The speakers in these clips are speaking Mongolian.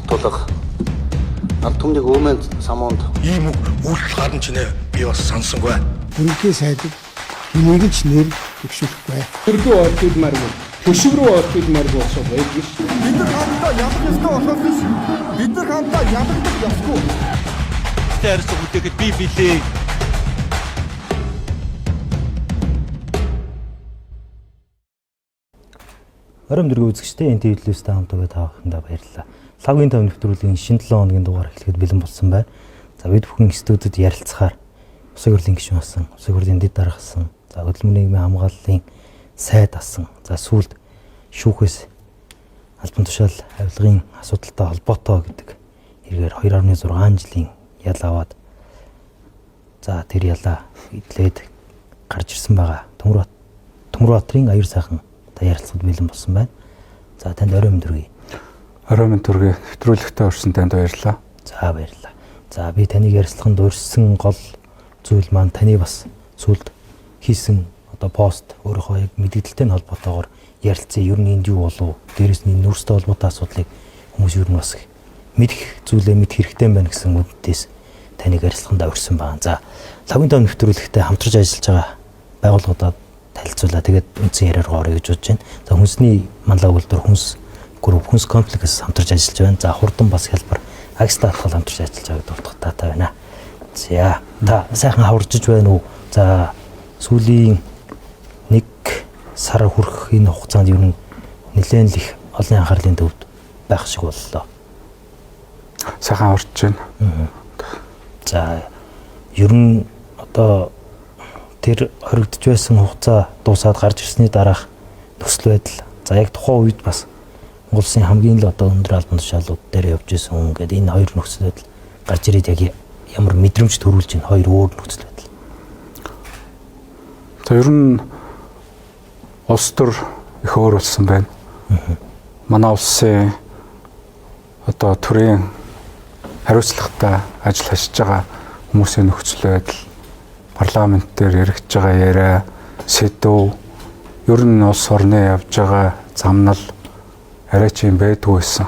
Тулга алд түмнийг Өөмөнд самуунд Ийм үг үйлдэл гарна ч нэ би бас сансангүй. Ерөнхий сайдад хэнийг ч нэр дэвшүүлэхгүй. Төргөө орчуулмааргүй, төшөг рүү орчуулмааргүй асуудал байдаг шүү дээ. Бид нар хамтдаа ялах ёстой болохоос биш бид нар хамтдаа ялагдах ёсгүй. Харилцаа бүтээхэд би билээ. Оройн дөрөв үзэгчтэй энэ телевизтэй хамт байгаа та бүхэндээ баярлалаа. Лавгийн тав нэвтрүүлгийн шинэ 7 хоногийн дугаар эхлэхэд бэлэн болсон байна. За бид бүхэн студид ярилцахаар Улсын хурлын гишүүн болсон, Улсын хурлын дэд дарга асан, за хөдөлмөрийн нийгмийн хамгааллын сайд асан. За сүүлд шүүхээс албан тушаал авилгын асуудалтай холбоотой гэдэг хэрэгээр 2.6 жилийн ял аваад за тэр ялаа идлээд гарч ирсэн байгаа. Төмөрбаатрын аяр сайхан та ярилцахад бэлэн болсон байна. За танд орой минь төргий. Орой минь төргий. Нэвтрүүлэгтээ орсон танд баярлалаа. За баярлалаа. За би таныг ярилцлаганд урьсан гол зүйл маань таны бас сүлд хийсэн одоо пост өөрийнхөө яг мэдээлэлтэй холбоотойгоор ярилцсан. Ер нь энд юу болов? Дээрээс нь энэ нүүрстэй холбоотой асуудлыг хүмүүс ер нь бас мэдэх зүйлээ мэдэх хэрэгтэй байна гэсэн үднээс таныг ярилцлаганд урьсан байна. За лавгийн тав нэвтрүүлэгтээ хамтарч ажиллаж байгаа байгууллагуудад танилцуулаа. Тэгээд үндсэн яриа руу орё гэж бодож байна. За хүнсний манлай үйлдвэр хүнс групп хүнс комплекс хамтарч ажиллаж байна. За хурдан бас хялбар агста атгал хамтарч ажиллаж байгааг дурдах таатай байна. За та сайхан хаваржиж байна уу? За сүүлийн нэг сар хүрэх энэ хугацаанд ер нь нэлээд л их олон анхаарлын төвд байх шиг боллоо. Сайхан хаварж байна. За ер нь одоо тэр хоригдож байсан хугацаа дуусаад гарч ирсний дараах нөхцөл байдал за яг тухайн үед бас Монгол улсын хамгийн л одоо өндөр албан тушаалууд дээр явж исэн хүн гэдэг энэ хоёр нөхцөл байдал гарч ирээд яг ямар мэдрэмж төрүүлж энэ хоёр өөр нөхцөл байдал. За ер нь улс төр их өөр болсон байна. Манай улсын одоо төрийн хариуцлагатай ажил хашиж байгаа хүмүүсийн нөхцөл байдал, парламент дээр яригдж байгаа яриа, сэдв, ер нь улс орны явж байгаа замнал арай ч юм байдгүй байсан.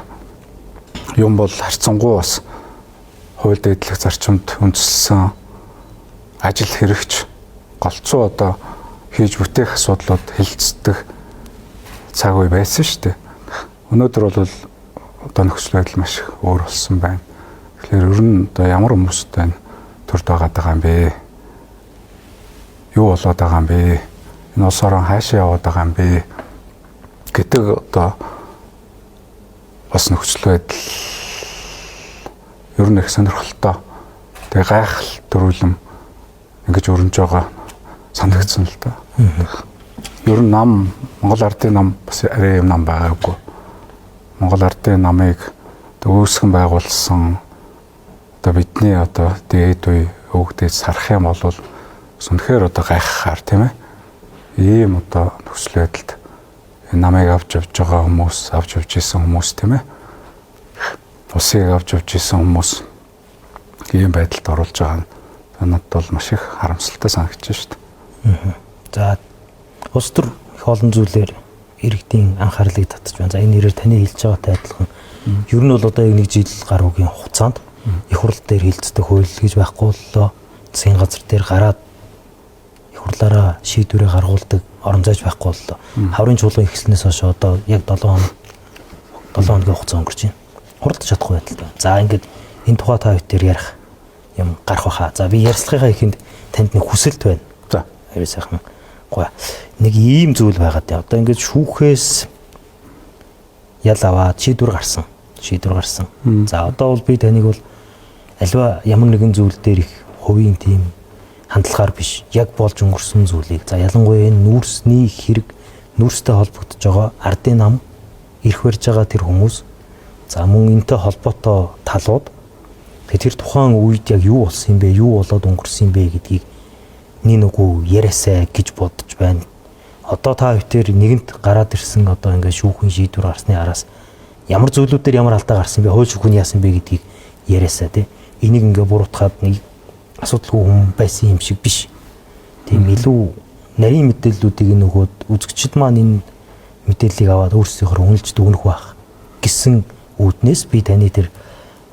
Юм бол харьцангуй бас хууль дэдлэх зарчимд үндэслэн ажил хэрэгч голцоо одоо хийж бүтээх асуудлууд хэлцдэг цаг үе байсан шүү дээ. Өнөөдөр бол одоо нөхцөл байдал маш их өөр болсон байна. Тэгэхээр ер нь одоо ямар хүмүүстэй төрд байгаад байгаа юм бэ? Юу болоод байгаа юм бэ? Энэ улс орон хаашаа яваад байгаа юм бэ? Гэдэг одоо бас нөхцөл байдал ер нь их сонирхолтой. Тэгээ гайхал төрүүлэм ингэж өрнөж байгаа санагдсан л да. Ер нь нам Монгол ардын нам бас арай юм нам байгаагүй. Монгол ардын намыг үүсгэн байгуулсан одоо бидний одоо дээд үе өвгдээд сарах юм бол үнэхээр одоо гайхахаар тийм ээ. Ийм одоо нөхцөл байдалд энэ намыг авч явж байгаа хүмүүс, авч явж исэн хүмүүс тийм ээ. Улсыг авч явж исэн хүмүүс ийм байдалд оруулж байгаа нь надад бол маш их харамсалтай санагдаж шүү дээ. За улс төр их олон зүйлээр иргэдийн анхаарлыг татж байна. За энэ нэрээр таны хэлж байгаатай адилхан ер нь бол одоо яг нэг жил гаруйгийн хугацаанд их хурл дээр хилцдэг хууль гэж байхгүй боллоо. Засгийн газар дээр гараад их хурлаараа шийдвэрээ гаргуулдаг орон зайч байхгүй боллоо. Хаврын чуулган ихснээс хойш одоо яг 7 хоног 7 хоногийн хугацаа өнгөрч байна. Хуралдаж чадахгүй байдалтай. За ингээд энэ тухай та хоёр ярих юм гарах байхаа. За би ярьцлагынхаа ихэнд танд нэг хүсэлт байна. За аюу сайхан гоё. Нэг ийм зүйл байгаад дээ. Одоо ингээд шүүхээс ял аваад шийдвэр гарсан. Шийдвэр гарсан. За одоо бол би таныг бол альва ямар нэгэн зүйл дээр их хувийн тийм хандлагаар биш. Яг болж өнгөрсөн зүйлийг. За ялангуяа энэ нүүрсний хэрэг нүүрстэй холбогдож байгаа ардын нам эрх барьж байгаа тэр хүмүүс за мөн энтэй холбоотой талууд тэр тухайн үед яг юу болсон юм бэ? Юу болоод өнгөрсөн юм бэ гэдгийг нин үгүй яриасай гэж бодож байна. Одоо та хоёр нэгэнт гараад ирсэн одоо ингээд шүүхэн шийдвэр гарсны араас ямар зүйлүүдээр ямар алдаа гарсан бэ? Хууль шүүхэн яасан бэ гэдгийг яриасай тий. Энийг ингээд буруутгаад нэг асуудалгүй хүн байсан юм шиг биш. Тийм илүү нарийн мэдээллүүдийг нөгөөд үзэгчд маань энэ мэдээллийг аваад өөрсдийнхөө үнэлж дүгнэх байх гэсэн үүднээс би таны тэр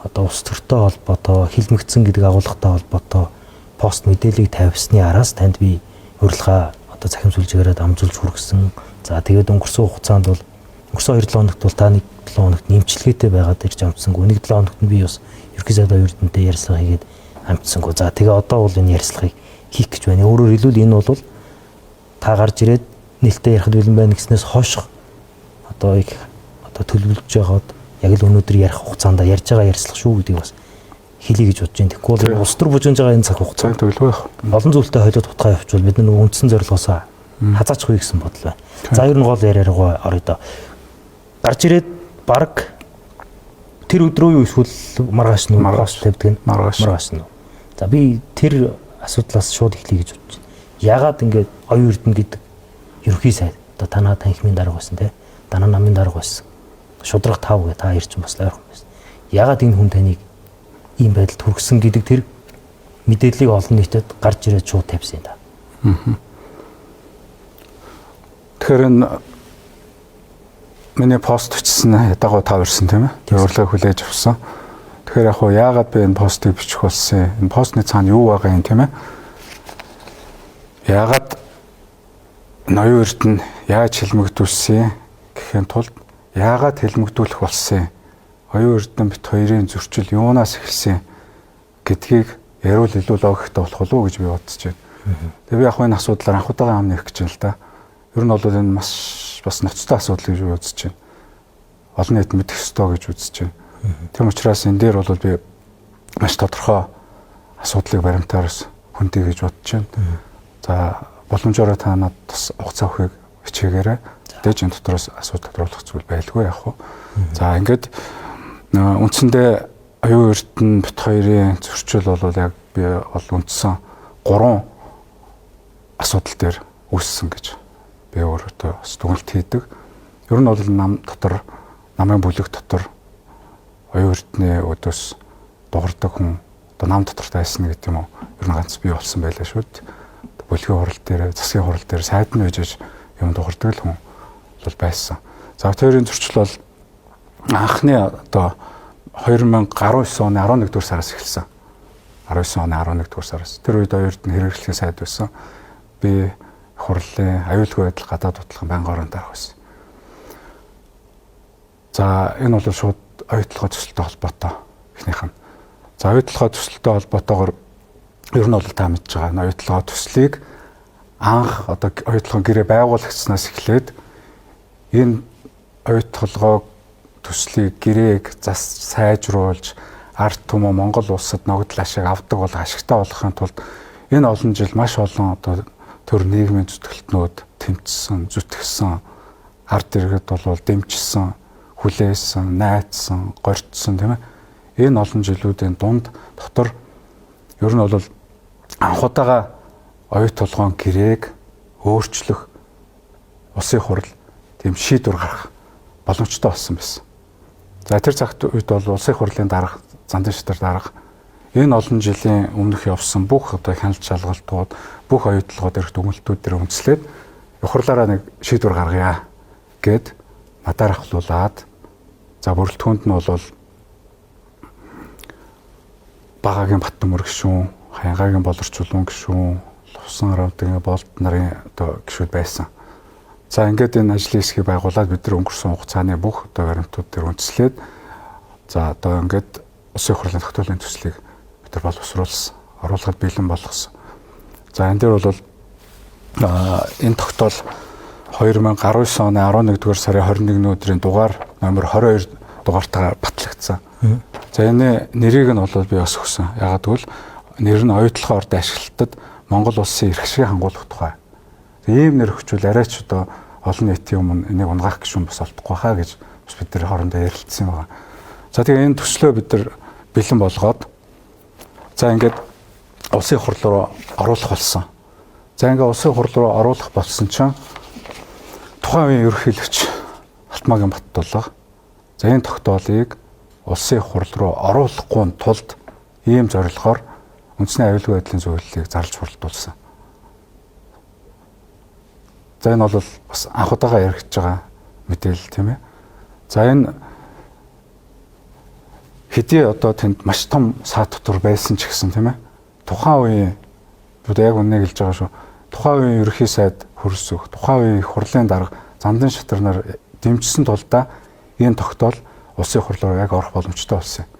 одоо улс төртэй холбоотой хилмигдсэн гэдэг агуулгатай холбоотой пост мэдээллийг тавьсны араас танд би урилга одоо цахим сүлжээрээ дамжуулж хүргэсэн. За тэгээд өнгөрсөн хугацаанд бол өнгөрсөн 2-7 хоногт бол та нэг 7 хоногт нэмчилгээтэй байгаад ирж амжсангүй. Нэг 7 хоногт нь би бас ерөнхий сайд оюун эрдэнэтэй ярилцлага хийгээд амжсангүй. За тэгээ одоо бол энэ ярилцлагыг хийх гэж байна. Өөрөөр хэлбэл энэ бол та гарч ирээд нээлттэй ярихад бэлэн байна гэснээс хойш одоо их одоо төлөвлөж байгаад яг л өнөөдөр ярих хугацаанд ярьж байгаа ярилцлага шүү гэдгийг бас хэлье гэж бодож байна. Тэгэхгүй бол улс төр бужигнаж байгаа энэ цаг хугацаа төлөвлөгөө явах. Олон зүйлтэй холиод утгаа явуучвал бид нар үндсэн зорилгоосоо хазаачихгүй гэсэн бодол байна. За ер нь гол яриа руугаа орё доо. Гарч ирээд баг тэр өдрөө юу эсвэл маргааш нь пост тавьдаг нь Маргааш. нь. За би тэр асуудлаас шууд эхлэе гэж бодож байна. Ягаад ингэж оюун эрдэнэ гэдэг ерөнхий сайд одоо танаа танхимын дарга байсан те танаа намын дарга байсан. Шудраг тав гэ та хоёр ч бас ойрхон байсан. Ягаад энэ хүн таныг ийм байдалд хүргэсэн гэдэг тэр мэдээллийг олон нийтэд гарч ирээд шууд тавьсан юм да. Тэгэхээр энэ миний пост бичсэн ядаагаа та ирсэн тийм ээ. Урилгыг хүлээж авсан. Тэгэхээр яг хуу яагаад би энэ постыг бичих болсон юм? Энэ постны цаана юу байгаа юм тийм ээ? Яагаад ноён эрдэнэ яаж хилмигдүүлсэн гэхийн тулд яагаад хилмигдүүлэх болсон юм? Оюун эрдэнэ бит хоёрын зөрчил юунаас эхэлсэн гэдгийг яриул илүү логиктой болох уу гэж би бодож байна. Тэгээ би яг энэ асуудлаар анх удаага ам нэх гэж байна л да. Ер нь бол энэ маш бас ноцтой асуудал гэж би үзэж байна. Олон нийт мэдэх ёстой гэж үзэж байна. Тийм учраас энэ дээр бол би маш тодорхой асуудлыг баримтаараас хүндээ гэж бодож байна. За боломжоор та надад бас хугацаа өгөхийг хичээгээрэй. Дэж энэ дотроос асуудал тодруулах зүйл байлгүй яг хуу. За ингээд үндсэндээ оюун эрдэнэ бит хоёрын зөрчил бол яг би бол үндсэн 3 асуудал дээр үүссэн гэж би өөрөөдөө бас дүгнэлт хийдэг. Ер нь бол нам дотор намын бүлэг дотор оюун эрдэнэ өдөөс дугардаг хүн одоо нам дотор тайсан гэдэг юм уу? Ер нь ганц би болсон байлаа шүү дээ. Бүлгийн хурал дээр, засгийн хурал дээр сайд нь байж юм дугардаг л хүн бол байсан. За хоёрын зөрчил бол анхны одоо 2019 оны 11 дугаар сараас эхэлсэн. 19 оны 11 дугаар сараас. Тэр үед оюун эрдэнэ хэрэглэхийн сайд байсан. Би хурлын аюулгүй байдал гадаад бодлогын байнгын орон дарга байсан. За энэ бол шууд оюутлогоо төсөлтэй холбоотой эхнийх нь. За оюутлогоо төсөлтэй холбоотойгоор ер нь бол та мэдж байгаа. Оюутлогоо төслийг анх одоо оюутлогын гэрээ байгуулагдсанаас эхлээд энэ оюутлогоо төслийг гэрээг зас сайжруулж ард түмэн Монгол улсад ногдол ашиг авдаг бол ашигтай болохын тулд энэ олон жил маш олон одоо төр нийгмийн зүтгэлтнүүд тэмцсэн, зүтгэсэн, ард иргэд бол дэмжсэн, хүлээсэн, найдсан, горьдсон тийм ээ. Энэ олон жилүүдийн дунд дотор ер нь бол анх удаага оюут толгоон гэрээг өөрчлөх улсын хурал тийм шийдвэр гаргах боломжтой болсон байсан. За тэр цагт үед бол улсын хурлын дарга, Зандан шатар дарга энэ олон жилийн өмнөх явсан бүх одоо хяналт шалгалтууд, бүх оюутлогоо дээрх дүгнэлтүүд дээр үндэслээд хурлаараа нэг шийдвэр гаргая гэд надаар ахлуулаад за бүрэлдэхүүнд нь бол Багагийн Баттөмөр гишүүн, Хянгагийн Болорчулуун гишүүн, Лувсан Равдгийн Болд нарын одоо гишүүд байсан. За ингээд энэ ажлын хэсгийг байгуулад бид нар өнгөрсөн хугацааны бүх одоо баримтууд дээр үндэслээд за одоо ингээд улсын хурлын тогтоолын төслийг бид нар боловсруулсан, оруулахад бэлэн болгосон. За энэ дээр бол энэ тогтоол 2019 оны 11 дугаар сарын 21-ний өдрийн дугаар номер 22 дугаартайгаар батлагдсан. За энэ нэрийг нь бол би бас өгсөн. Яагаад гэвэл нэр нь оюутлогын орд ашиглалтад Монгол улсын эрх ашигыг хангуулах тухай. Ийм нэр өгчвөл арай ч одоо олон нийтийн өмнө энийг унгаах гишүүн бас олдохгүй хаа гэж бас бид нар хоорондоо ярилцсан байгаа. За тэгээ энэ төслөө бид нар бэлэн болгоод за ингээд улсын хурал руу оруулах болсон. За ингээд улсын хурал руу оруулах болсон чинь тухайн үеийн ерөнхийлөгч Алтмаагийн Баттулга за энэ тогтоолыг улсын хурал руу оруулахгүй тулд ийм зорилгоор үндэсний аюулгүй байдлын зөвлөлийг зарлж хуралдуулсан. За энэ бол бас анх удаага яригдж байгаа мэдээлэл тийм ээ. За энэ Хэдий одоо тэнд маш том саад дотор байсан ч гэсэн, тийм ээ. Тухайн үеийн бид яг үннийг хэлж байгаа шүү. Тухайн үеийн ерөнхий сайд Хөрсөх, тухайн үеийн их хурлын дарга Замдан Шатар нар дэмжсэн тулдаа энэ тогтоол улсын их хурлаар яг орох боломжтой болсон юм.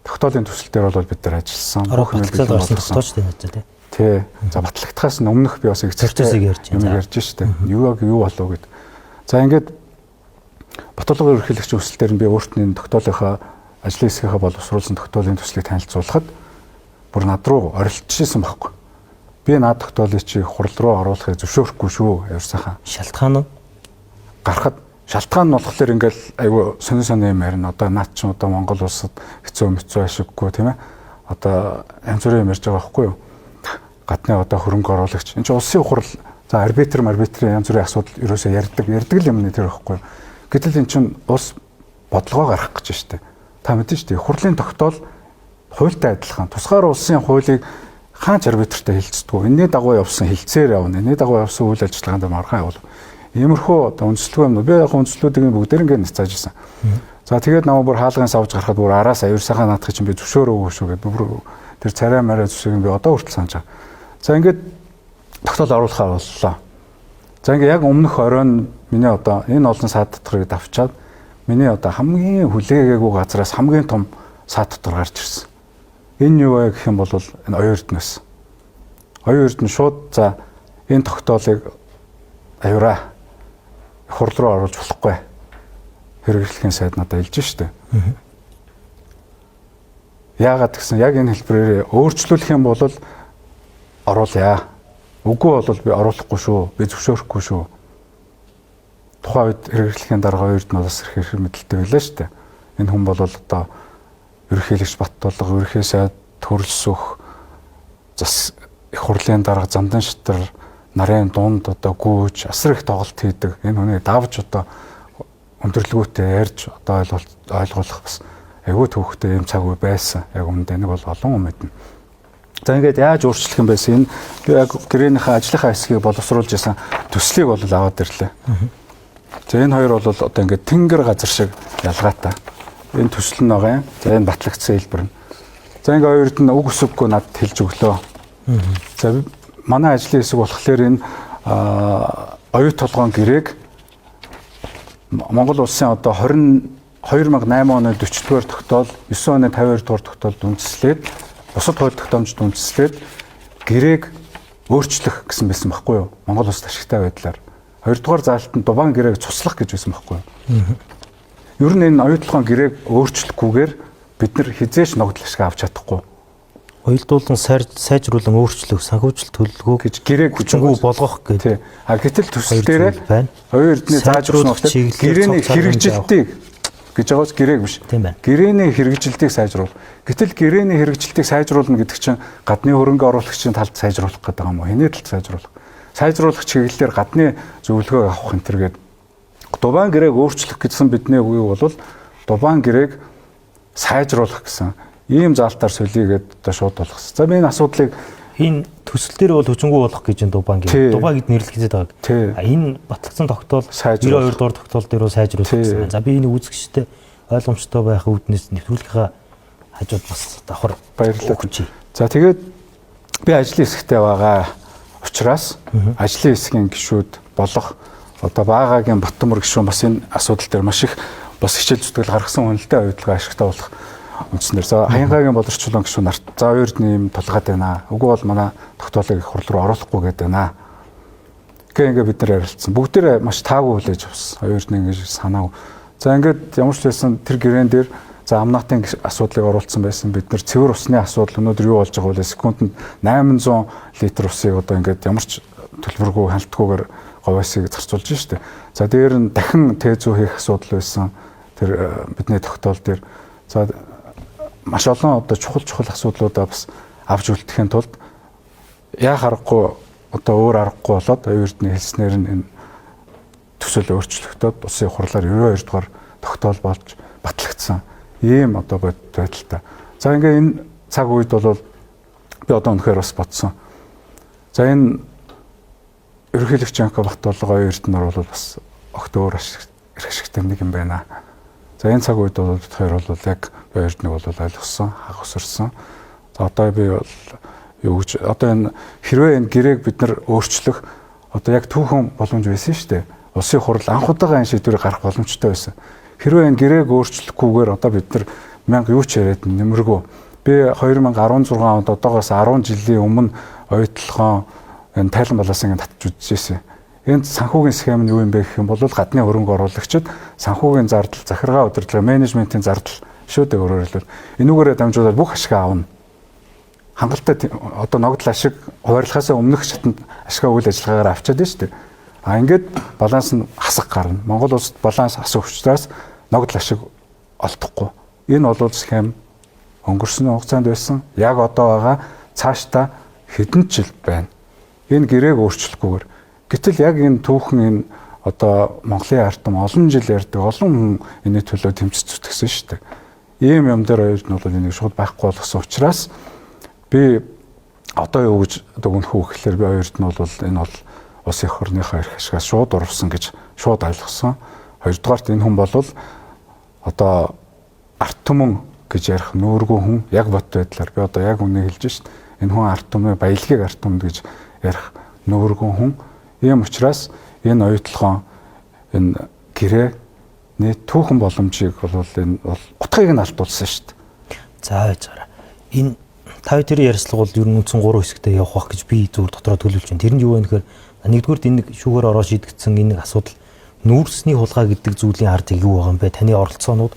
Тогтоолын төсөл дээр бол бид нар ажилласан. Бүх юм бэлэн болгосон тийм. Тий. За, батлагдахаас өмнөх би бас их процессыг ярьж байна. Ярьж штэ. Юу яг юу болов гэд. За, ингээд Баталгаа ерөнхийлөгчийн өсөл дээр нь би өөртний тогтоолынхаа ажлын хэсгийнхаа боловсруулсан тогтоолын төслийг танилцуулахад бүр над руу орилдчихсэн байхгүй. Би наад тогтоолыг чи хурал руу оруулахыг зөвшөөрөхгүй шүү. Аюур сайхан. Шалтгаан нь гарахад шалтгаан нь болохоор ингээл айгүй сонин сонин юм ярина. Одоо наад чи одоо Монгол улсад хэцүү мэцүү ашиггүй, тийм ээ. Одоо янз бүрийн юм ярьж байгаа байхгүй юу? Гадны одоо хөрөнгө оруулагч. Энд чи улсын хурал, за, арбитр арбитрын янз бүрийн асуудал ерөөсөө ярьдаг л юм нэ тэр байхгүй юу? Гэтэл эн чинь улс бодлогоо гаргах гэж штэ. Та мэдэн штэ. Хурлын тогтоол хуультай адилхан. Тусгаар улсын хуулийг хаач арбитртай хилцдэг. Энэний дагуу явсан хилцээр явна. Энэний дагуу явсан үйл ажиллагаанд маргаан явуул. Иймэрхүү одоо үндэслэгүй юм. Би яг үндэслүүдийг бүгдээр ингэ няцааж ирсэн. За, тэгээд намайг бүр хаалгын савж гарахад бүр араас аюур сайхан наадах чинь би зөвшөөрөөгүй шүү гэдээ бүр тэр царай мараа зүсийг би одоо хүртэл санаж байгаа. За, ингээд тогтоол оруулахаар боллоо. За, ингээд яг өмнөх оройн миний одоо энэ олон саад доторыг давчаад миний одоо хамгийн хүлээгээгүй газраас хамгийн том саад дотор гарч ирсэн. Энэ юу вэ гэх юм бол энэ оюун эрдэнэс. Оюун эрдэнэ шууд за энэ тогтоолыг аюураа хурал руу оруулж болохгүй. Хэрэглэхийн сайд надад хэлж штэ. Яагаад гэсэн яг энэ хэлбэрээр өөрчлүүлэх юм бол оруулъя. Үгүй бол би оруулахгүй шүү. Би зөвшөөрөхгүй шүү. Тухайн үед хэрэглэхийн дарга оюун эрдэнэ бас хэрэг мэдэлтэй байлаа штэ. Энэ хүн бол одоо ерөнхийлөгч Баттулга, ерөнхий сайд Төрөлсөх, зас их хурлын дарга Замдан Шатар нарын дунд одоо гүйж асар их тоглолт хийдэг. Энэ хүнийг давж одоо өндөрлөгөөтэй ярьж одоо ойлгуулах бас айгүй төвхтэй юм цаг үе байсан. Яг үүндээ нэг бол олон хүн мэднэ. За, ингээд яаж өөрчлөх юм байсан? Энэ би яг гэрээнийхээ ажлынхаа хэсгийг боловсруулж исэн төслийг бол аваад ирлээ. За, энэ хоёр бол одоо ингээд тэнгэр газар шиг ялгаатай. Энэ төсөл нь байгаа юм. За, энэ батлагдсан хэлбэр нь. За, ингээд хоёрд нь үг өсөггүй надад хэлж өглөө. За, манай ажлын хэсэг болохоор энэ оюут толгоон гэрээг Монгол улсын одоо 2008 оны 40 дугаар тогтоол, 9 оны 52 дугаар тогтоолд үндэслээд, бусад хууль тогтоомжид үндэслээд гэрээг өөрчлөх гэсэн байсан байхгүй юу? Монгол улсад ашигтай байдлаар. 2 дугаар заалтанд нь дубаан гэрээг цуслах гэж байсан байхгүй юу? Ер нь энэ оюут толгоон гэрээг өөрчлөхгүйгээр бид нар хизээч ногдол ашиг авч чадахгүй. Уялдуулан сайжруулан өөрчлөх санхүүжилт төлөвлөгөө гэж гэрээг хүчингү болгох гэдэг. А гэтэл төсөл дээрээ оюун эрдэнэ зааж өгсөн учраас гэрэний хэрэгжилтийг гэж байгаас гэрээг биш. Гэрэний хэрэгжилтийг сайжруул. Гэтэл гэрэний хэрэгжилтийг сайжруулна гэдэг чинь гадны хөрөнгө оруулагчийн талд сайжруулах гэдэг юм уу? Хэний талд сайжруулах? Сайжруулах чиглэлээр гадны зөвлөгөө авах энэ төр гээд дубаан гэрээг өөрчлөх гэсэн бидний үгийг бол дубаан гэрээг сайжруулах гэсэн ийм заалтаар солигээд одоо шууд болгосон. За, би энэ асуудлыг энэ төсөл дээр бол хүчингү болгох гэж энэ дубаан гэрээ. Дубаа гэд нэрлэх гэж байгаа. А энэ батлагдсан тогтоол 92 дугаар тогтоол дээр бол сайжруулах гэсэн байна. За, би энэ үзэгчтэй ойлгомжтой байх үүднээс нэвтрүүлгийнхаа хажууд бас давхар баярлалаа. За, тэгээд би ажлын хэсэгтээ байгаа учраас ажлын хэсгийн гишүүд болох одоо Баагагийн Батмөр гишүүн бас энэ асуудал дээр маш их бас хичээл зүтгэл гаргасан үнэлтэй оюутлага ашигтай болох үндснээр. За, Хаянгагийн боловсчлон гишүүн нарт за оюун эрдэнэ юм тулгаад байна. Үгүй бол манай тогтоолыг их хурал руу оруулахгүй гэдэг байна. Гэ ингээ бид нар ярилцсан. Бүгдээрээ маш таагүй хүлээж авсан. Оюун эрдэнэ ингэж санааг. За, ингээд ямар ч байсан тэр гэрээн дээр за амнатын асуудлыг оруулсан байсан. Бид нар цэвэр усны асуудал өнөөдөр юу болж байгаа вэ? Секундэд 800 литр усыг одоо ингээд ямар ч төлбөргүй хяналтгүйгээр говьсыг зарцуулж штэ. За, дээр нь дахин тээзүү хийх асуудал байсан. Тэр бидний тогтоол дээр. За, маш олон одоо чухал чухал асуудлуудаа бас авч үлдэхин тулд яа харахгүй одоо өөр аргагүй болоод оюун эрдэнэ хэлснээр нь энэ төсөл өөрчлөгдөд улсын хурлаар 92 дугаар тогтоол болж батлагдсан ийм одоо байдалтай. За, ингээ энэ цаг үед бол би одоо үнэхээр бас бодсон. За, энэ ерөнхийлөгч Янко Баттулга оюун эрдэнээр бол бас огт өөр эрх ашигтай нэг юм байна. За энэ цаг үед бол бид хоёр бол яг Оюун-Эрдэнэ бол ойлгосон, хаг өсөрсөн. За одоо би бол юу гэж одоо энэ хэрвээ энэ гэрээг бид нар өөрчлөх одоо яг түүхэн боломж байсан шүү дээ. Улсын хурал анх удаага энэ шийдвэрийг гаргах боломжтой байсан. Хэрвээ энэ гэрээг өөрчлөхгүйгээр одоо бид нар мянга юу ч яриад нэмэргүй. Би 2016 онд одоогоос 10 жилийн өмнө оюутлогоон энэ тайлан балаас ингэ татж үзчихсэн. Энд санхүүгийн схем нь юу юм бэ гэх юм бол гадны хөрөнгө оруулагчид санхүүгийн зардал, захиргаа удирдлага, менежментийн зардал шүү дээ өөрөөр хэлбэл. Энүүгээрээ дамжуулаад бүх ашиг аавна. Хангалттай одоо ногдол ашиг хуваарлахаасаа өмнөх шатанд ашгаа үйл ажиллагаагаар авчиад байна шүү дээ. А ингээд баланс нь хасах гарна. Монгол улсад баланс хасах учраас ногдол ашиг олдохгүй. Энэ бол схем өнгөрсөн хугацаанд байсан. Яг одоо байгаа цаашдаа хэдэн жил байна. Энэ гэрээг өөрчлөхгүйгээр. Гэтэл яг энэ түүхэн энэ одоо Монголын ард түмэн олон жил ярьдаг, олон хүн энэний төлөө тэмцэж зүтгэсэн шүү дээ. Ийм юм дээр оюут нь бол энийг шууд байхгүй болгосон учраас би одоо юу гэж дүгнэх үү гэхлээр би оюут нь бол энэ бол улс эх орныхоо эрх ашигаас шууд урвсан гэж шууд ойлгосон. Хоёрдугаарт энэ хүн бол одоо ард түмэн гэж ярих нүүргүй хүн яг бот байдлаар би одоо яг үнийг хэлж шít. Энэ хүн ард түмэн баялагийг ард түмэнд гэж ярих нүүргүй хүн. Ийм учраас энэ оюутлогоон энэ гэрээ нэ түүхэн боломжийг бол энэ бол утгыг нь алдуулсан шүү дээ. За байж байгаа. Энэ та тэр ярьцлага бол ер нь үндсэн 3 хэсэгтээ явах байх гэж би зүгээр дотроо төлөвлөж байна. Тэр нь юу вэ гэхээр нэгдүгüрт энэ шүүгээр ороо шийдэгдсэн энэ нэг асуудал нүүрсний хулгай гэдэг зүйлийн ард юу байгаа юм бэ? Таны оролцоонууд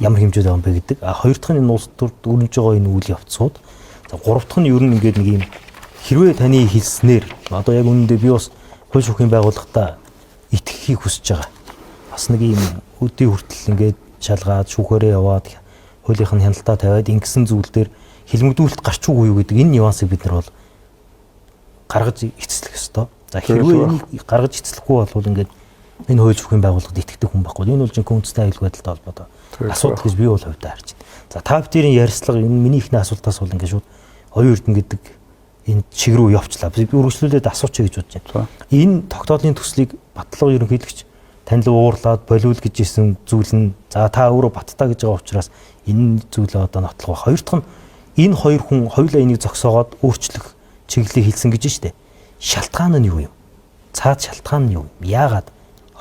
ямар хэмжээд байгаа юм бэ гэдэг. А хоёр дахь нь энэ улс төрд өрнөж байгаа энэ үйл явцууд. За гурав дахь нь ер нь ингээд нэг юм хэрвээ таны хэлснээр одоо яг үнэндээ би бас хууль шүүхийн байгууллагатаа итгэхийг хүсэж байгаа. Бас нэг юм өдий хүртэл ингээд шалгаад шүүхээрээ яваад хуулийнх нь хяналтаа тавиад ингэсэн зүйл дээр хилмигдүүлэлт гарч уугүй юу гэдэг энэ нюансыг бид нар бол гаргаж эцэслэх ёстой. За хэрвээ энийг гаргаж эцэслэхгүй бол ингээд энэ хууль шүүхийн байгууллагад итгэдэг хүн байхгүй. Энэ бол жинхэнэ үндэсний аюулгүй байдалтай холбоотой асуудал гэж би бол хувьдаа харж байна. За та бүдэрийн ярьцлага энэ миний ихний асуултаас бол ингээд шууд оюун эрдэнэ гэдэг энэ чиг рүү явчлаа. Би үргэлжлүүлээд асуучих гэж бодож байна. Энэ тогтоолын төслийг батлага ерөнхийлөгч тань руу уурлаад болиул гэж исэн зүйл нь за та өөрөө баттаа гэж байгаа учраас энэ зүйлээ одоо нотлох ба. Хоёр дахь нь энэ хоёр хүн хоёулаа энийг зогсоогоод өөрчлөх чиглэлийг хэлсэн гэж штэ. Шалтгаан нь юу юм? Цаад шалтгаан нь юу юм? Яагаад?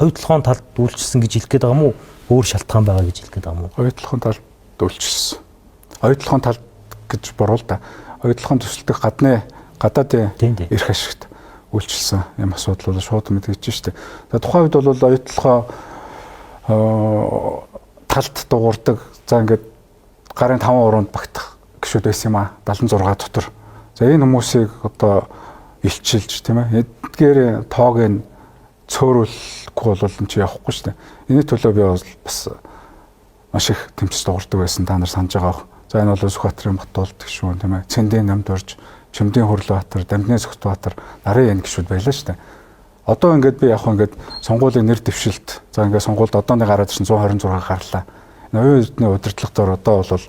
Оюутлогын талд үйлчилсэн гэж хэлэх гээд байгаа юм уу? Өөр шалтгаан байгаа гэж хэлэх гээд байгаа юм уу? Оюутлогын талд үйлчилсэн. Оюутлогын талд гэж буруу л да. Оюутлогын төсөлдөх гадны гадаадын эрх ашигт үйлчилсэн юм асуудал бол шууд мэдгэж штэ. За тухайн үед бол оюутлогоо талд дуурдаг. За ингээд гарын 5 уруунд багтах гişүүд байсан юм а 76 дотор. За энэ хүмүүсийг одоо илчилж тийм ээ. Эдгээр тоог нь цөөрүүлэхгүй бол энэ чи явахгүй шүү дээ. Энэний төлөө би бас маш их тэмцэж дуурдаг байсан, та нар санаж байгаа бох. За энэ бол Сүхбаатарын Батуулд гişүүн тийм ээ. Цэндийн намд орж, Чимдийн Хөрлөбаатар, Дамдны Сүхбаатар, нарын энэ гişүүд байлаа шүү дээ. Одоо ингээд би яг ингээд сонгуулийн нэр дэвшилт. За ингээд сонгуульд одооны гараад ирсэн 126 гарлаа. Энэ оюун эрдэнэ удирдлага дор одоо бол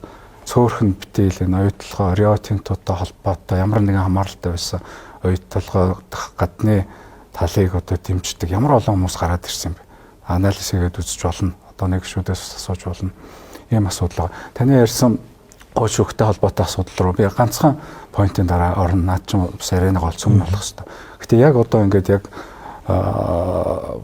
цөөхөн битэл энэ оюутлогоо Рио Тинтотой холбоотой ямар нэгэн хамааралтай байсан оюутлогоо гадны талыг одоо дэмждэг ямар олон хүмүүс гараад ирсэн юм бэ? Анализ хийгээд үзэж болно. Одоо нэг гişүүдээс асууж болно. Ийм асуудал байгаа. Таны ярьсан хууль шүүхтэй холбоотой асуудал руу би ганцхан поинтын дараа орно. Наад чинь бас ярианыг олцсон юм болох хэвээр. Гэтэ яг одоо ингээд яг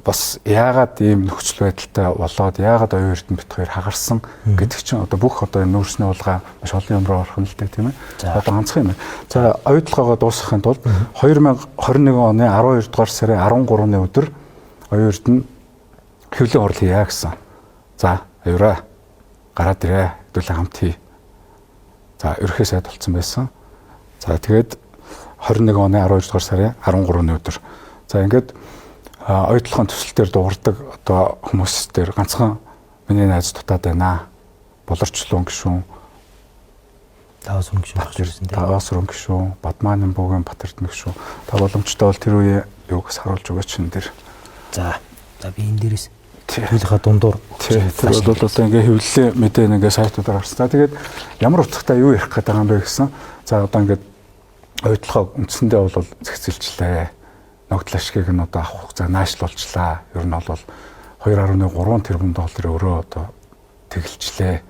бас яагаад ийм нөхцөл байдалтай болоод яагаад оюун эрдэнэ бит хоёр хагарсан гэдэг чинь одоо бүх одоо энэ нүүрсний хулгай маш олон юм руу орох нь л дээ тийм ээ. Одоо ганцхан юм. За оюутлогоогоо дуусгахын тулд 2021 оны 12 дугаар сарын 13-ны өдөр оюун эрдэнэ хэвлэлийн хурал хийя гэсэн. За аюураа гараад ирээ. Хэдүүлээ хамт хий. За ерхий сайд болцсон байсан. За тэгээд 21 оны 12 дугаар сарын 13-ны өдөр. За ингээд оюутлогын төсөл дээр дуурдаг одоо хүмүүс дээр ганцхан миний найз дутаад байна. Болорчлон гişүүн, Таваас гişүүн гарч ирсэн тийм. Таваас гişүүн, Бадмааны буугийн Батэрдэн гişүүн. Та боломжтой бол тэр үе юуг харуулж өгөөч энэ дэр. За. За би энэ дээрээс хуулийнхаа дундуур тэр бол одоо ингээ хэвлэлийн мэдээ ингээ сайтуудаар гарсан. За тэгээд ямар утгатай юу ярих гэдэг юм бэ гэсэн. За одоо ингээд оюутлогоо үндсэндээ бол зэгцэлжлээ. Ногдол ашгийг нь одоо авах за наашлуулчлаа. Ер нь бол 2.3 тэрбум долларын өрөө одоо тэгэлчлээ.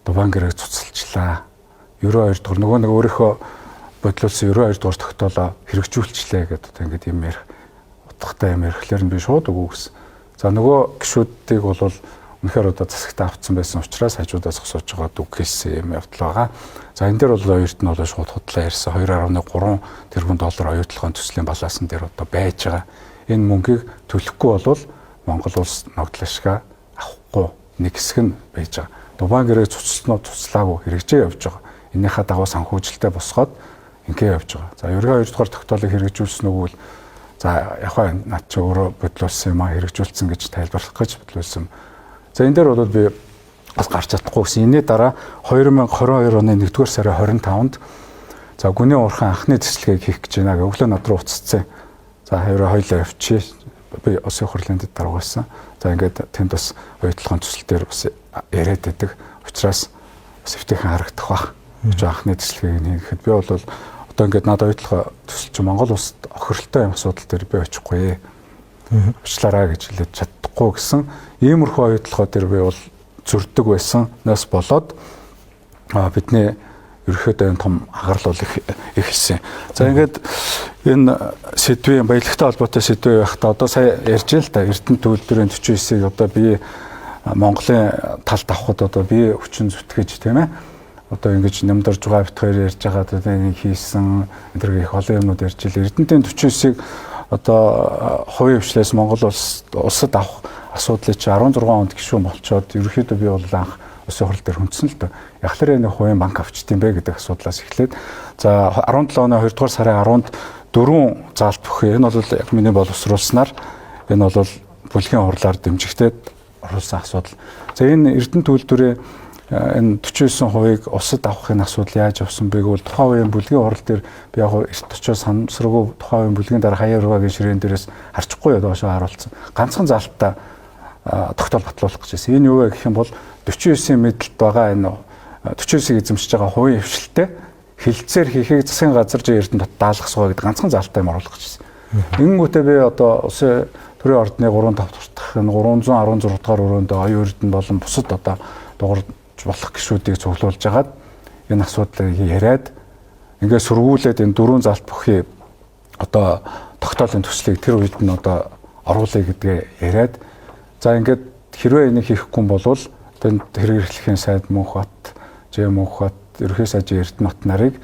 Дубан гэрээг цуцалчлаа. 92 дугаар нөгөө нэг өөрийнхөө бодлуулсан 92 дугаар тогтоолоо хэрэгжүүлчлээ гэдэг одоо ингээд юм ярих утгатай юм ярихлаар нь би шууд үгүй гэсэн. За нөгөө гишүүдийг бол үнэхээр одоо засагтаа авцсан байсан учраас хажуудаа зогсоож байгаа үг хэлсэн юм явдал байгаа. За энэ дээр бол оюут нь бол шууд худлаа ярьсан 2.3 тэрбум доллар оюутлогын төслийн балаасан дээр одоо байж байгаа. Энэ мөнгийг төлөхгүй бол Монгол улс ногдол ашгаа авахгүй нэг хэсэг нь байж байгаа. Дубайн гэрээ цуцлсноо цуцлаагүй хэрэгжээ явж байгаа. Энийхээ дагуу санхүүжилтээ босгоод ингээ явж байгаа. За 92 дугаар тогтоолыг хэрэгжүүлсэн үг бол за яг хаа над чи өөрөө бодлуулсан юм а хэрэгжүүлсэн гэж тайлбарлах гэж бодлуулсан. За энэ дээр бол би бас гарч чадахгүй гэсэн. Энэний дараа 2022 оны 1-р сарын 25-нд за гүний уурхайн анхны тэслэгийг хийх гэж байна. Өглөө над руу уццсан. За хоёроо хоёлаа явчих. Би улсын хурлын дэд дарга байсан. За ингээд тэнд бас оюутлогын төсөл дээр бас яриад байдаг. Учираас бас эвтэйхэн харагдах бах. Гэж анхны тэслэгийг хийхэд би бол одоо ингээд надад оюутлогоо төсөл чи Монгол улсад охиролтой юм асуудал дээр би очихгүй. Уучлаарай гэж хэлээд чадахгүй гэсэн иймэрхүү оюутлогоо дээр би бол зөрдөг байсан. Нас болоод бидний ерөөхдөө энэ том хагарал бол эхэлсэн. За ингээд энэ сэдвийн баялагтай холбоотой сэдв байхдаа одоо сая ярьж л да Эрдэнэ төгөлдрийн 49-ийг одоо би Монголын талд авахд одоо би хүчин зүтгэж тийм ээ одоо ингэж нямдарж байгаа бит хоёр ярьж байгаа одоо энийг хийсэн энэ төр их олон юмнууд ярьж ил. Эрдэнтийн 49-ийг одоо хувийн хвшлээс Монгол улсад авах асуудлыг чи 16 онд гишүүн болчоод ерөнхийдөө би бол анх улсын хурал дээр хүндсэн л доо. Яхлаар энэ хувийн банк авчт юм бэ гэдэг асуудлаас эхлээд за 17 оны 2 дугаар сарын 10-нд дөрвөн заалт бүхий энэ бол яг миний боловсруулснаар энэ бол бүлгийн хурлаар дэмжигдээд оруулсан асуудал. За энэ Эрдэнэ төгөлдрийн энэ 49%-ыг улсад авах энэ асуудал яаж авсан бэ гэвэл тухайн үеийн бүлгийн хурал дээр би яг эрт очиод санамсаргүй тухайн үеийн бүлгийн дараа хаяа руугагийн ширээн дээрээс харчихгүй доошоо харуулсан. Ганцхан заалтаа тогтоол батлуулах гэж байсан. Энэ юу вэ гэх юм бол 49-ийн мэдлэлд байгаа энэ 49-ийг эзэмшиж байгаа хувийн хвшилтэй хилцээр хийхийг засгийн газар Эрдэнэ бат даалгах суугаа гэдэг ганцхан заалтаа юм оруулах гэж байсан. Ингэнгүүтээ би одоо улсын төрийн ордны 3 5 дуртах энэ 316 дугаар өрөөнд оюун эрдэнэ болон бусад одоо дугаар болох гишүүдийг цуглуулж агаад энэ асуудлыг яриад ингээд сөргүүлээд энэ дөрвөн залт бүхий одоо тогтоолын төслийг тэр үед нь одоо оруулъя гэдгээ яриад за ингээд хэрвээ энийг хийхгүй бол тэнд хэрэг эрхлэхийн сайд Мөнхбат, Ж Мөнхбат, ерөнхий сайд Эрдэнэбат нарыг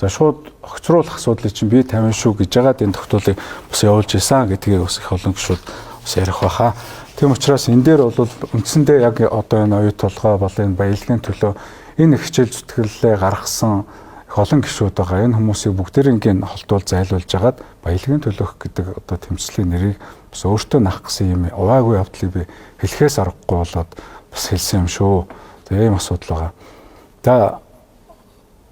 за шууд огцруулах асуудлыг чинь би тавина шүү гэж яагаад энэ тогтоолыг бас явуулж исэн гэдгийг бас их олон гишүүд бас ярих байхаа. Тийм учраас энэ дээр бол үндсэндээ яг одоо энэ оюут толгой болон энэ баялагын төлөө энэ хичээл зүтгэлээ гаргасан их олон гишүүд байгаа. Энэ хүмүүсийг бүгдээрингийн холдуул зайлуулж агаад баялагын төлөөх гэдэг одоо тэмцлийн нэрийг бас өөртөө нах гэсэн юм уваагүй явдлыг би хэлэхээс аргагүй болоод бас хэлсэн юм шүү. Тэгээ ийм асуудал байгаа. За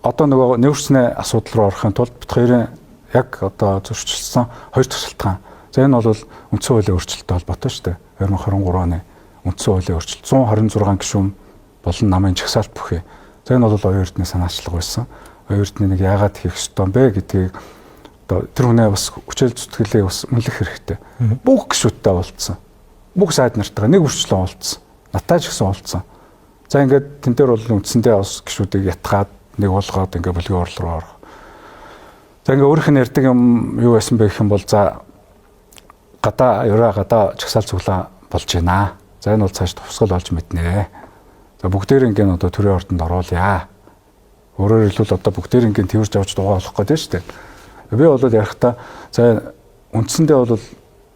одоо нөгөө нөөцний асуудал руу орохын тулд бид хоёрын яг одоо зөрчилсөн хоёр дахь шалтгаан. За энэ бол үндсэн хуулийн өөрчлөлттэй холбоотой шүү дээ. 2023 оны үндсэн хуулийн өөрчлөлт 126 гишүүн болон намын жагсаалт бүхий. За энэ бол оюун эрдэнэ санаачлага байсан. Оюун эрдэнэ нэг яагаад хийх ёстой юм бэ гэдгийг одоо тэр хүнээ бас хүчээл зүтгэлийг бас үнэлэх хэрэгтэй. Бүх гишүүдтэй уулзсан. Бүх сайд нартайгаа нэг бүрчлэн уулзсан. Надтай ч гэсэн уулзсан. За ингээд тэн дээр бол үндсэндээ бас гишүүдийг ятгаад нэг болгоод ингээд бүлгийн хурал руу орох. За ингээд өөрийнх нь ярьдаг юм юу байсан бэ гэх юм бол за гадаа ерөө гадаа жагсаал цуглаа болж байна. За энэ бол цааш тусгал олж мэднэ. За бүгдээр ингээд одоо төрийн ордонд оруулъя. Өөрөөр хэлбэл одоо бүгдээр ингээд тэрж авч дугаа болох гэдэг нь шүү дээ. Би бол ярихдаа за үндсэндээ бол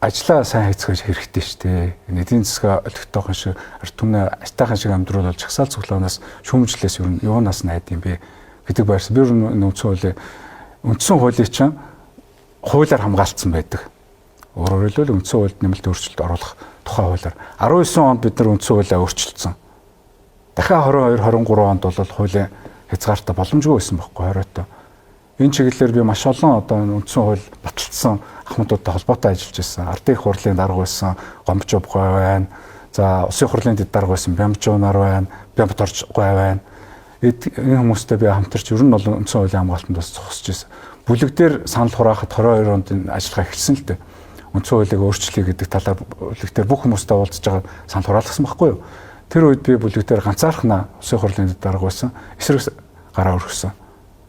ажлаа сайн хийцгэж хэрэгтэй шүү дээ. Энэ эдийн засгаа олигтойхон шиг ард түмнээ аятайхан шиг амьдрал бол жагсаал цуглаанаас шүүмжлээс юу юунаас найд юм бэ гэдэг байрсан. Би энэ үндсэн хуулийг чинь хуулиар хамгаалцсан байдаг. Өөрөөр хэлбэл үндсэн хуульд нэмэлт өөрчлөлт оруулах тухай хуулиар 19 онд бид нар үндсэн хуулиа өөрчилсөн. Дахиад 22 23 онд бол хуулийн хязгаартай боломжгүй байсан байхгүй хориотой. Энэ чиглэлээр би маш олон одоо үндсэн хууль баталсан ахмадуудтай холбоотой ажиллаж байсан. Ардын их хурлын дарга байсан, Гомбожов гой байна. За улсын хурлын дэд дарга байсан Бямжуу нар байна, Бямбаторж гой байна. Энэ хүмүүстэй би хамтарч ер нь бол үндсэн хуулийн хамгаалтанд бас зогсож байсан. Бүлэг дээр санал хураахад 22 онд энэ ажиллагаа эхэлсэн л дээ. Үндсэн хуулийг өөрчлөе гэдэг талаар бүлэг дээр бүх хүмүүстэй уулзж байгаа санал хураалгасан байхгүй юу? Тэр үед би бүлэг дээр ганцаархнаа Улсын хурлын дарга байсан. Эсрэг гараа өргөсөн.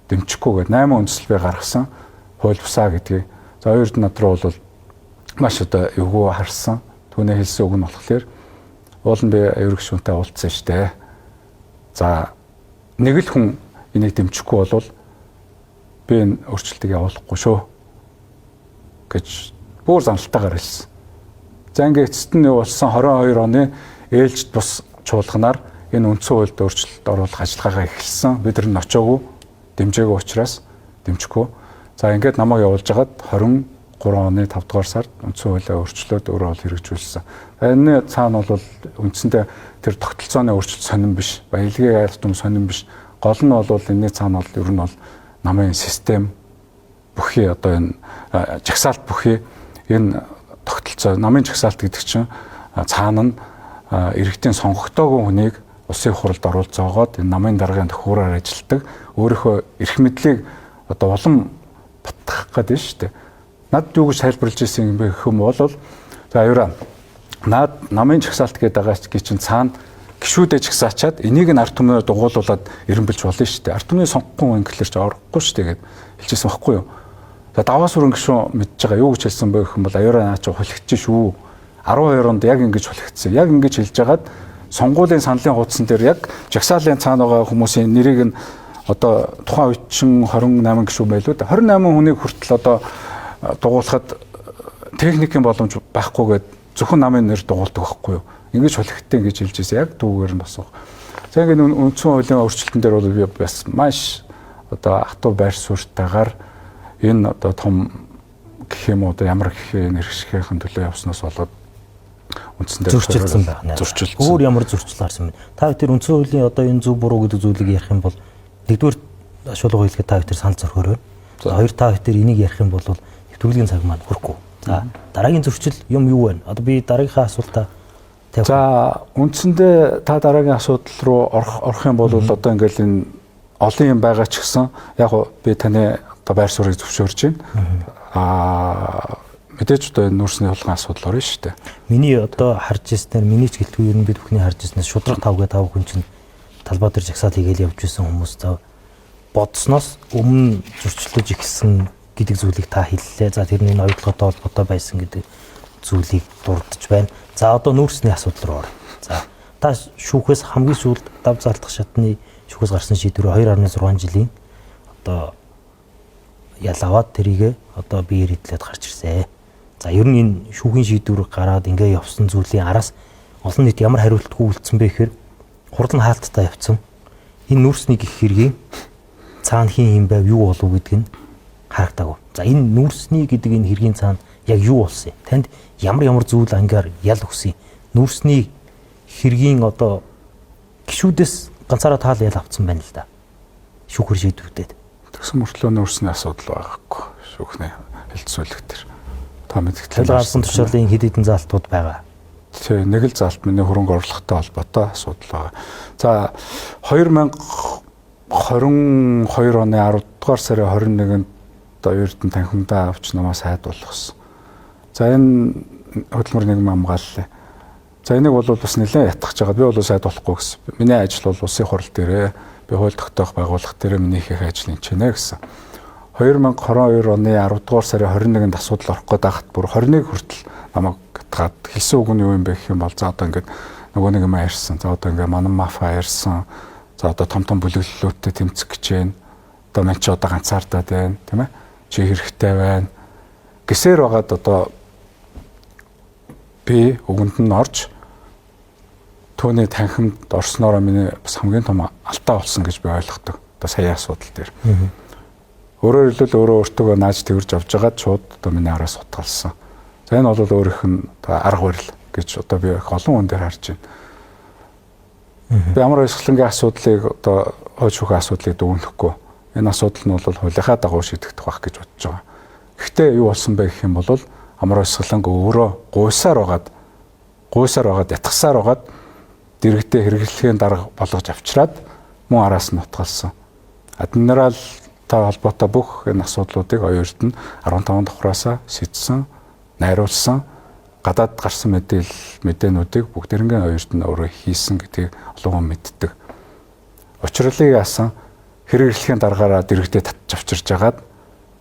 Дэмжихгүй гээд 8 үндэслэл би гаргасан. Хууль бусаа гэдгийг. За оюун эрдэнэ над руу бол маш одоо эвгүй харсан. Түүний хэлсэн үг нь болохоор уул нь би аюул гишүүнтэй уулзсан штэ. За нэг л хүн энийг дэмжихгүй болвол би энэ өөрчлөлтийг явуулахгүй шүү гэж бүр заналтайгаар хэлсэн. За ингээ эцэст нь юу болсон 22 оны ээлжид бус чуулганаар энэ үндсэн хуульд өөрчлөлт оруулах ажиллагаагаа эхэлсэн. Бид нар нь очоогүй, дэмжээгүй учраас дэмжихгүй. За ингээд намайг явуулж хагаад 23 оны 5 дугаар сард үндсэн хуулиа өөрчлөөд өөрөө бол хэрэгжүүлсэн. Энэ цаана бол үндсэндээ тэр тогтолцооны өөрчлөлт сонирн биш, баялагын айлтум сонирн биш. Гол нь бол энэний цаана бол ер нь бол намын систем бүхий одоо энэ жагсаалт бүхий энэ тогтолцоо намын жагсаалт гэдэг чинь цаана нь иргэдийн сонгогдоогүй хүнийг улсын хурлд оруулж зоогоод энэ намын даргын тохиураар ажилладаг өөрийнхөө эрх мэдлийг одоо улам баттгах гэдэг нь шүү дээ. Над юу гэж тайлбарлаж ирсэн юм бэ гэх юм бол за аюураа над намын жагсаалт гэдэг байгаа чинь цаана гişүүдээ жагсаачаад энийг нь ард түмнээр дугуулуулад эренбэлж болно шүү дээ. Ард түмний сонгохгүй хүн гэхэлэр чи орохгүй шүү дээ гэд хэлжсэн байхгүй юу? За даваас өрн гişүүн мэдж байгаа юу гэж хэлсэн бэ гэх юм бол аюураа наа чи хулигдчих шүү. 12 онд яг ингэж хулигдсан. Яг ингэж хэлж хагаад сонгуулийн саналын хуудсан дээр яг жагсаалын цаана байгаа хүмүүсийн нэрийг нь одоо тухайн үед чинь 28 гишүүн байлуу да. 28 хүнийг хүртэл одоо дугуулахад техникийн боломж байхгүйгээд зөвхөн намын нэр дугуулдаг байхгүй юу? Ингэж хулигдтээ ингэж хэлж байсан. Яг түүгээр нь басах. За ингээд үндсэн хуулийн өөрчлөлтөн дээр бол би бас маш одоо хатуу байр суурьтайгаар энэ одоо том гэх юм уу одоо ямар гэх юм хэрэгшихийн төлөө явснаас болоод үндсэн дээр зөрчилдсөн байна. Зөрчилдсөн. Өөр ямар зөрчил гарсан бэ? Та тэр үндсэн хуулийн одоо энэ зөв буруу гэдэг зүйлийг ярих юм бол нэгдүгээр шулууг хэлэхэд та тэр санал зөрхөөр байна. Хоёр та тэр энийг ярих юм бол нэвтрүүлгийн цаг маань хүрэхгүй. За дараагийн зөрчил юм юу вэ? Одоо би дараагийнхаа асуултаа тавих. За үндсэндээ та дараагийн асуудал руу орох юм бол одоо ингээл энэ олон юм байгаа ч гэсэн яг би таны одоо байр суурийг зөвшөөрж байна. Аа мэдээж одоо энэ нүүрсний хулгайн асуудал орно шүү дээ. Миний одоо харж ирснээр миний ч гэлтгүй ер нь бид бүхний харж ирснээр шудраг 5 гэ 5 хүн чинь талбай дээр жагсаал хийгээл явж исэн хүмүүс за бодсноос өмнө зөрчилдөж ихсэн гэдэг зүйлийг та хэллээ. За тэрний ноёдлоготой холбоотой байсан гэдэг зүйлийг дурдж байна. За одоо нүүрсний асуудал руу оръё. За та шүүхээс хамгийн сүүлд дав заалтах шатны шүүхээс гарсан шийдвэр 2.6 жилийн одоо ял аваад тэрийг одоо биеэр идлээд гарч ирсэн. За ер нь энэ шүүхийн шийдвэр гараад ингээ явсан зүйлийн араас олон нийт ямар хариултгүй үлдсэн бэ гэхээр хурдан хаалттай явцсан. Энэ нүүрсний гих хэргийн цаана хин юм байв юу болов гэдг нь харагдаагүй. За энэ нүүрсний гэдэг энэ хэргийн цаана яг юу болсон юм? Танд ямар зүйл ангаар ял өгсөн юм? Нүүрсний хэргийн одоо гişүүдээс ганцаараа таал ял авцсан байна л да. Шүүхэр шийдвэрдээд. Тэгсэн мөртлөө нүүрсний асуудал байгаагүй. Шүүхний хэлтсүүлэг төр. Та мэдгэлээ. Хууль албан тушаалын хэд хэдэн заалтууд байгаа. Тэ нэг л заалт миний хөрөнгө оруулалттай холбоотой асуудал байгаа. За 2022 оны 10 дугаар сарын 21-нд Оюун Эрдэнэ танхимдаа авч намаа сайд болгосон. За энэ хөдөлмөр нийгэм хамгааллаа. За энийг бол бас нэлээд ятгах жагаад би бол сайд болохгүй гэсэн. Миний ажил бол улсын хурал дээрээ би хууль тогтоох байгууллага дээрээ миний их ажил энэ ч нэ гэсэн. 2022 оны 10 дугаар сарын 21-нд асуудал орох гээд байхад бүр 21 хүртэл намайг гатгаад хэлсэн үг нь юу юм бэ гэх юм бол за одоо ингээд нөгөө нэг юм ярьсан. За одоо ингээд манан мафа ярьсан. За одоо том том бүлэглэлүүдтэй тэмцэх гэж байна. Одоо мань чи одоо ганцаардаад байна, тийм ээ? Чи хэрэгтэй байна. Гисээр байгаад одоо би өгөнд нь орж түүний танхимд орсноороо миний бас хамгийн том алдаа болсон гэж би ойлгодог. Одоо сая асуудал дээр. Өөрөөр хэлбэл өөрөө өөртөө нааж тэрж авч байгаад шууд одоо миний араас утгалсан. За энэ бол өөрийнх нь одоо арга барил гэж одоо би их олон хүн дээр харж байна. Би ямар баясгалангийн асуудлыг одоо хойч шүүхийн асуудлыг дүгнэхгүй. Энэ асуудал нь бол хуулийнхаа дагуу шийдэгдэх байх гэж бодож байгаа. Гэхдээ юу болсон бэ гэх юм бол амар баясгаланг өөрөө гуйсаар байгаад ятгсаар байгаад дэрэгдээ хэрэглэхийн дарга болгож авчираад мөн араас нь утгалсан. Адмирал та холбоотой бүх энэ асуудлуудыг Оюун Эрдэнэ 15 давхраасаа шийдсэн, найруулсан. Гадаад гарсан мэдээлэл мэдээнүүдийг бүгдэрнгийн Оюун Эрдэнэ өөрөө хийсэн гэдгийг олон хүн мэддэг. Учирлыг яасан хэрэг эрхлэхийн даргаараа дэрэгдээ татж авчирж агаад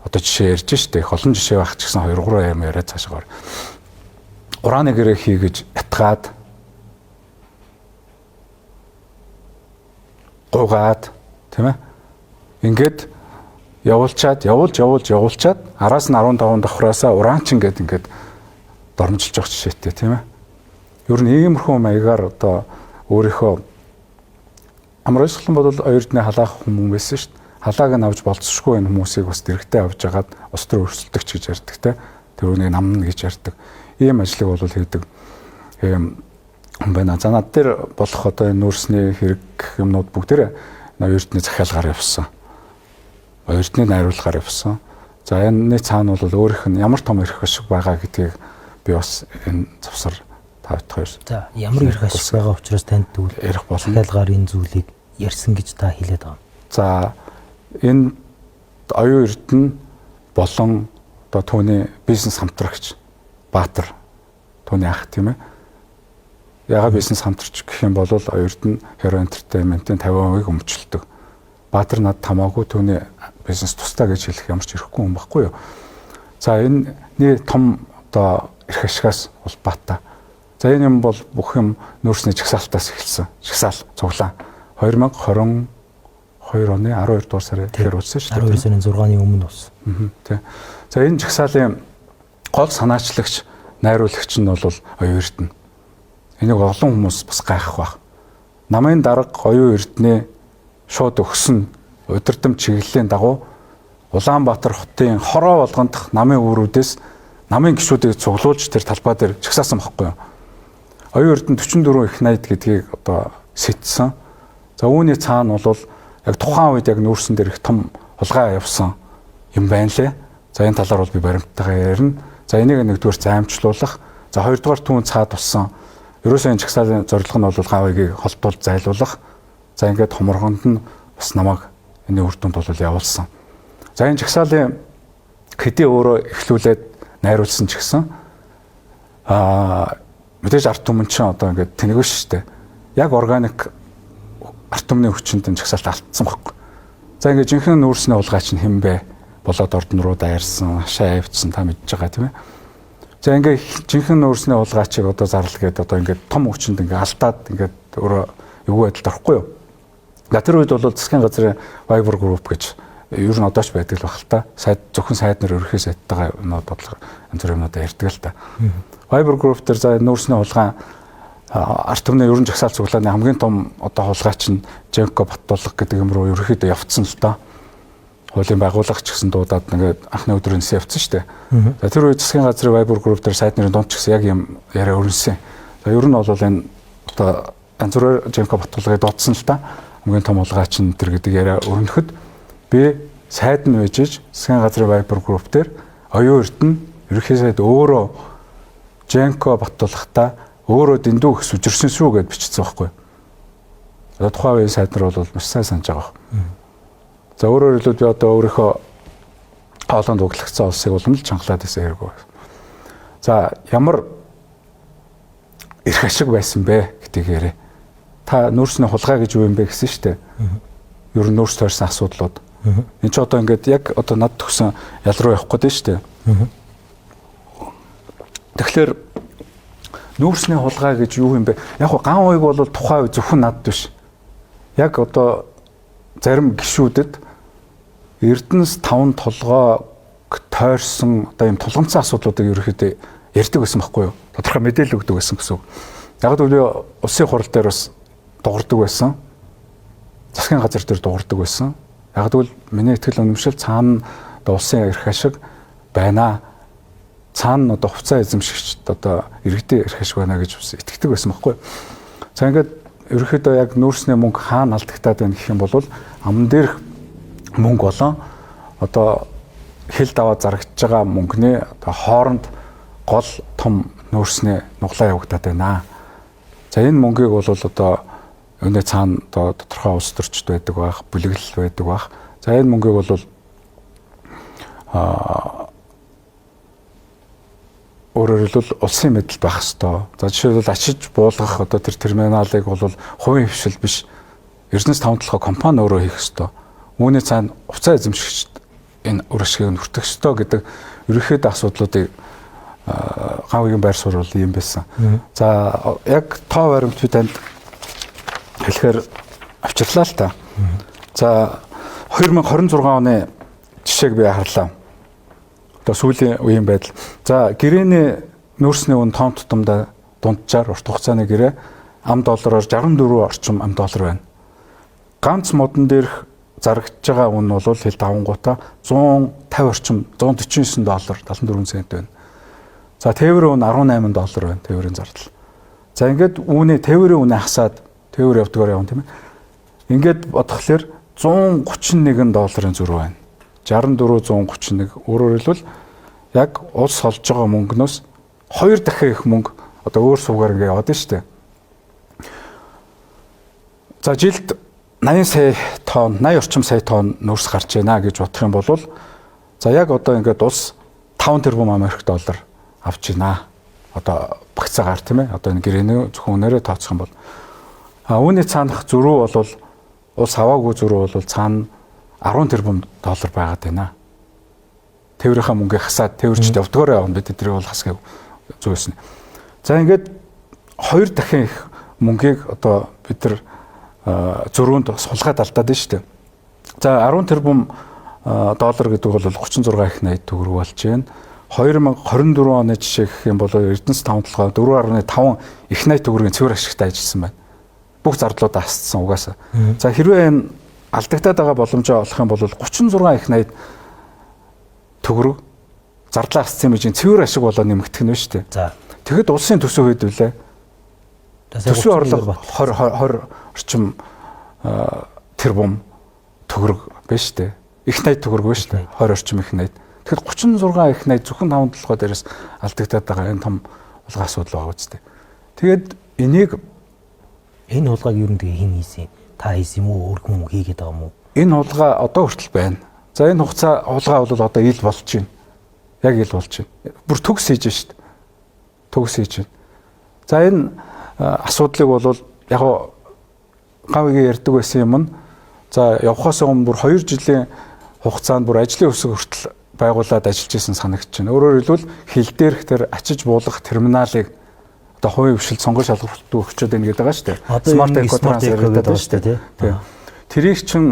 одоо жишээ ярьж штэ их олон жишээ байх ч гэсэн 2 3 юм яриад цаашгаар ураны гэрээ хий гэж ятгаад гуйгаад тийм ингээд явуулчаад явуулж араас нь 15 давхраасаа ураанчин гээд ингээд дормжилж явах жишээтэй тийм ээ. Ер нь иймэрхүү маягаар одоо өөрийнхөө амар ойлголон бол Оюун Эрдэнэ халаах хүмүүс байсан шүү дээ. Халааг нь авч болцсошгүй энэ хүмүүсийг бас дэрэгтэй авч хагаад улс төр өрсөлдөгч гэж ярьдаг те. Тэр үнийг намна гэж ярьдаг. Ийм ажлыг бол хийдэг юм байна. За над дээр болох одоо энэ нүүрсний хэрэг юмнууд бүгдээр Оюун Эрдэнэ захиалгаар явсан. Оюун Эрдэнэ найруулгаар явсан. За энэний цаана бол өөрийнх нь ямар том эрх ашиг байгаа гэдгийг би бас энэ завсар та хоёр. За ямар эрх ашиг байгаа учраас танд тэгвэл ярих болно. Захиалгаар энэ зүйлийг ярьсан гэж та хэлээд байгаа юм. За энэ Оюун Эрдэнэ болон одоо түүний бизнес хамтрагч Баатар түүний ах тийм ээ. Ягаад бизнес хамтрагч гэх юм бол Оюун Эрдэнэ Hero Entertainment-ийн 50%-ийг өмчлөдөг. Баатар над хамаагүй түүний бизнес тусдаа гэж хэлэх ямар ч эрхгүй юм баггүй юу. За энэний том одоо эрх ашигаас улбаатай. За энэ юм бол бүх юм нүүрсний жагсаалтаас эхэлсэн. Жагсаал цуглаан 2022 оны 12 дугаар сарын тэгэхээр болсон шүү дээ. 12 сарын 6-ны өмнө болсон. Тий. За энэ жагсаалын гол санаачлагч, найруулагч нь бол Оюун Эрдэнэ. Энийг олон хүмүүс бас гайхах байх. Намын дарга Оюун Эрдэнэ шууд өгсөн удирдам чиглэлийн дагуу Улаанбаатар хотын хороо болгондох намын үүрүүдээс намын гишүүдийг цуглуулж тэр талбай дээр жагсаасан байхгүй юу. Оюун Эрдэнэ 44 их найд гэдгийг одоо сэтсэн. За үүний цаана бол яг тухайн үед яг нүүрсэн дээр их том хулгай явсан юм байна лээ. За энэ талаар бол би баримттайгаа ярина. За энийг нэгдүгээр займчлуулах. За хоёрдугаар түүн цаад тусан. Ерөөсөө энэ жагсаалын зорилго нь бол гавьяагийг холдуул зайлуулах. За ингээд хоморгонд нь бас намайг энэ үр дүнд бол явуулсан. За энэ жагсаалын хэдий өөрөө эхлүүлээд найруулсан ч гэсэн мэдээж ард түмэн чинь одоо ингээд тэнэг шүү дээ. Яг органик ард түмний хүчинд энэ жагсаалт алдсан байхгүй. За ингээд жинхэнэ нүүрсний хулгайч нь хэн бэ? Болоод ордон руу дайрсан, хашаа авчихсан та мэдж байгаа тийм ээ. За ингээд жинхэнэ нүүрсний хулгайчийг одоо зарлал гээд одоо ингээд том хүчинд ингээд алдаад ингээд өөрөө эвгүй байдалд орохгүй юу? За тэр үед бол засгийн газрын Viber group гэж ер нь одоо ч байдаг л баг л та. Сайд зөвхөн сайд нар ерөнхий сайдтайгаа юмнууд бодлого янз бүрийн юмнуудаа ярьдаг л та. Viber group дээр за нүүрсний хулгай ард түмний ерөн жагсаал цуглааны хамгийн том одоо хулгайч нь Женко Баттулга гэдэг юм руу ерөнхийдөө явцсан л та. Хуулийн байгуулагч гэсэн дуудаад ингээд анхны өдөр нисээ явцсан шүү дээ. За тэр үед засгийн газрын Viber group дээр сайд нарын дунд ч гэсэн яг юм яриа өрнөсөн. За ер нь бол энэ одоо янз бүрээр Женко Баттулгыг дуудсан л та. Хамгийн том хулгайч нь тэр гэдэг яриа өрнөхөд би сайд нь байж иж засгийн газрын Viber group дээр Оюун Эрдэнэ ерөнхий сайд өөрөө Женко Баттулгатай өөрөө дэндүү их сүжирсэн шүү гэд бичсэн байхгүй. Одоо тухайн үеийн сайд нар бол маш сайн санаж байгаа. За өөрөөр хэлбэл би одоо өөрийнхөө хоолойнд углагдсан улсыг улам л чангалаад байсан хэрэг. За ямар эрх ашиг байсан бэ гэдгийг яриа. Та нүүрсний хулгай гэж юу юм бэ гэсэн шүү дээ. Ер нь нүүрс тойрсон асуудлууд. Энд чи одоо ингээд яг одоо над төгсөн ял руу явах гээд шүү дээ. Тэгэхээр нүүрсний хулгай гэж юу юм бэ? Яг гоо ган уйг бол тухайн үе зөвхөн над биш. Яг одоо зарим гишүүдэд Эрдэнэс 5 толгойг тойрсон одоо ийм тулгамдсан асуудлуудыг ерөнхийдөө ярьдаг байсан байхгүй юу? Тодорхой мэдээлэл өгдөг байсан гэсэн үг. Яг л би улсын хурал дээр бас дуурдаг байсан. Засгийн газар дээр дуурдаг байсан. Яг л миний итгэл үнэмшил цаана одоо улсын эрх ашиг байна. Цаана одоо хувьцаа эзэмшигчд одоо иргэдийн эрх ашиг байна гэж бас итгэдэг байсан байхгүй юу? За ингээд ерөнхийдөө яг нүүрсний мөнгө хаана алдагтаад байна гэх юм бол аман дээрх мөнгө болон одоо хил даваа зарагдж байгаа мөнгөний одоо хооронд гол том нүүрсний нуглаа явагдаад байна. За энэ мөнгийг бол одоо өнөө цаана одоо тодорхой улс төрчд байдаг байх, бүлэглэл байдаг байх. За энэ мөнгийг бол Өөрөөр хэлбэл улсын мэдэл байх ёстой. За жишээлбэл ачиж буулгах одоо тэр терминалыг бол хувийн хвшил биш. Эрдэнэс таван толгой компани өөрөө хийх ёстой. Үүний цаана хувьцаа эзэмшигчд энэ үр ашгийг нь хүртэх ёстой гэдэг ерөнхийдөө асуудлуудыг гавгийн байр суурь бол ийм байсан. За яг тоо баримт би танд хэлэхээр авчирлаа л та. За 2026 оны жишээг би харлаа. Одоо сүүлийн үеийн байдал. За гэрээний нүүрсний үн тоон тутамдаа дунджаар урт хугацааны гэрээ ам доллараар 64 орчим ам доллар байна. Ганц модон дээрх зарагдж байгаа үн бол хил давангуудаа 150 орчим 149 доллар 74 цент байна. За тээврийн үн 18 доллар байна тээврийн зардал. За ингээд үүний тээврийн үнэ хасаад тээвэр явдгаар явна тийм ээ. Ингээд бодохлоор 131 долларын зөрүү байна. 64 131 өөрөөр хэлбэл яг улс олж байгаа мөнгнөөс 2 дахин их мөнгө одоо өөр сувгаар ингээ яваад нь шүү дээ. За жилд 80 сая тонн, 80 орчим сая тонн нүүрс гарч байна гэж бодох юм бол за яг одоо ингээд улс 5 тэрбум Америк доллар авч байна. Одоо багцаагаар тийм ээ. Одоо энэ гэрээний зөвхөн үнээрээ тооцох юм бол а үүний цаанах зөрүү бол улс аваагүй зөрүү бол цаана 10 тэрбум доллар байгаад байна. Тээврийнхаа мөнгийг хасаад тээвэрчд явдгаараа явна бид тэрийг бол хасгав зүйсэн. За ингээд 2 дахин их мөнгийг одоо бид нар зөрүүнд сулгаад алдаад байна шүү дээ. За 10 тэрбум доллар гэдэг бол 36 их 80 төгрөг болж байна. 2024 оны жишээ гэх юм бол Эрдэнэс таван толгой 4.5 их 80 төгрөгийн цэвэр ашигтай ажилласан байна. Бүх зардлуудаа хасцсан угаасаа. За хэрвээ энэ алдагдаад байгаа боломжоо олох юм бол 36 их 80 төгрөг зардлаа хасцсан юм чинь цэвэр ашиг болоо нэмэгдэх нь шүү дээ. За. Тэгэхэд улсын төсөв хэд вүлээ? Төсвийн орлого 20 20 орчим тэрбум төгрөг байна шүү дээ. Их 80 төгрөг байна шүү дээ. 20 орчим их 80. Тэгэхэд 36 их 80 зөвхөн 5 толгой дээрээс алдагдаад байгаа энэ том улгаан асуудал байгаа үстэй. Тэгээд энийг энэ хулгайг ер нь тэгээ хэн хийсэн? Та хийсэн юм уу? Өөр хүн хийгээд байгаа юм уу? Энэ хулгай одоо хүртэл байна. За энэ хугацаа хулгай бол одоо ил болж байна. Яг ил болж байна. Бүр төгс хийж байна шүү дээ. Төгс хийж байна. За энэ асуудлыг бол яг гавьгийн ярьдаг байсан юм нь за явхаас өмнө бүр 2 жилийн хугацаанд бүр ажлын өсөг хүртэл байгуулад ажиллаж исэн санагдаж байна. Өөрөөр хэлбэл хил дээрх тэр ачиж буулгах терминалыг одоо хувийн хвшил сонгон шалгаруулалт өгчөөд байна гэдэг байгаа шүү дээ. Smart Eco Trans гэдэг байгаа шүү дээ. Тийм. Тэрийг чин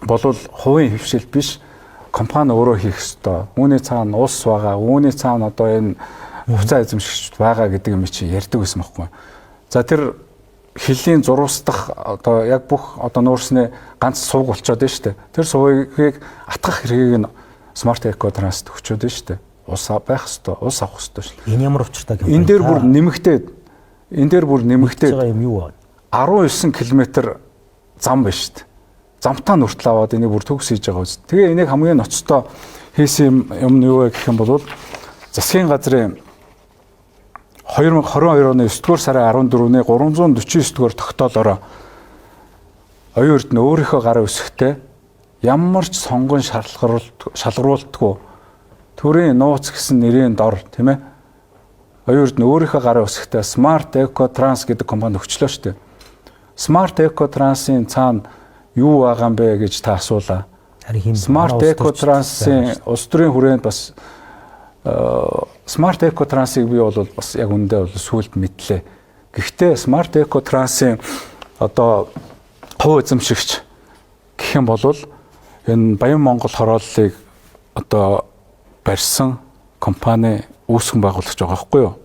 болвол хувийн хвшил биш компани өөрөө хийх ёстой. Үүний цаана улс байгаа, үүний цаана одоо энэ хувьцаа эзэмшигчд байгаа гэдэг юм чи ярьдаг байсан байхгүй. За тэр хилийн зурвасдах одоо яг бүх одоо нүүрсний ганц сувг болчоод байна шүү дээ. Тэр сувгийг атгах хэргийг нь Smart Eco Trans өгчөөд байна шүү дээ. Улс байх ёстой, улс авах ёстой шүү. Энэ ямар учиртай компани? Энэ дээр бүр нэмэгдээд энэ дээр бүр нэмэгдээд байгаа юм юу вэ? 19 км зам байна шүү дээ. Замтаа нүртэл аваад энийг бүр төгс хийж байгаа үст. Тэгээ энийг хамгийн ноцтой хийсэн юм нь юу вэ гэх юм бол засгийн газрын 2022 оны 9-р сарын 14-ний 349-р тогтоолоороо оюун эрдэнэ өөрийнхөө гарын өсөхтэй ямар ч сонгон шалгаруултгүй төрийн нууц гэсэн нэрийн дор тийм ээ оюун эрдэнэ өөрийнхөө гарын өсөхтэй Smart Eco Trans гэдэг компани өгчлөө шүү дээ. Smart Eco Trans-ын цаана юу байгаа юм бэ гэж та асуулаа. Smart Eco Trans-ын улс төрийн хүрээнд бас Smart Eco Trans-ыг би бол бас яг үндэ бол сүүлд мэдлээ. Гэхдээ Smart Eco Trans-ын одоо хувь эзэмшигч гэх юм бол энэ Баян Монгол хорооллыг одоо барьсан компани үүсгэн байгуулагч байгаа байхгүй юу?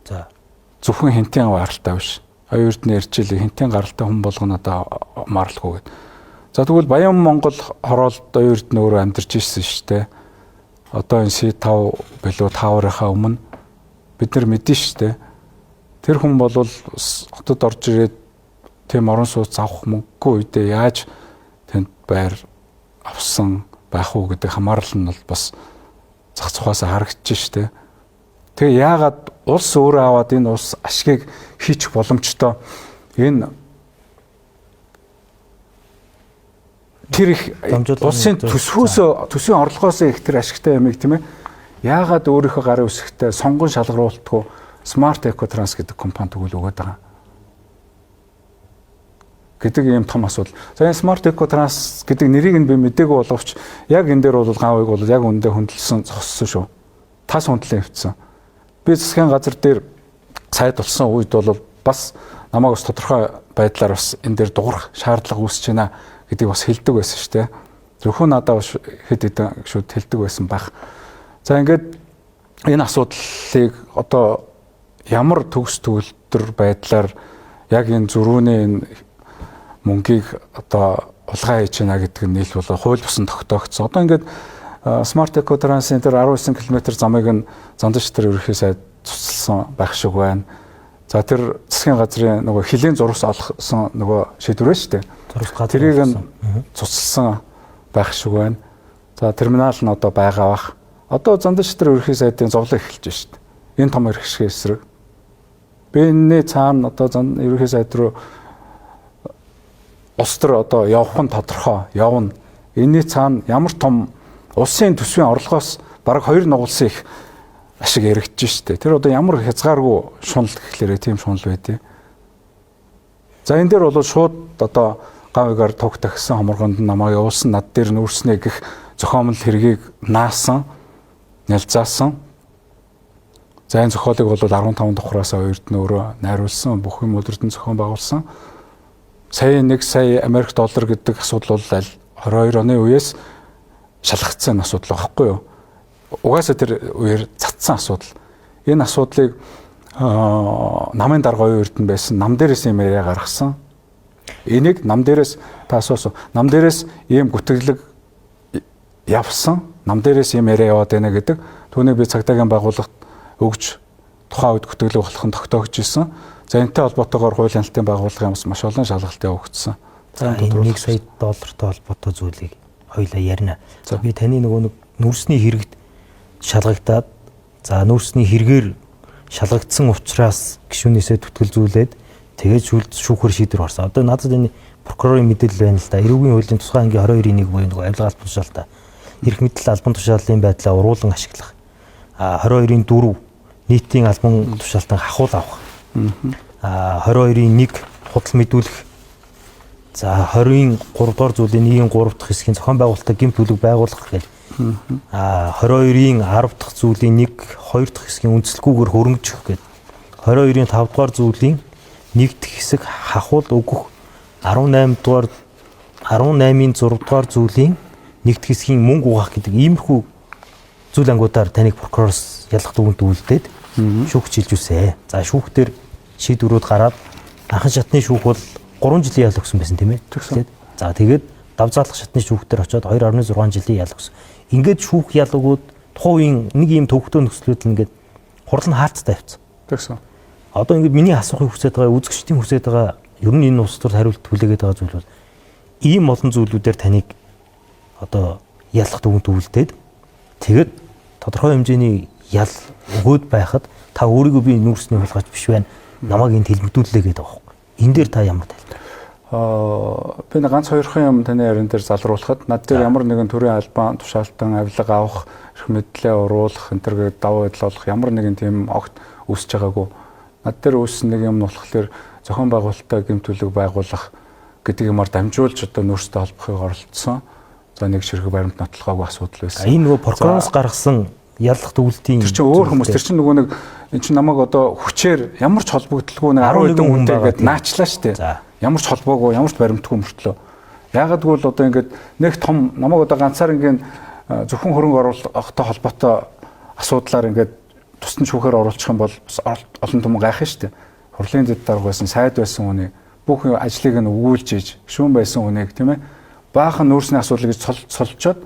За. Зөвхөн хинтийн гаралтай биш. Оюун эрдэнэ ярьж хинтийн гаралтай хүн болгоно одоо марлахгүй гэд. За тэгвэл Баян Монгол хороолд оюун эрдэнэ өөрөө амьдарч ирсэн шүү дээ. Одоо энэ C5 билүү Tower-ынхаа өмнө бид нар мэдэн шүү дээ. Тэр хүн бол хотод орж ирээд тийм орон сууц авах мөнгөгүй үедээ яаж тэнд байр авсан байх уу гэдэг хамаарал нь бол бас зах зухаасаа харагдчих шүү дээ. Тэгээ яагаад улс өөрөө аваад энэ улс ашгийг хийчих боломжтой энэ тэр их улсын төсвөөс төсвийн орлогоос их тэр ашигтай ямыг тийм ээ Яагаад өөрийнхөө гарын үсгтээ сонгон шалгаруултгүй Smart Ecotrans гэдэг компани тэгвэл өгөөд байгаа гэдэг ийм том асуудал. За энэ Smart Ecotrans гэдэг нэрийг нь би мдээгүй боловч яг энэ дээр бол гавыг бол яг үндэ хөндлөсөн зогссон шүү. Тас хөндлөн хэвтсэн. Би засгийн газар дээр сайд болсон үед бол бас намайг бас тодорхой байдлаар бас энэ дээр дуурах шаардлага үүсэж байна гэдгийг бас хэлдэг байсан шүү дээ. Зөвхөн надад бас хэд хэдэн гişүүд хэлдэг байсан байх. За ингээд энэ асуудлыг одоо ямар төгс төгөлдөр байдлаар яг энэ зөрүүний энэ мөнгийг одоо улгаан хийж байна гэдэг нь нийл болоо хууль бус нь тогтоогдсон. Одоо ингээд Smart Eco Trans-ын тэр 19 км замыг нь Зандан шатар ерөнхий сайд цуцлсан байх шиг байна. За тэр засгийн газрын нөгөө хилийн зурвас олгосон нөгөө шийдвэр шүү дээ. Тэрийг нь цуцлсан байх шиг байна. За терминал нь одоо байгаа бах. Одоо Зандан шатар ерөнхий сайдын зовлон эхэлж байна шүү дээ. Энэ том эрх ашигын эсрэг. Би энэний цаана одоо ерөнхий сайд руу улс төр одоо явах нь тодорхой явна. Энэний цаана ямар том улсын төсвийн орлогоос бараг 2 нугалсан их ашиг яригдж штэ. Тэр одоо ямар хязгааргүй шунал гэхлээрээ тийм шунал байдیں۔ За энэ дээр бол шууд одоо гавьгаар туг тагсан хоморгонд намайг явуулсан, над дээр нүүрснэ гэх зохиомл хэргийг наасан, нялзаасан. За энэ зохиолыг бол 15 давхраас оёрд нь өөрөө найруулсан, бүх юм өдөртөн зохион байгуулсан. Сая 1 сая Америк доллар гэдэг асуудал бол аль 22 оны үеэс шалгагдсан асуудал байхгүй юу? Угаасаа тэр үеэр цацсан асуудал. Энэ асуудлыг намын дарга оюун эрдэнэ байсан нам дээрээс юм яриа гаргасан. Энийг нам дээрээс та асуусан. Нам дээрээс ийм гүтгэлэг явсан. Нам дээрээс ийм яриа яваад байна гэдэг. Түүнийг би цагдаагийн байгууллагт өгж тухайн үед гүтгэлэг болох нь тогтоогдож исэн. За энэтэй холбоотойгоор хуулийн хяналтын байгууллагын бас маш олон шалгалт явагдсан. За энэ 1 сая доллартай холбоотой зүйлийг хоёлаа ярина. За би таны нөгөө нэг нүрсний хэрэгт шалгагдаад, за нүрсний хэрэгээр шалгагдсан учраас гишүүнээсээ түтгэлзүүлээд тэгээд шүүхэр шийдвэр гарсан. Одоо надад энэ прокурорын мэдээлэл байна л да. Эрүүгийн хуулийн тусгай ангийн 22-ийн 1 буюу нөгөө авилга албан тушаалтай эрх мэдэл албан тушаалын байдлаа уруулан ашиглах. А 22-ийн 4 нийтийн албан тушаалтан хахуул авах. А 22-ийн 1 худал мэдүүлэх. За 20-ийн 3 дугаар зүйлийн 1-ийн 3 дахь хэсгийн зохион байгуулалтаа гэмт төлөв байгуулах гэл. А 22-ийн 10 дахь зүйлийн 1 2 дахь хэсгийн үндслгүүгээр хөрөнгөжих гэл. 22-ийн 5 дугаар зүйлийн 1 дахь хэсэг хахуул өгөх. 18 дугаар 18-ийн 6 дугаар зүйлийн 1 дахь хэсгийн мөнгө угаах гэдэг иймэрхүү зүйл ангуудаар таныг прокуророос ялах дүгнэлт үлдээд шүүх чилжүүлсэ. За шүүхтэр шийдвэрүүд гараад анхан шатны шүүх бол 3 жилийн ял өгсөн байсан тийм ээ. За тэгээд давзаалах шатны шүүхтэр очиод 2.6 жилийн ял өгсөн. Ингээд шүүх ял өгөөд тухайн үеийн нэг ийм төвхтөө нөхцлүүд л ингээд хурал нь хаалттай явцсан. Тэгсэн. Одоо ингээд миний асуухыг хүсэж байгаа, үзэгчдийн хүсэж байгаа ер нь энэ улс төр хариулт хүлээгээд байгаа зүйл бол ийм олон зүйлүүдээр таныг одоо ялах дүгнэлт үлдээд тэгээд тодорхой хэмжээний ял өгөөд байхад та өөрийгөө би нүүрсний хулгайч биш байна. Намайг энд хэлмэгдүүллээ гэдэг байгаа байхгүй. Энэ дээр та ямар тайлбар? Би нэг ганц хоёрхан юм таны ярин дээр залруулахад над дээр ямар нэгэн төрийн албан тушаалтан авилга авах, эрх мэдлээ уруулах, энэ төр гээд давуу байдал олох ямар нэгэн тийм огт үүсэж байгаагүй. Над дээр үүссэн нэг юм нь болохоор зохион байгуулалтаа гэмт төлөв байгуулах гэдэг юмар дамжуулж одоо нүүрстэй холбохыг оролдсон. За нэг ширхэг баримт нотлохоогүй асуудал байсан. Энэ нөгөө прокуророос гаргасан яллах дүгэлтийн тэр чинь өөр хүмүүс, тэр чинь нөгөө нэг эн чинь намайг одоо хүчээр ямар ч холбогдлгүй нэг 10 хэдэн хүнтэй ингээд наачлаа штэ. Ямар ч холбоогүй, ямар ч баримтгүй мөртлөө. Яагаад гэвэл одоо ингээд нэг том намайг одоо ганцаар ингээд зөвхөн хөрөнгө оруулалттай холбоотой асуудлаар ингээд тусдан шүүхээр оруулах юм бол бас олон түмэн гайхна штэ. Хурлын дэд дарга байсан, сайд байсан хүнийг бүх ажлыг нь өгүүлж ийж, шүүн байсан хүнийг тийм баахан нүүрсний асуудал гэж цолчоод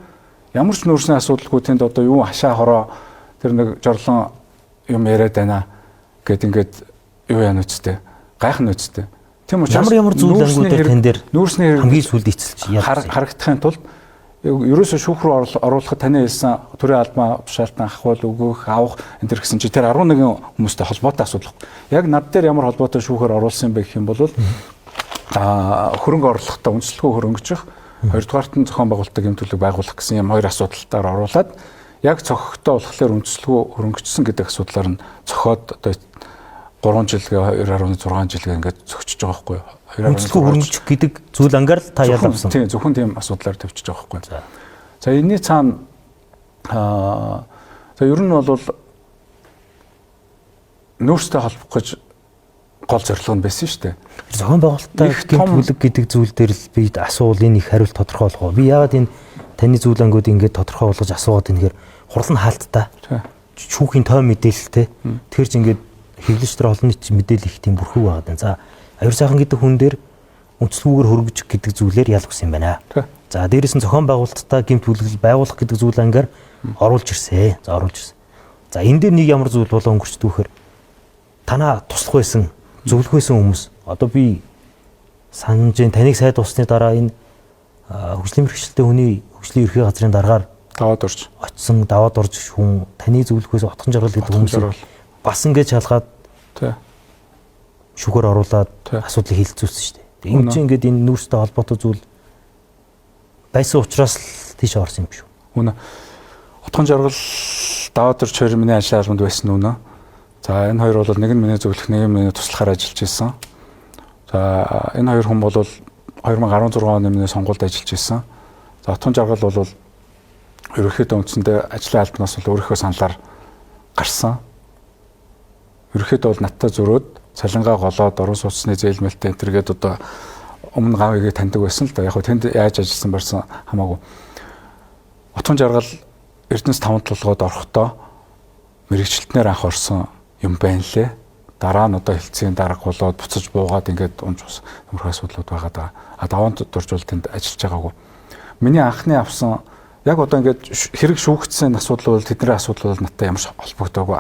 ямар ч нүүрсний асуудалгүй тэнд одоо юу хашаа хороо тэр нэг жорлон юм яриад байна гэд ингээд юу яана үсттэй гайхна үсттэй. Тийм учраас ямар зүйл ангуудаар тань дээр нүүрсний хэрэг хамгийн сүүлд эцэлж харагдахын тулд ерөөсөө шүүх рүү оруулахад таны хэлсэн төрийн албан тушаалтан ахуул өгөх, авах энэ төр гэсэн чи тэр 11 хүмүүстэй холбоотой асуудал. Яг над дээр ямар холбоотой шүүхээр оруулсан бэ гэх юм бол хөрөнгө оруулахдаа үндэслэхүй хөрөнгөжих, хоёрдугаарт нь зохион байгуулалтын гэмт төлөв байгуулах гэсэн юм хоёр асуудалтаар оруулаад Яг цохигтой болохоор үндэслэггүй хөрөнгөчсөн гэдэг асуудлаар нь цохиод одоо 3 жилгээ 2.6 жилгээ ингээд цогчж байгаа байхгүй юу? Үндэслэггүй хөрөнгөчих гэдэг зүйл ангаар л та ял авсан. Тийм, зөвхөн тийм асуудлаар тавьчихж байгаа байхгүй юу? За энэний цаана за ер нь бол нөөцтэй холбох гэж гол зорилго нь байсан шүү дээ. Зохион байгуулалттай гэмт бүлэг гэдэг зүйл дээр л би асуувал энэ их хариулт тодорхой болох уу? Би яагаад энэ таны зүйл ангууд ингээд тодорхой болгож асуугаад энэ гэхээр хурал нь хаалттай. Шүүхийн той мэдээлэлтэй. Тэр чинь ингээд хэвлэлч дээр олон нийт мэдээлэл их тийм бүрхүү байгаад байна. За аюур сайхан гэдэг хүн дээр үндэслэгүүгээр хөргөж гэдэг зүйлээр ял өгсөн юм байна. За дээрээс нь зохион байгуулалттай гэмт бүлэг байгуулах гэдэг зүйл ангаар оруулж ирсэн. За оруулж ирсэн. За энэ дээр нэг ямар зүйл болоо өнгөрчдөг вэхээр танаа туслах байсан, зөвлөх байсан хүмүүс одоо би санаж таныг сайд усны дараа энэ хөгжлийн бэрхшээлтэй хүний хөгжлийн ерхий газрын даргаар даваад орж очсон, даваад орж хүн таны зөвлөх байсан Отхон жаргал гэдэг хүмүүс бас ингэж шалгаад шүхээр оруулаад асуудлыг хилцүүлсэн шүү дээ. Энд чинь ингээд энэ нүүрстэй холбоотой зүйл байсан учраас л тийш орсон юм шүү. Үнэ. Отхон жаргал даваад орж хоёр миний ажлын албанд байсан үнэ. За энэ хоёр бол нэг нь миний зөвлөх, нэг нь миний туслахаар ажиллаж байсан. За энэ хоёр хүн бол 2016 оны миний сонгуульд ажиллаж байсан. За Отхон жаргал бол ерөнхийдөө үндсэндээ ажлын албанаас бол өөрийнхөө саналаар гарсан. Ерөнхийдөө бол надтай зөрөөд цалингаа голоод орон сууцны зээлмэлтэй энэ төргээд одоо өмнө гав игээ таньдаг байсан л да. Яг хөө тэнд яаж ажилласан барьсан хамаагүй. Отхон жаргал Эрдэнэс 5 толгойд орохдоо мэрэгчлэтнээр анх орсон юм байна лээ. Дараа нь одоо хэлцээний дарга болоод буцаж буугаад ингээд унж ус нөмрөх асуудлууд байгаа даа. А даваанд дуржуул тэнд ажиллаж байгаагүй. Миний анхны авсан яг одоо ингээд хэрэг шүүгдсэн асуудал бол тэдний асуудал бол надтай ямар ч холбогдоогүй,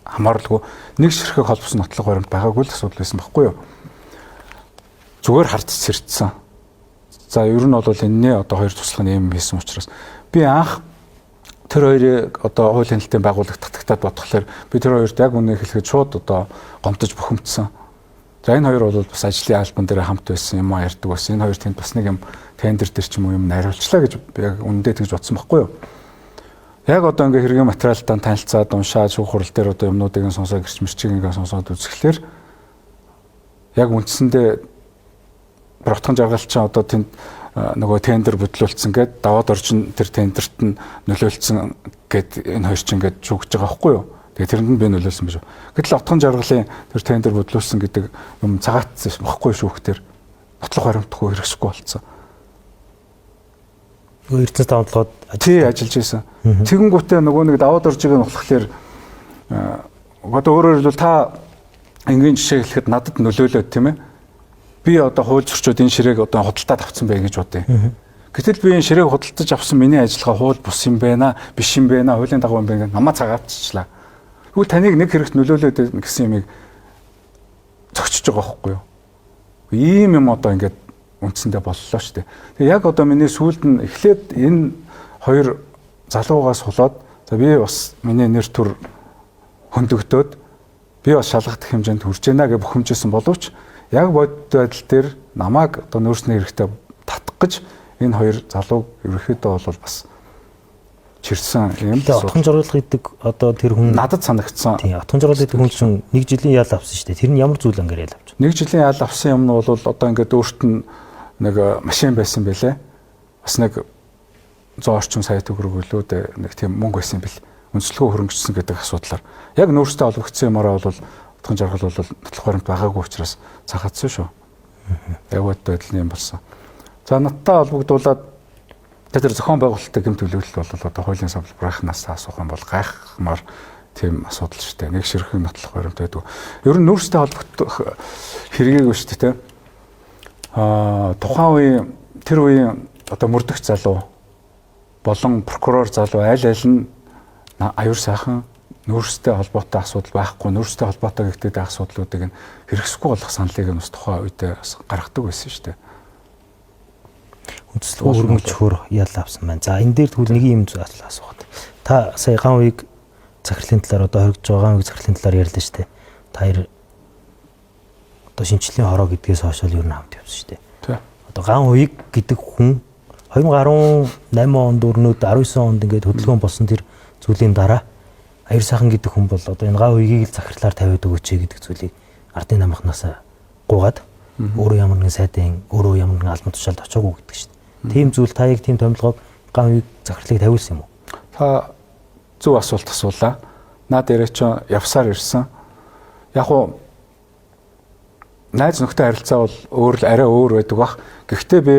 хамааралгүй нэг ширхэг холбосон нотлох баримт байгаагүй л асуудал байсан байхгүй юу? Зүгээр хард сэрдсэн. За ер нь бол энэний одоо хоёр туслах нь юм хийсэн учраас би анх тэр хоёрыг одоо хуулийн хяналтын байгууллага татагтаад бодглохлоор би тэр хоёрт яг үнэ хэлэхэд шууд одоо гомдож бухимдсан. За энэ хоёр бол бас ажлын албан дээр хамт байсан юм а ярьдаг байсан. Энэ хоёр тэнд бас нэг юм тендер дээр ч юм уу юм найруулчлаа гэж би яг үнэндээ тэгж бодсон байхгүй юу? Яг одоо ингээ хэргийн материалтаа танилцаад уншаад шүүх хурал дээр одоо юмнуудыг нь сонсоод гэрч мэрчийг ингээ сонсоод үзэхлээр яг үндсэндээ Отхон жаргалчин одоо тэнд нөгөө тендер бүтлүүлсэн гээд даваад орж тэр тендерт нь нөлөөлсөн гээд энэ хоёр чинь ингээд шүүгэж байгаа байхгүй юу? Тэгээ тэрэнд нь би нөлөөлсөн биш үү? Гэтэл Отхон жаргалын тэр тендер бүтлүүлсэн гэдэг юм цагаатсан байхгүй шүүхтэр нотлох баримтгүй хэрэгсэхгүй болцсон. Нөгөө Эрдэнэс 5 толгойд тий ажиллаж байсан. Тэгэнгүүтээ нөгөө нэг даваад орж байгаа нь болохоор одоо өөрөөр хэлбэл та энгийн жишээ хэлэхэд надад нөлөөлөөд тийм ээ. Би одоо хууль зөрчөөд энэ ширээг одоо худалдаад авсан байх гэж бодъё. Гэтэл би энэ ширээг худалдаж авсан миний ажиллагаа хууль бус юм байна, биш юм байна, хуулийн дагуу юм байна гэж намаа цагаатчихлаа. Тэгвэл таныг нэг хэрэгт нөлөөлөөд гэсэн юмыг зөгчөж байгаа байхгүй юу? Ийм юм одоо ингээд үндсэндээ боллоо шүү дээ. Тэгээ яг одоо миний сүүлд нь эхлээд энэ хоёр залуугаас болоод за би бас миний нэр төр хөндөгдөөд би бас шалгах хэмжээнд хүрч байна гэж бухимжсэн боловч яг бодит байдал дээр намайг одоо нөөцний хэрэгтэй татах гэж энэ хоёр залууг ерөнхийдөө бол бас чирсэн юм. Тэгээ Отхон жаргал гэдэг одоо тэр хүн надад санагдсан. Тийм, Отхон жаргал гэдэг хүн чинь нэг жилийн ял авсан шүү дээ. Тэр нь ямар зүйл ангаар ял авч? Нэг жилийн ял авсан юм нь бол одоо ингээд өөрт нь нэг машин байсан байлээ. Бас нэг 100 орчим сая төгрөг өлөө дээ нэг тийм мөнгө байсан юм бэл. Үндэслэгөө хөрөнгөчсөн гэдэг асуудлаар. Яг нөөцтэй холбогдсон юмараа бол Отхон жаргал бол нотлох баримт байгаагүй учраас цахаадсан шүү. Яг бодит байдал нь юм болсон. За надтай холбогдуулаад тэр зохион байгуулалттай гэмт төлөвлөлт бол одоо хуулийн салбарынхнаас асуух юм бол гайхмаар тийм асуудал шүү дээ. Нэг ширхэг нотлох баримт байдаг. Ер нь нүүрстэй холбогдох хэргийг шүү дээ. Тухайн үеийн тэр үеийн одоо мөрдөх залуу болон прокурор залуу аль аль нь аюур сайхан нүүрстэй холбоотой асуудал байхгүй, нүүрстэй холбоотой гэгдээд асуудлуудыг нь хэрэгсэхгүй болох саналыг нь бас тухайн үедээ бас гаргадаг байсан шүү дээ. Үндэслэггүй хөрөнгөчхөөр ял авсан байна. За энэ дээр тэгвэл нэг юм зүйл асуух. Та сая ган үеиг захирлын талаар одоо хоригдож байгаа ган үеиг захирлын талаар ярьлаа шүү дээ. Та хоёр одоо шинжлэлийн хороо гэдгээс хойш л ер нь хамт явсан шүү дээ. Тий. Одоо ган үеиг гэдэг хүн 2018 онд өрнөд 19 онд ингээд хөдөлгөөн болсон тэр зүйлийн дараа аюур сайхан гэдэг хүн бол одоо энэ гав үеийг л захирлаар тавиад өгөөч гэдэг зүйлийг ардын намхнаас гуугаад өөрөө ямар нэгэн сайдын өөрөө ямар нэгэн албан тушаалд очоогүй гэдэг шүү дээ. Тийм зүйл та яг тийм томилгоог гав үеийг захирлыг тавиулсан юм уу? Та зөв асуулт асуулаа. Наа дээрээ ч явсаар ирсэн. Яг уу найз нөхдөд харилцаа бол өөр л арай өөр байдаг бах. Гэхдээ би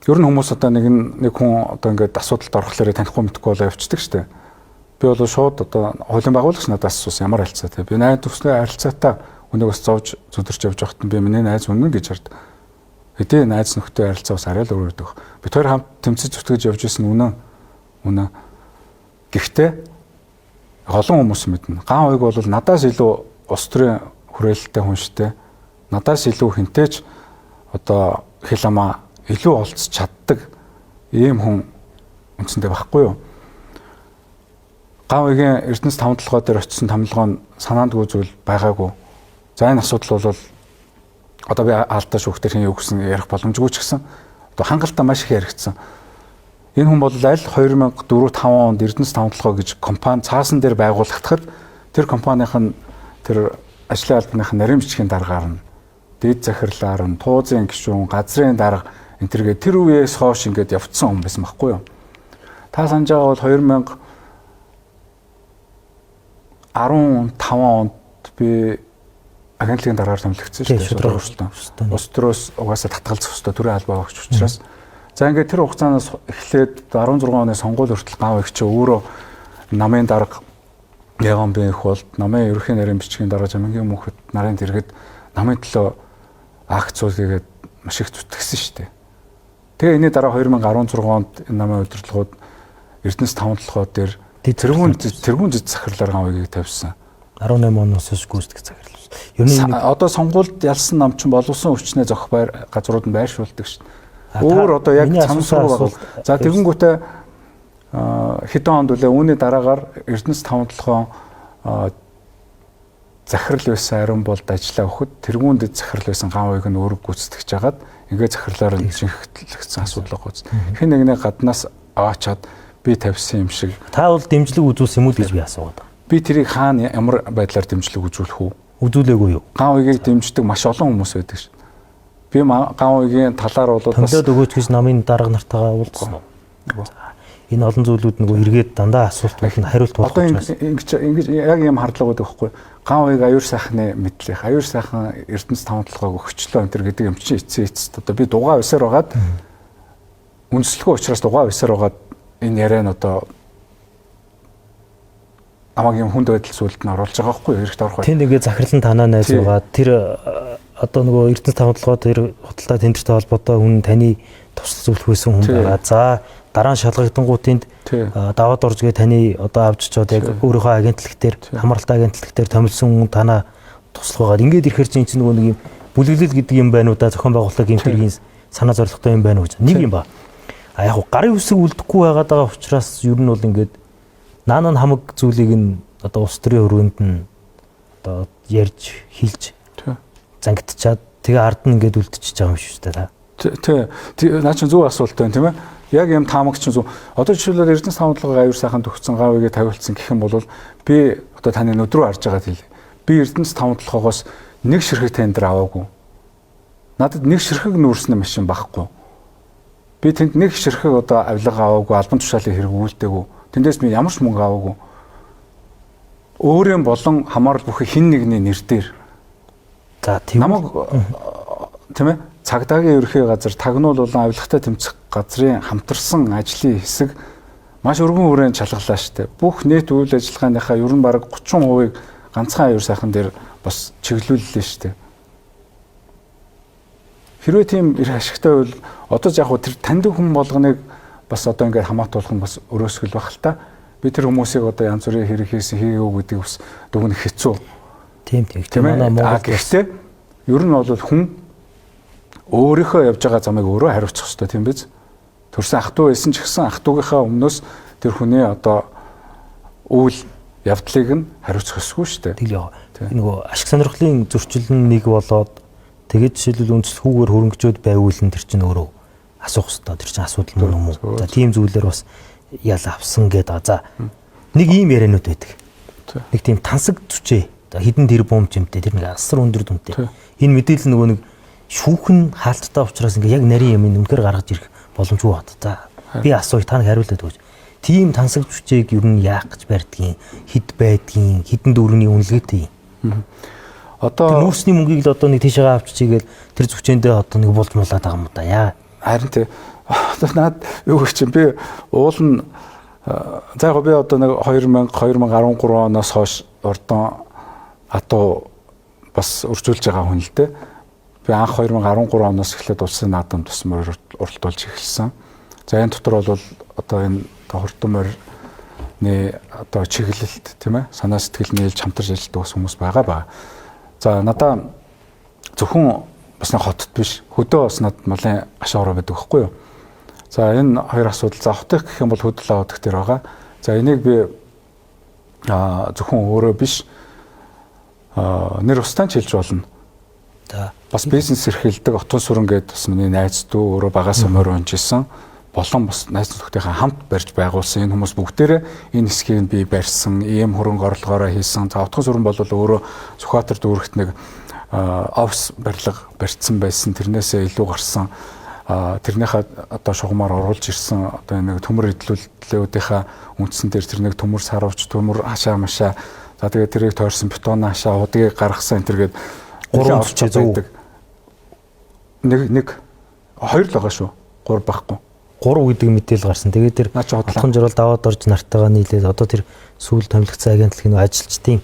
ер нь хүмүүс одоо нэг хүн одоо ингээд асуудалд орохлоор танихгүй мэдхгүй болоо явцдаг штэ. Би бол шууд одоо хуулийн байгуулагч надаас асуусан ямар харилцаатай. Би найз нөхдөд харилцаатай хүнийг бас зовж зүдэрч явж байхад би миний найз үнэн гэж хард. Хэдий найз нөхдөд харилцаа бас арай л өөр байдаг. Бид хоёр хамт тэмцэж зүтгэж явж исэн үнэн. Үнэн. Гэхдээ олон хүмүүс мэднэ. Ган уйг бол надаас илүү улс төрийн хүрээлэлтэй хүн штэ. Надаас илүү хинтээч одоо хэл амаа илүү олцож чаддаг ийм хүн үндсэндээ байхгүй юу? Ган уйгийн Эрдэнэс 5 толгой дээр очисон томилгоо нь санаандгүй зүйл байгаагүй. За энэ асуудал бол одоо би алдаа шүүхтэр хин юу гэсэн ярих боломжгүй ч гэсэн одоо хангалттай маш их яригдсан. Энэ хүн бол аль 2004 5 онд Эрдэнэс 5 толгой гэж компани цаасан дээр байгуулагдахад тэр компанийн нь тэр ажлын албаных нарийн бичгийн даргаар нь дээд захирлаар нь туузын гишүүн газрын дарга энэ тэргээ тэр үеэс хойш ингээд явцсан хүн байсан байхгүй юу? Та санаж байгаа бол 2015 онд би агентлагийн даргаар томилогдсон шүү дээ. Улс төрөөс угаасаа татгалзах ёстой төрийн албаа багч учраас. За ингээд тэр хугацаанаас эхлээд 16 оны сонгуул хүртэл гав их чи өөрөө намын дарга Ягон би их болд намын ерөнхий нарийн бичгийн дарга Жамингийн мөнхөд нарын дэргэд намын төлөө акц хийгээд маш их зүтгэсэн шүү дээ. Тэгээ энэний дараа 2016 онд энэ намын удирдлагууд Эрдэнэс 5 толгой дээр тэргүүн зэд захирлаар гав үеийг тавьсан. 18 оноос хойш гүйцэтгэх захирал. Ер нь одоо сонгуульд ялсан нам чинь боловсон хүчнээ зохих байр газрууд нь байршуулдаг шүү дээ. Өөр одоо яг цамсруу баг. За тэгэнгүүтээ хэдэн онд үлээ үүний дараагаар Эрдэнэс 5 толгой захирал байсан ариун болд ажиллаа өгөхөд тэргүүн дэд захирал байсан гав уйг нь өөрөг гүйцэтгэж хагаад ингээ захирлаар нь шинэхлэгдсэн асуудал байгаа. Хэн нэгний гаднаас аваачаад би тавьсан юм шиг. Та бол дэмжлэг үзүүлсэн юм уу гэж би асуугаад байна. Би тэрийг хаана ямар байдлаар дэмжлэг үзүүлэх үү? Үзүүлээгүй юу? Гав уйгийг дэмждэг маш олон хүмүүс байдаг шин. Би гав уйгийн талаар бол бас томилоод өгөөч гэж намын дарга нартайгаа уулзсан уу? Энэ олон зүйлүүд нөгөө эргээд дандаа асуултууд нь хариулт болох учраас ингэж яг юм хардлага байдаг байхгүй. Ган уйг аюур сайхны мэдлэх, аюур сайхан Эрдэнэс 5 толгойг өгчлөө энэ төр гэдэг юм чинь эцсийн эцэст одоо би дугаа усаар байгаад үндэслэхүү учраас дугаа усаар байгаад энэ яриа нь одоо намайг юм хүнд байдал зүйлд нь оруулж байгаа байхгүй юу? Хэрэгт орох бай. Тэнд ингээ захирлан танаа найз байгаа. Тэр одоо нөгөө Эрдэнэс 5 толгой тэр худалдаа тендертэй холбоотой хүн таны тусал зөвлөх байсан хүн байгаа. За дараа нь шалгагдангууд тэнд даваад орж гээ таны одоо авч очоод яг өөрийнхөө агентлаг дээр хамааралтай агентлаг дээр томилсон хүн танаа туслах байгаа. Ингээд ирэхэр чинь нөгөө нэг юм бүлэглэл гэдэг юм байна уу да, зохион байгуулалтын гэмтэргийн санаа зорилготой юм байна уу гэж. Нэг юм ба. А яг гарын үсэг үлдэхгүй байгаад байгаа учраас ер нь бол ингээд наана хамаг зүйлийг нь одоо улс төрийн өрөөнд нь одоо ярьж хэлж зангидчаад тэгээ ард нь ингээд үлдчихэж байгаа юм шүү дээ та. Тий. Наа чинь зөв асуулт байна тийм ээ. Яг юм таамаг чинь зөв. Одоо жишээлбэл Эрдэнэс 5 толгой аюур сайхан төгссөн гав үеийг тавиулсан гэх юм бол би одоо таны нүд рүү харж байгаа хэлье. Би Эрдэнэс 5 толгоогоос нэг ширхэг тендер аваагүй. Надад нэг ширхэг нүүрсний машин байхгүй. Би тэнд нэг ширхэг одоо авилга аваагүй, албан тушаалын хэрэг үйлдээгүй. Тэндээс би ямар ч мөнгө аваагүй. Өөрийн болон хамаарал бүхий хин нэгний нэр дээр. За тийм. Намайг тийм ээ цагдаагийн ерөнхий газар тагнуул болон авилгатай тэмцэх газрын хамтарсан ажлын хэсэг маш өргөн хүрээнд шалгалаа штэ. Бүх нийт үйл ажиллагааныхаа ер нь бараг 30%-ыг ганцхан аюур сайхан дээр бас чиглүүллээ штэ. Хэрвээ тийм эрх ашигтай бол одоо яг хөө тэр таньдаг хүн болгоныг бас одоо ингээд хамаатуулах нь бас өрөөсгөл байх л та. Би тэр хүмүүсийг одоо янз бүрийн хэрэг хийсэн хийгээгүй гэдгийг бас дүгнэх хэцүү. Тийм тийм. Манай Монгол гэхдээ ер нь бол хүн өөрийнхөө явж байгаа замыг өөрөө хариуцах ёстой тийм биз? Төрсөн ах トゥ байсан ч гэсэн ах トゥ гийнхаа өмнөөс тэр хүний одоо үйл явдлыг нь хариуцах ёсгүй шүү дээ. Тэгэл яа. Нөгөө ашиг сонирхлын зөрчил нь нэг болоод тэгээд жишээлбэл үндэслэхүүгээр хөрөнгөжөөд байвал нь тэр чинь өөрөө асуух ёстой. Тэр чинь асуудал мөн юм уу? За тийм зүйлээр бас ял авсан гэдэг. За Нэг ийм яриануд байдаг. Нэг тийм тансаг зүчээ. Хэдэн тэрбум жимтэй тэр нэг асар өндөр дүнтэй. Энэ мэдээлэл нөгөө нэг шүүхэн хаалттай учраас ингээ яг нарийн юм үнэхээр гаргаж ирэх боломжгүй бат. За би асууя та нэг хариулаад өгөөч. Тийм тансаг зүчээг ер нь яах гэж барьдгийн, хэд байдгийн, хэдэн дөрөвний үнэлгээтэй юм. Одоо нүүрсний мөнгийг л одоо нэг тийшээгээ авчиж игээл тэр зүчээндээ одоо нэг булж муулаад байгаа юм да. Яа. Харин тий. Одоо наад юу гэх чинь би уул нь за яг би одоо нэг 2013 оноос хойш урдан атуу бас өржүүлж байгаа хүн л дээ. Би анх 2013 оноос эхлээд улсын наадам тусмаар уралдуулж эхэлсэн. За энэ дотор бол одоо энэ хурдан морины одоо чиглэлт тийм ээ санаа сэтгэл нийлж хамтарч ажилладаг бас хүмүүс байгаа ба. За надаа зөвхөн бас нэг хотод биш хөдөө бас над малын гашаа ороо байдаг байхгүй юу? За энэ хоёр асуудал за хотын гэх юм бол хөдөл авах дээр байгаа. За энийг би зөвхөн өөрөө биш нэр устан ч хэлж болно. За бас бизнес эрхэлдэг Отон сүрэн гэдэг бас миний найз дүү өөрөө багаас морь унжсэн болон бас найз нөхдөдийнхээ хамт барьж байгуулсан энэ хүмүүс бүгдээрээ энэ хэсгийг би барьсан, ийм хөрөнгө орлогоороо хийсэн. За Отгон сүрэн бол өөрөө Сүхбаатар дүүрэгт нэг офис барилга барьсан байсан. Тэрнээсээ илүү гарсан тэрнийхээ одоо шугамар оруулж ирсэн одоо нэг төмөр хөдлөлтүүдийнхээ үндсэн дээр тэр нэг төмөр саравч, төмөр хашаа машаа за тэгээд тэрийг тойрсон бетон хашаа удгийг гаргасан энэ төргээд гурван зүчээ зөв нэг хоёр л байгаа шүү. Гур байхгүй. 3 гэдэг мэдээлэл гарсан. Тэгээд тэр Отгон жаргал даваад орж нартайгаа нийлээд одоо тэр сүүл томилогдсон агентлагийн ажилчдын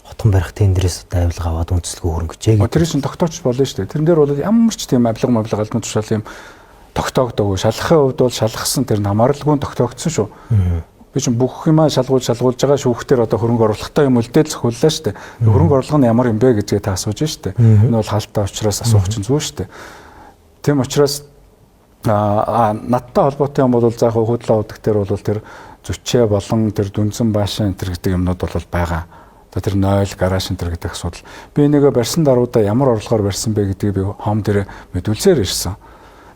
хотхон барих тендерээс одоо авилга аваад үндэслэгээ хөрөнгөжээ гэдэг. Тэр чинь тогтооч болно шүү дээ. Тэрэн дээр бол ямар ч тийм авилга мавилга албан тушаал юм тогтоогдоогүй. Шалгахын хувьд бол шалгасан тэр нь хамааралгүй тогтоогдсон шүү. Би чинь бүх юмаа шалгуулж байгаа шүүхтэр одоо хөрөнгө оруулахтай юм үлдээл зохиуллаа шүү дээ. Хөрөнгө оруулах нь ямар юм бэ гэдгээ та асууж шүү дээ. Энэ бол хаалттай учраас асуух чинь зүйл шүү дээ. Тийм учраас надтай холбоотой юм бол за яг хөдөл авдаг дээр бол тэр зүчээ болон тэр дүнзэн баашаа энэ төр гэдэг юмнууд бол байгаа. За тэр 0 гараж энэ төр гэдэг асуудал. Би энийгээ барьсан даруйдаа ямар орлогоор барьсан бэ гэдгийг би хом дээр мэдүүлсээр ирсэн.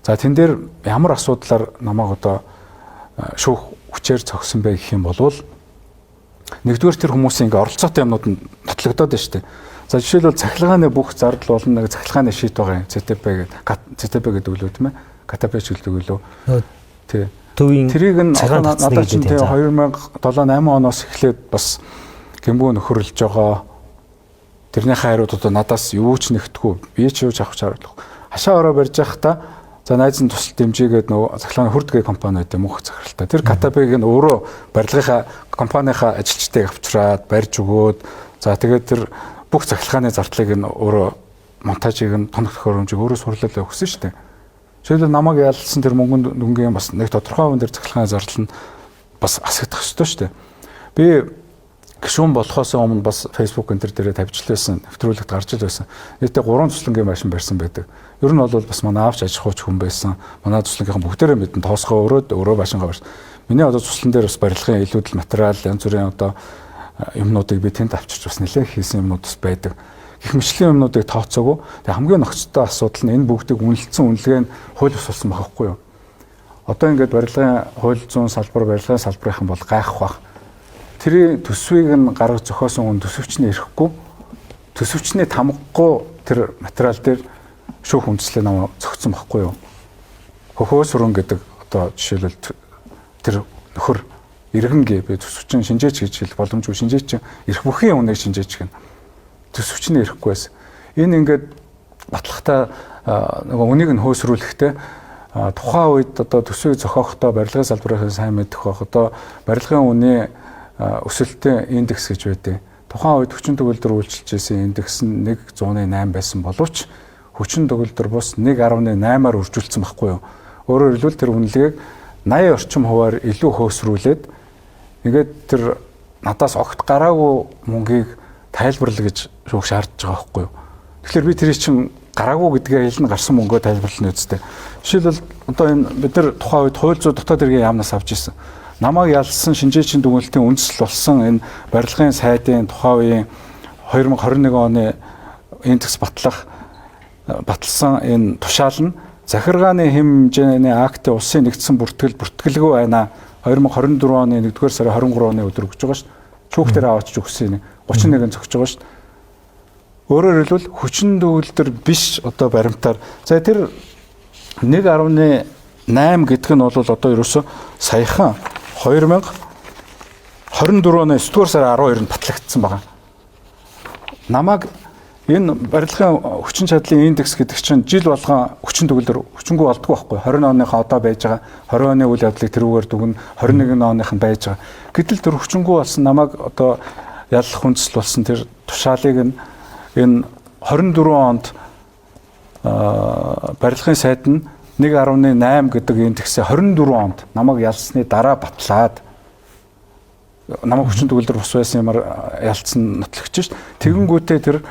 За тэн дээр ямар асуудлаар намайг одоо шүүх хүчээр цогсон бэ гэх юм бол нэгдүгээр тэр хүмүүсийн ингээ оролцоотой юмнууд нь нотлогдоод байна шүү дээ. За жишээлбэл цахилгааны бүх зардал болон нэг цахилгааны шийд байгаа юм. ЦТП гэдэг ЦТП гэдэг үг лүү тийм ээ. Катапеч гэдэг үг лүү. Тий. Төвийн тэрийг нь надад чинь тий 2007 8 оноос эхлээд бас гэмбүү нөхөрлөж байгаа. Тэрнийхээ хариуд одоо надаас юу ч нэгтгэв. Би ч юу ч авах чаргалах. Хашаа ороо барьж байхдаа за найз нь тусал дэмжигээд нөгөө цахилгааны хүрдгээ компани байдаг мөнх захиралтай. Тэр Катапег нь өөрөө барилгынхаа компанийнхаа ажилчдыг авчраад барьж өгөөд за тэгээд тэр бүх цахилгааны зардлыг нь өөрөө монтажийг нь тоног төхөөрөмжийг өөрөө сурлал өгсөн шүү дээ. Жишээлбэл намайг ялсан тэр мөнгөнд дүнгийн бас нэг тодорхой хүн дээр цахилгааны зардал нь бас асагдах ёстой шүү дээ. Би гишүүн болохоос өмнө бас Facebook энэ төр дээрээ тавьчихлаасан, нэвтрүүлэгт гарч ил байсан. Нийтдээ 3 туслангийн машин барьсан байдаг. Ер нь бол бас манай аавч аж ахуйч хүн байсан. Манай туслангийнхан бүгдээрээ мэдэн тоосгоо өрөөд өөрөө машингаа барьсан. Миний одоо туслан дээр бас барилгын илүүдэл материал, янз бүрийн одоо юмнуудыг би тэнд авчирч бас нэлээд хийсэн юмнууд бас байдаг. Гэх мэтлийн юмнуудыг тооцоогүй. Тэгээ хамгийн нөхцөлтэй асуудал нь энэ бүгдийг үнэлсэн үнэлгээ нь хууль бус болсон байх байхгүй юу? Одоо ингээд барилгын хууль зүйн салбар, барилгын салбарынхан бол гайхах бах. Тэрийн төсвийг нь гаргаж зохиосон хүн төсөвчний ирэхгүй, төсөвчний тамгагүй тэр материал дээр шүүх үндэслэл намаа зохицсон байхгүй юу? Хөхөө сүрэн гэдэг одоо жишээлбэл тэр нөхөр иргэн гэ би төсөвчин шинжээч гэж хэлэх боломжгүй, шинжээч эрх бүхийн үнэийг шинжээч гэнэ. Төсөвчний ирэхгүй байсан. Энэ ингээд батлахтаа нөгөө үнийг нь хөөсрүүлэхдээ тухайн үед одоо төсвийг зохиохдоо барилгын салбарын сайн мэдэх байх. Одоо барилгын үнийн өсөлтийн индекс гэж байдیں۔ Тухайн үед хүчин төгөлдөр үйлчилж байсан индекс нь 1.8 байсан боловч хүчин төгөлдөр бус 1.8-аар үржүүлсэн байхгүй юу? Өөрөөр хэлбэл тэр үнэлгээг 80 орчим хувиар илүү хөөсрүүлээд ингээд тэр надаас огт гараагүй мөнгийг тайлбарлаа гэж шүүх шаардж байгаа байхгүй юу? Тэгэхээр би тэрийг чинь гараагүй гэдгээ хэлнэ, гарсан мөнгөө тайлбарлана үстэй. Жишээлбэл одоо энэ бид нар тухайн үед хууль зүйн дотоод хэргийн яамнаас авч ирсэн. Намайг ялсан шинжээчийн дүгнэлтийн үндэслэл болсон энэ барилгын сайдын тухайн үеийн 2021 оны индекс баталсан энэ тушаал нь захиргааны хэм хэмжээний актын улсын нэгдсэн бүртгэл бүртгэлгүй байна. 2024 оны 1-р сарын 23 оны өдөр өгч байгаа шүү дээ. Шүүх дээр аваачиж өгсөн 31 зөгч байгаа шүү дээ. Өөрөөр хэлбэл хүчин төгөлдөр биш одоо баримтаар. За тэр 1.8 гэдэг нь бол одоо ерөөсө саяхан 2024 оны 9-р сарын 12-нд батлагдсан байгаа. Намайг энэ барилгын хүчин чадлын индекс гэдэг чинь жил болгон хүчин төгөлдөр хүчингү болдгоо байхгүй. 20 оныхоо одоо байж байгаа, 20 оны үйл явдлыг тэрүүгээр дүгнэ, 21 оных нь байж байгаа. Гэтэл тэр хүчингү болсон намайг одоо яллах хүндэслэл болсон тэр тушаалыг нь энэ 24 онд барилгын сайд нь 1.8 гэдэг индексээ 24 онд намайг ялсны дараа батлаад намайг хүчин төгөлдөр бус байсан юмар ялцсан нотлогч ш. Тэгэнгүүтээ тэр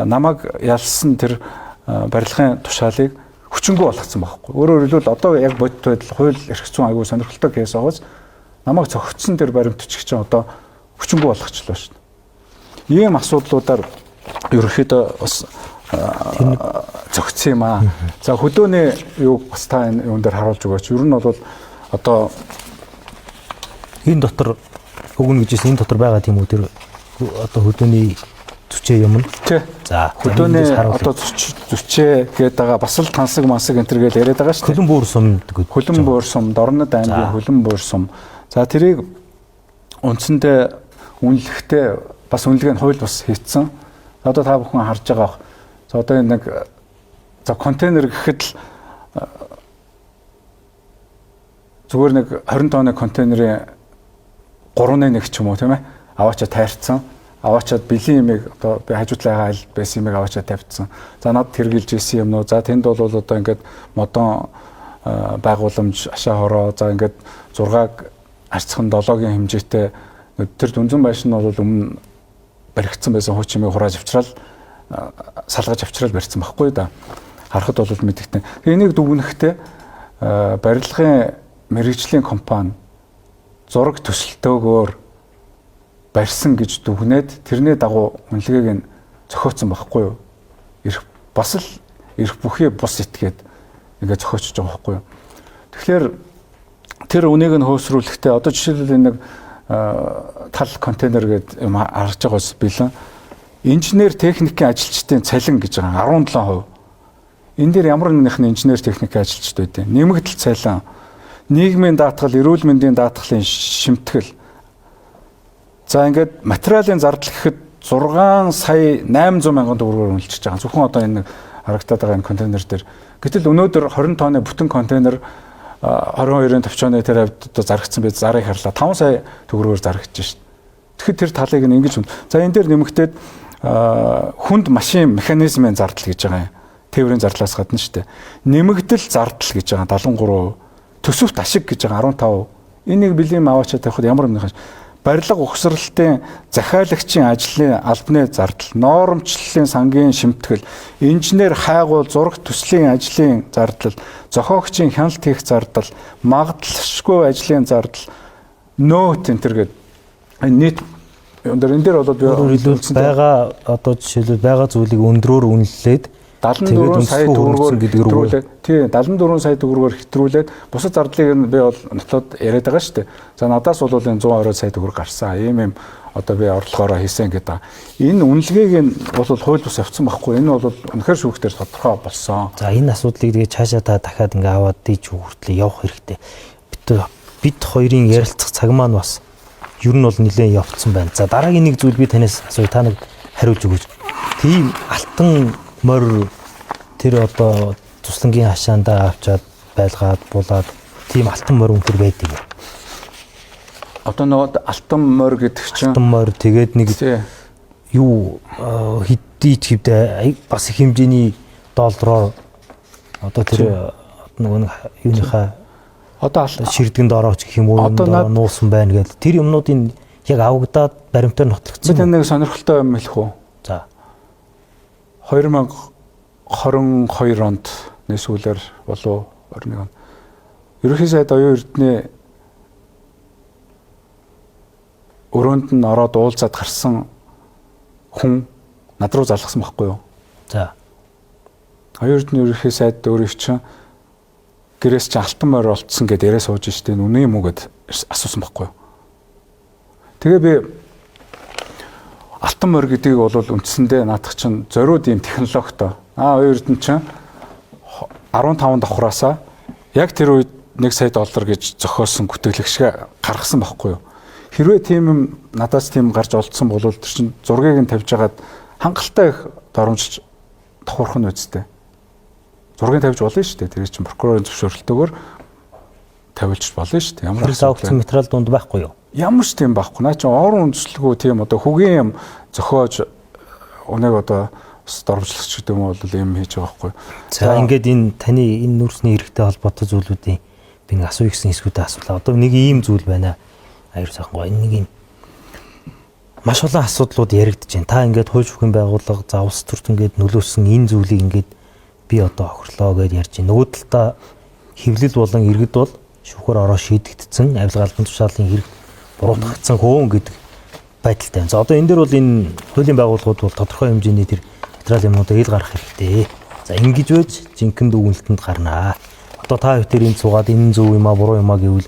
намайг ялсан тэр барилгын тушаалыг хүчингү болгоцсон байхгүй. Өөрөөр хэлбэл одоо яг бодит байдал хууль эрх зүйн аягүй сонирхолтой кейс байгаас намайг цогцсон тэр баримт бичиг чинь одоо хүчингү болгочлоо шүү дээ. Ийм асуудлуудаар ерөнхийдөө бас зөгцсөн юм аа. За хөдөөний юуг бас та энэ юун дээр харуулж өгөөч. Ер нь бол одоо энэ дотор өгнө гэж энэ дотор байгаа тийм үү, тэр одоо хөдөөний зүчээ юм нь. Тий. За хөдөөний одоо зүчээ гэдэг байгаа бас л тансаг мансаг энэ төр гэж яриад байгаа шүү дээ. Хөлөн буур сум гэдэг. Хөлөн буур сум, Дорнод аймгийн Хөлөн буур сум. За тэрийг үндсэндээ үнэлэхдээ бас үнэлгээ нь хууль бас хийцэн. Одоо та бүхэн харж байгаа бах. За одоо энэ нэг за контейнер гэхэд л зүгээр нэг 20 тонны контейнерийн 3.1 ч юм уу тийм ээ аваачаа тайрцсан. Аваачаад бэлэн юмыг одоо би хажуу талынхаа айл байсан юмыг аваачаа тавьчихсан. За над хэрглэж исэн юм нуу. За тэнд бол одоо ингээд модон байгууламж ашаа хороо за ингээд 6-аг харьцхан 7-гийн хэмжээтэй тэр дүнзэн байшин нь бол өмнө баригдсан байсан хуучин юмыг хурааж авчрал салгаж авчрал барьсан байхгүй да. Харахад бол мэдэгдэн. Тэгээ энийг дүгнэхдээ барилгын мэрэгжлийн компани зураг төсөлтөөгөөр барьсан гэж дүгнээд тэрний дагуу үнэлгээг нь зохиоцсон байхгүй юу? Ирэх бас л ирэх бүхий бус итгээд ингээд зохиочж байгаа байхгүй юу? Тэгэхээр тэр үнийг нь хөөсрүүлэхдээ одоо жишээлбэл энэ нэг тал контейнер гэдэг юм харж байгаа ус бэлэн. Инженер техникийн ажилчдын цалин гэж байгаа 17%. Энэ дээр ямар нэгэн инженер техникийн ажилчид байдیں۔ Нэмэгдэл цалин, нийгмийн даатгал, эрүүл мэндийн даатгалын шимтгэл. За ингээд материалын зардал гэхэд 6 сая 800 мянган төгрөгөөр үнэлчихэж байгаа. Зөвхөн одоо энэ харагдаад байгаа энэ контейнер дээр. Гэтэл өнөөдөр 20 тонны бүтэн контейнер 22-ын товчооны тэр хавьд одоо зарагдсан байж зарыг харлаа. 5 сая төгрөгөөр зарагдаж шин. Тэгэхэд тэр талыг нь ингэж. За энэ дээр нэмэгдээд хүнд машин механизмын зардал гэж байгаа юм. Тээврийн зардлаас гадна шүү дээ. Нэмэгдэл зардал гэж байгаа 73%. Төсөвт ашиг гэж байгаа 15%. Энийг бэлэм аваачаа тавихад ямар нэгэн барилга угсралтын захиалагчийн ажлын албаны зардал, нормчлалын сангийн шимтгэл, инженер хайгуул зураг төслийн ажлын зардал, зохиогчийн хяналт хийх зардал, магадлалшгүй ажлын зардал, нөөт энэ төр гээд нийт энэ дээр бол би байгаа одоо жишээлбэл байгаа зүйлийг өндрөөр үнэлээд 74 сая төгрөгөөр хэтрүүлээд тий 74 сая төгрөгөөр хэтрүүлээд бусад зардлыг нь би бол нотлоод яриад байгаа шүү дээ. За надаас бол энэ 120 сая төгрөг гарсан. Ийм юм одоо би орлогоороо хийсэн гэдэг. Энэ үнэлгээг нь бол хууль бус явцсан байхгүй. Энэ бол үнэхээр шүүхтэр тодорхой болсон. За энэ асуудлыг тэгээ цаашаа та дахиад ингээ аваад дийж хүртлээ явах хэрэгтэй. Бид хоёрын ярилцах цаг маань бас ер нь бол нэлээд явцсан байна. За дараагийн нэг зүйл би танаас асууя. Та нэг хариулж өгөөч. Тийм алтан морь тэр одоо туслангийн хашаандаа авчаад байлгаад булаад тийм алтан морь үнтер байдаг юм. Одоо нөгөө алтан морь гэдэг чинь алтан морь тэгээд нэг юу хэдий ч хэвдэ бас их хэмжээний доллараар одоо тэр нөгөө нэг юуныхаа одоо ширдгэнд орооч гэх юм уу нуусан байна гэдэг тэр юмнуудын яг авагдаад баримтаар нотлогдсон. Би тань нэг сонирхолтой юм хэлэх үү? За 2022 онд сүүлээр болов 21 он. Ерөнхий сайд оюун эрдэнэ өрөөнд нь ороод уулзаад гарсан хүн над руу залгасан байхгүй юу? За. Оюун эрдэнэ ерөнхий сайд өөрийг чинь гэрээс чинь алтан морь олцсон гэд яриа сууж штэ үнэн юм уу гэд асуусан байхгүй юу. Тэгээ би алтан морь гэдгийг бол үндсэндээ наадах чинь зориуд ийм технологитой. Оюун Эрдэнэ чинь 15 давхраасаа яг тэр үед 1 сая доллар гэж зохиосон гүтгэлэг шиг гаргасан байхгүй юу. Хэрвээ тийм юм надаас тийм гарч олдсон бол тэр чинь зургийг нь тавьж хагаад хангалттай их доромжлж давхарх нь үсттэй. Зургийг тавьж болно шүү дээ. Тэр чинь прокурорын зөвшөөрөлтөөр тавилж болно шүү дээ. Ямар асуудал материал дунд байхгүй юу? Ямар ч тийм байхгүй. Наа чинь орон үндэслэлгүй тийм одоо хөгийн юм зохиож үнэг одоо дормжлогч гэдэг юм бол юм хийж байгаа байхгүй. За ингээд энэ таны энэ нүүрсний хэрэгтэй холбоотой зүйлүүдийн би нэг асууя гэсэн хэсгүүдээ асуулаа. Одоо нэг ийм зүйл байна. Аюур сайхан гоё. Энэ нэг юм маш олон асуудлууд яригдж байна. Та ингээд хууль шүүхийн байгууллага, за улс төрт ингээд нөлөөсөн энэ зүйлийг ингээд би одоо хохирлоо гэж ярьж байна. Нөгөө талдаа хэвлэл болон иргэд бол шүүхээр ороо шийдэгдсэн, авилга албан тушаалын хэрэг буруутгагдсан хөөн гэдэг байдалтай. За одоо энэ дээр бол энэ хуулийн байгууллагууд бол тодорхой хэмжээний тэр материал юмнуудаа ил гаргах хэрэгтэй. За ингэж байж жинхэнэ дүгнэлтэнд гарнаа. Одоо та хоёр энд суугаад энэ зөв юм а буруу юм а гэвэл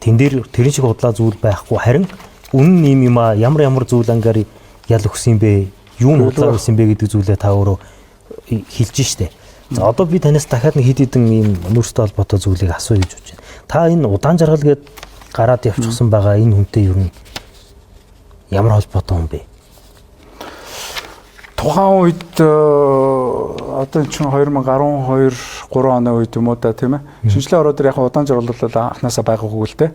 тэн дээр тэрэн шиг худлаа зүйл байхгүй, харин үнэн юм юм а ямар ямар зүйл ангаар ял өгсөн юм бэ? Юу нь худлаа байсан бэ гэдэг зүйлээ та өөрөө хэлж штэ. За одоо би танаас дахиад нэг хэд хэдэн ийм нүүрстэй холбоотой зүйлийг асууя гэж бодож байна. Та энэ удаан жаргал гээд гараад явчихсан байгаа энэ хүнтэй юу ямар холбоотой юм бэ? Тухайн үед одоо энэ чинь 2012 3 оны үед юм уу да тийм ээ. Шинжлэх ороо дээр яг удаан жаргал бол анханасаа байгаагүй л дээ.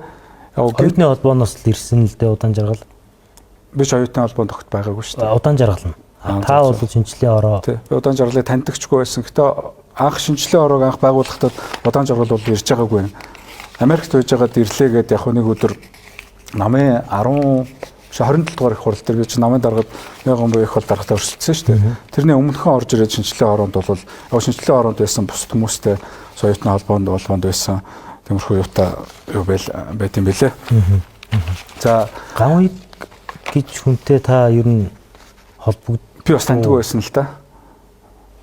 Яг оюутны холбооноос л ирсэн л дээ удаан жаргал. Би ч оюутны холбоонд огт байгаагүй шүү дээ. Удаан жаргал нь. Та бол шинжлэх ороо. Тий. Би удаан жаргалыг таньдагчгүй байсан. Гэтэ анх шинжлэх ороог анх байгуулахдаа удаан жаргал бол ирж байгаагүй. Америкт байж байгаад ирлээ гээд яг нэг өдөр намын 27 дугаар их хурал дээр би чи намын даргад 1000 буюу их хурал даргатай өрсөлдсөн шүү дээ. Тэрний өмнөхөн орж ирээд шинжлэх ороонд бол яг шинжлэх ороонд байсан бусад хүмүүстэй оюутны холбоонд байсан тиймэрхүү юутай юу байт юм бэлээ. За гавыг гэж хүнтэй та ер нь холбогд би бас таньдгүй байсан л да.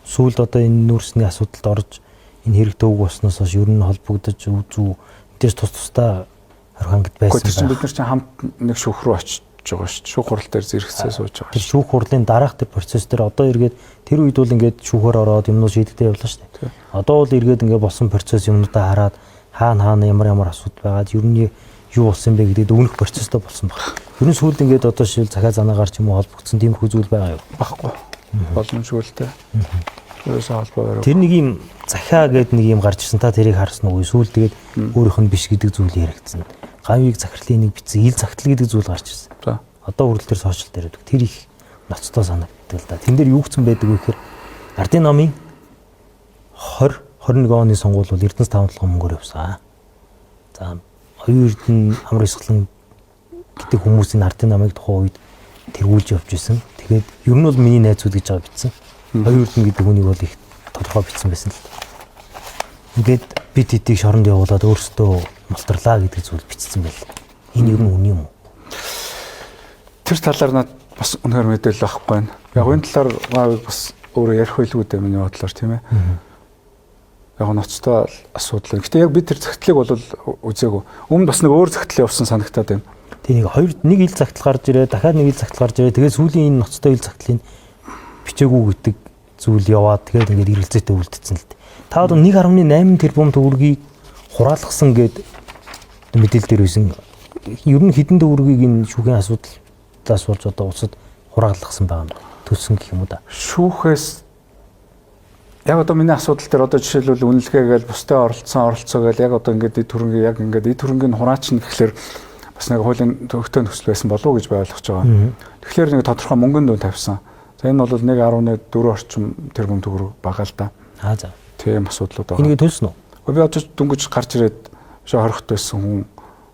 Сүүлд одоо энэ нүүрсний асуудалд орж энэ хэрэг төвөг болсноос хойш ер нь холбогдож үзүү мэдээж тус тусдаа хорхангд байсан. Тэр чинь бид нар чинь хамт нэг шүүх рүү очиж байгаа шүү дээ. Шүүх хурал дээр зэрэгцээ сууж байгаа. Тэр шүүх хурлын дараах тэр процесс дээр одоо эргээд тэр үед бол ингээд шүүхээр ороод юмнууд шийдэгдээ явлаа шүү дээ. Одоо бол эргээд ингээд болсон процесс юмнуудаа хараад хаана ямар ямар асуудал байгаад ер нь юу болсон бэ гэдэг дүгнэх процесстэй болсон баг. Ер нь сүүлд ингээд одоо шил захиа занаагаар ч юм уу холбогдсон тиймэрхүү зүйл байгаа юу? Баггүй. Боломжгүй л дээ. Ерөөсөө холбоо бариу. Тэр нэг юм захиа гэдэг нэг юм гарч ирсэн, та тэрийг харсан уу? Сүүлд тэгээд өөрийнх нь биш гэдэг зүйл яригдсан. Гавьыг захирлын нэг бичсэн ил загтал гэдэг зүйл гарч ирсэн. За. Одоо хүртэл тэр сошиал дээр байдаг. Тэр их ноцтой санагддаг л да. Тэн дээр юу гэсэн байдаг вэ гэхээр Ардын номын 20 21 оны сонгуул бол Эрдэнэс 5 толгой мөнгөөр явсан. За оюун эрдэнэ амар ёсглон гэдэг хүмүүсийн ардын намыг тухайн үед тэргүүлж явж исэн. Тэгээд ер нь бол миний найзууд гэж байгаа бичсэн. Оюун эрдэнэ гэдэг хүнийг бол их тодорхой бичсэн байсан л. Ингээд бид хэдийг шоронд явуулаад өөрсдөө мултарлаа гэдэг зүйл бичсэн байл. Энэ ер нь үнэн юм уу? Тэр талаар над бас үнэхээр мэдээлэл авахгүй байна. Яг энэ талаар гавыг бас өөрөө ярих байлгүй дээ миний бодлоор тийм ээ. Яг ноцтой асуудал. Гэтэ яг би тэр загтлыг бол үзээгүй. Өмнө бас нэг өөр загтал явсан санагтаад байна. Тэг нэг хоёр нэг ил загтал гарч ирээ, дахиад нэг ил загтал гарч ирээ. Тэгээд сүүлийн энэ ноцтой ил загтлыг бичээгүй гэдэг зүйл яваад тэгээд ингээд эргэлзээтэй үлдсэн л дээ. Та одоо 1.8 тэрбум төгрөгийг хураалгасан гэд мэдээлэл дээр байсан. Ер нь хэдэн төгрөгийг энэ шүүхийн асуудлаас болж одоо улсад хураалгасан байгаа юм байна. Төлсөн гэх юм уу да. Шүүхээс яг одоо миний асуудал дээр одоо жишээлбэл үнэлгээ гээл бусдад оролцсон оролцоо гээл яг одоо ингээд эд хөрөнгийг яг ингээд эд хөрөнгийг хураачна гэхлээр бас нэг хуулийн төвхтөө нөхцөл байсан болов уу гэж би ойлгож байгаа. Тэгэхээр нэг тодорхой мөнгөн дүн тавьсан. За энэ бол 1.4 орчим тэрбум төгрөг байгаа л да. Аа за. Тийм асуудлууд байгаа. Энийг төлсөн үү? Би одоо дөнгөж гарч ирээд шо хорохт байсан хүн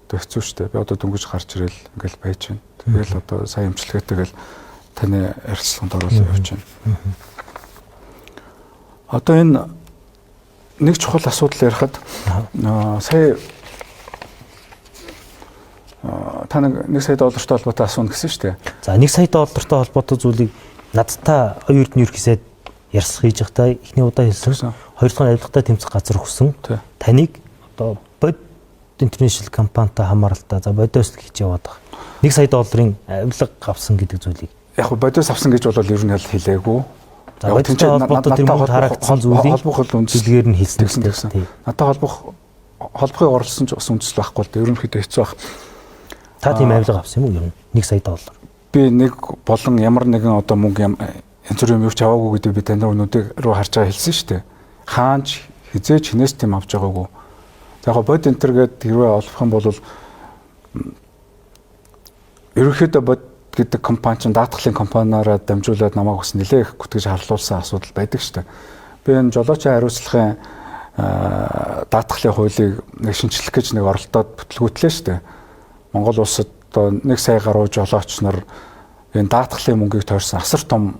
одоо хэцүү шттэ. Би одоо дөнгөж гарч ирээл ингээл байж байна. Тэгэл одоо сайн эмчилгээтэйгээл таны ярилцлаганд оруулах явж байна. Одоо энэ нэг чухал асуудал ярихад сая та нэг сая доллартай холбоотой асууна гэсэн шүү дээ. За 1 сая доллартай холбоотой зүйлийг надтай оюун эрдэнэ ерхий сайд ярьсах хийж байхдаа эхний удаа хэлсэн. Хоёр дахь нь авилгатай тэмцэх газар өгсөн. Таныг одоо бод International компанитай хамааралтай за бодиос хийж яваад байгаа. 1 сая долларын авилга авсан гэдэг зүйлийг. Яг го бодиос авсан гэж бол ер нь хэлээгүй. За бодистой холбоотой тэр мөнгө харагдсан зүйлийг холбох үндэслэгээр нь хэлсэн гэсэн. Надад холбохыг орлсон ч бас үндэслэл байхгүй л дээ. Ерөнхийдөө хэцүү байх. Та тийм авилга авсан юм уу ер нь 1 сая доллар? Би нэг болон ямар нэгэн одоо мөнгө янз бүрийн юм юу ч аваагүй гэдэг би танд өнөөдөр рүү харж байгаа хэлсэн шүү дээ. Хаанч хизээч хинээс тийм авч байгаагүй. За яг бод энтер гээд хэрвээ олох юм бол ерөнхийдөө бод гэдэг компани чинь даатгалын компаниараа дамжуулаад намайг бас нэлээх их гүтгэж харлуулсан асуудал байдаг шүү дээ. Би энэ жолоочийн хариуцлагын даатгалын хуулийг нэг шинчлэх гэж нэг оролдоод бүтлгүүтлээ шүү дээ. Монгол улсад одоо 1 сая гаруй жолооч нар энэ даатгалын мөнгийг тойрсон асар том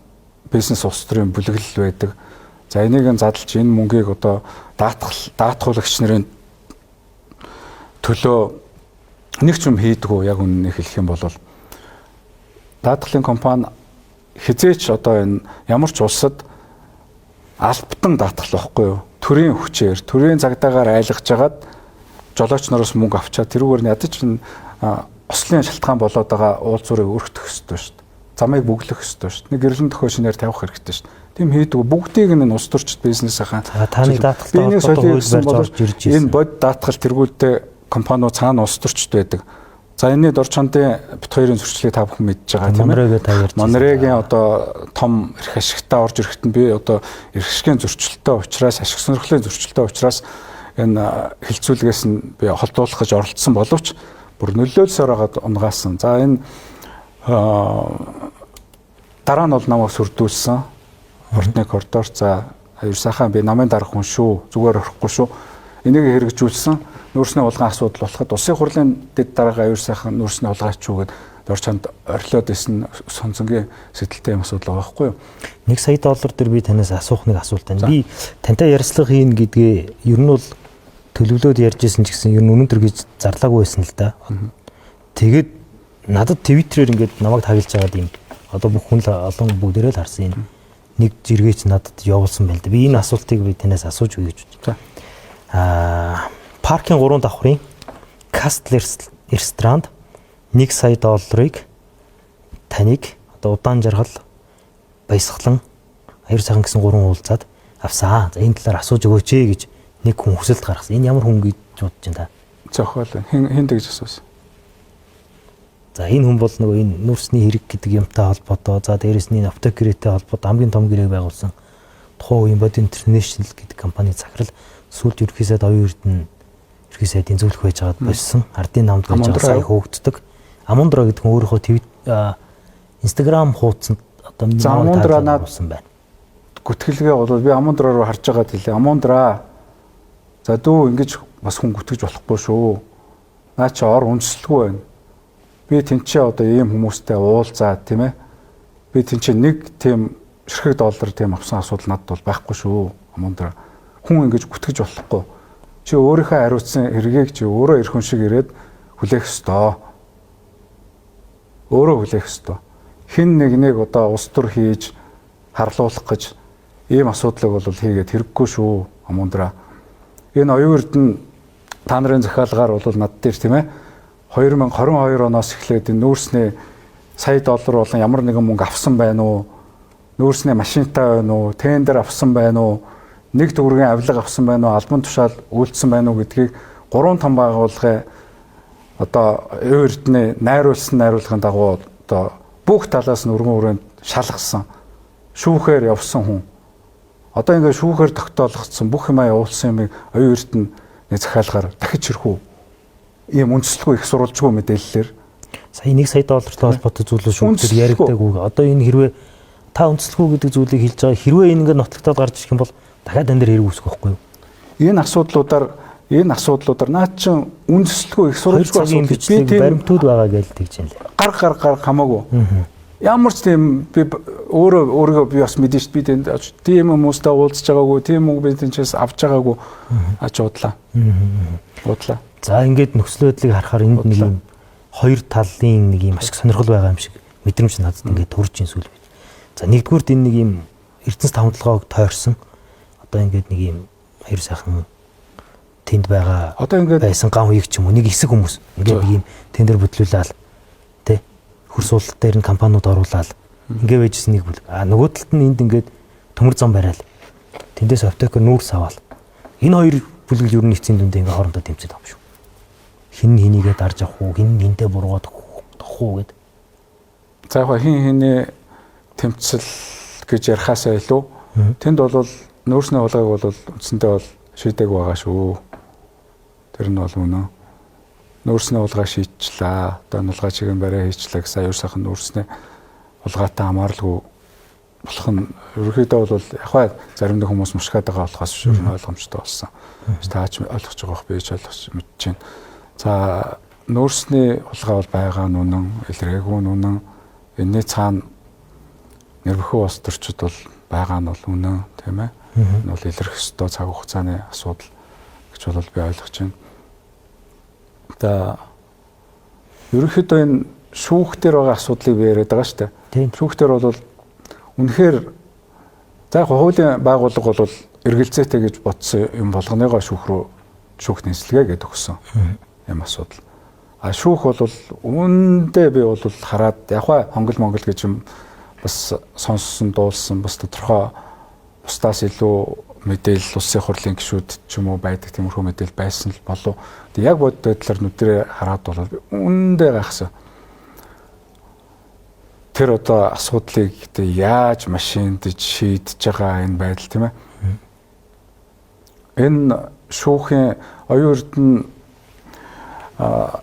бизнес улс төрийн бүлэглэл байдаг. За энийг нь задлж энэ мөнгийг одоо даатгуулагч нарын төлөө нэг ч юм хийдгүү, яг үнэнийг хэлэх юм бол даатгалын компани хизээч одоо энэ ямар ч улсад албатан даатгал байхгүй юу? Төрийн хүчээр, төрийн цагдаагаар айлгаж хагаад жолооч нараас мөнгө авчаад тэрүүгээр нь ядаж энэ ослын шалтгаан болоод байгаа уулзуурыг өргөтгөх ёстой шүү дээ. Замыг бөглөх ёстой шүү дээ. Нэг гэрлэн төхөө шинээр тавих хэрэгтэй шүү дээ. Тийм хийдэг. Бүгдийг нь улс төрчид бизнесийнхаа та нэг даатгалтай холбоотой хууль барьж орж ирж байсан. Энэ бод даатгал тэргүүлтэй компаниуд цаана улс төрчид байдаг. За энэний дор чандын бит хоёрын зөрчлийг та бүхэн мэдж байгаа тийм ээ. Монрегийн одоо том эрх ашигтай орж ирэхэд нь би одоо эрх ашигын зөрчилтэй учраас, ашиг сонирхлын зөрчилтэй учраас энэ хилцүүлгээс нь би холдуулах гэж оролдсон боловч бүр нөлөөлсөөр байгаад унгаасан. За энэ дараа нь бол намайг сүрдүүлсэн. Ордны коридор за аюул сайхан би намын дарга хүн шүү. Зүгээр орохгүй шүү. Энийг хэрэгжүүлсэн. Нүүрсний хулгайн асуудал болоход улсын хурлын дэд дарга аюул сайхан нүүрсний хулгайч юу гэд дор чанд орилоод исэн сонцонгийн сэтэлтэй юм асуудал байгаа байхгүй юу? 1 сая доллар дээр би танаас асуух нэг асуулт байна. Би тантай ярилцлага хийнэ гэдгээ ер нь бол төлөвлөөд ярьж исэн ч гэсэн ер нь өнөөдөр гэж зарлаагүй байсан л да. Тэгээд надад Twitter-ээр ингээд намайг таглаж байгаад юм. Одоо бүх хүн л олон бүгдээрээ л харсан энэ нэг жиргээч надад явуулсан байл да. Би энэ асуултыг би танаас асууж үе гэж бодсон. Паркийн 3 давхрын Кастлер ресторанд 1 сая долларыг таныг одоо удаан жаргал баясгалан аюур сайхан гэсэн 3 уулзаад авсан. За энэ талаар асууж өгөөч ээ гэж нэг хүн хүсэлт гаргасан. Энэ ямар хүн гэж бодож байна та? Зохиол хэн тэгж асуусан? За энэ хүн бол нөгөө энэ нүүрсний хэрэг гэдэг юмтай холбоотой, за дээрэс нь оптик гэрээтэй холбоотой хамгийн том гэрээг байгуулсан тухайн үеийн Бод International гэдэг компани захирал сүүлд ерөнхий сайд оюун эрдэнэ ерөнхий сайдын зөвлөх байж байгаад болсон. Ардын намд байж байгаа сая хөөгддөг. Амундра гэдэг хүн өөрийнхөө Instagram хуудсанд одоо Амундра наад байна. Гүтгэлгээ бол би Амундра руу харж байгаад хэлээ. Амундра. За дүү ингэж бас хүн гүтгэж болохгүй шүү. Наа чи ор үндэслэгүй байна. Би тэнцээ одоо ийм хүмүүстэй уулзаа тийм ээ. Би тэнцээ нэг тийм ширхэг доллар тийм авсан асуудал надад бол байхгүй шүү. Амундра. Хүн ингэж гүтгэж болохгүй. Чи өөрийнхөө хариуцсан хэргийг чи өөрөө эрх хүн шиг ирээд хүлээх ёстой. Өөрөө хүлээх ёстой. Хин нэг нэг одоо улс төр хийж харлуулах гэж ийм асуудлыг бол хийгээд хэрэггүй шүү. Амундра. Энэ оюун эрдэнэ та нарын захиалгаар бол над дээр тийм ээ 2022 оноос эхлээд энэ нүүрсний сая доллар болон ямар нэгэн мөнгө авсан байна уу? Нүүрсний машинтай байна уу? Тендер авсан байна уу? Нэг төгрөгийн авилга авсан байна уу? Албан тушаал үйлдсэн байна уу гэдгийг гурван том байгууллагын одоо оюун эрдэнэ найруулсан найруулгын дагуу одоо бүх талаас нь өргөн өрөөнд шалгасан. Шүүхээр явсан хүн. Одоо ингээд шүүхээр тогтоологдсон бүх юмаа явуулсан юмыг оюун эрдэнэ нэг захиалгаар дахиж ирэх үү? Ийм үндэслэгүй их сурвалжгүй мэдээллээр сая 1 сая доллартай холбоотой зүйлүүд шүүхтэр яригдаагүй. Одоо энэ хэрвээ та үндэслэгүй гэдэг зүйлийг хэлж байгаа хэрвээ энэ ингээд нотлогдоод гарч ирэх юм бол дахиад тань дээр хэрэг үүсэх байхгүй юу? Энэ асуудлуудаар наад чин үндэслэгүй их сурвалжгүй асуудал би тийм баримтууд байгаа гэж тэгж юм лээ. Гар хамаагүй. Ямар ч тийм би өөрийгөө би бас мэдэн шүү дээ. Би тэнд тийм хүмүүстэй уулзж байгаагүй, тийм мөнгө би тэнцээс авч байгаагүй. Ач удлаа. Удлаа. За ингээд нөхцөл байдлыг харахаар энд нэг юм хоёр талын нэг юм ашиг сонирхол байгаа юм шиг мэдрэмж надад ингээд төрж ин сүл байд. За нэгдүгüүрт энэ нэг юм Эрдэнэс тавталгааг тойрсон. Одоо ингээд нэг юм хоёр сайхан Тэнд байгаа Одоо ингээд байсан ган хуйг ч юм уу нэг хэсэг хүмүүс ингээд нэг юм тендер бүтлүүлээл тэ хөрсуулалт дээр нь компаниуд оруулаад ингээ байжсэн нэг бүлэг. А нөгөө талд нь энд ингээд төмөр зам барайл. Тэндээс оптикээр нүүрс аваал. Энэ хоёр бүлэг л ер нь эцсийн дүндээ ингээ хоорондоо тэмцээд байгаа юм шүү. Хин хинийгээ дарж авах уу, хин хинтээ буруугаад өгөх үү гэд. За яг хин хиний тэмцэл гэж ярихаасаа илүү тэнд бол нүүрсний хулгайг бол үндсэндээ бол шийдээгүй байгаа шүү. Тэр нь бол үнэн. Нүүрсний хулгай шийдчлээ. Одоо нулгай чигийн барай хийчлээ гэсэн аюур сайхан нүүрсний хулгайтай хамааралгүй болох нь ерөнхийдөө бол яг хаа зарим нэг хүмүүс мушгаад байгаа болохоос биш ер нь ойлгомжтой болсон. Таач ойлгож байгаа бох би ч ойлгож мэдэж байна. За нүүрсний хулгай бол байгаа нь үнэн, илрээгүй нь үнэн. Энэний цаана нэр бүхий улс төрчид бол байгаа нь бол үнэн, тийм ээ. Энэ бол илэрх ёстой цаг хугацааны асуудал гэж бол би ойлгож байна. За ерөнхийдөө энэ шүүх дээр байгаа асуудлыг би яриад байгаа шүү дээ. Шүүх дээр бол үнэхээр за яг хуулийн байгууллага бол эргэлзээтэй гэж бодсон юм болгоныгоо шүүх рүү шүүх нислэгээ гэдээ өгсөн юм асуудал. А шүүх бол үүндээ би бол хараад яг хаа хонгол монгол гэж юм бас сонссон, дуулсан, бас тодорхой бусдаас илүү мэдээлэл улсын хурлын гишүүд ч юм уу байдаг тиймэрхүү мэдээлэл байсан л болов. Тэг яг бодит байдлаар нүдэрээ хараад бол үүндээ гайхсан. Тэр одоо асуудлыг тэг яаж машиндж шийдэж байгаа энэ байдал тийм ээ. Энэ шүүхийн оюун эрдэнэ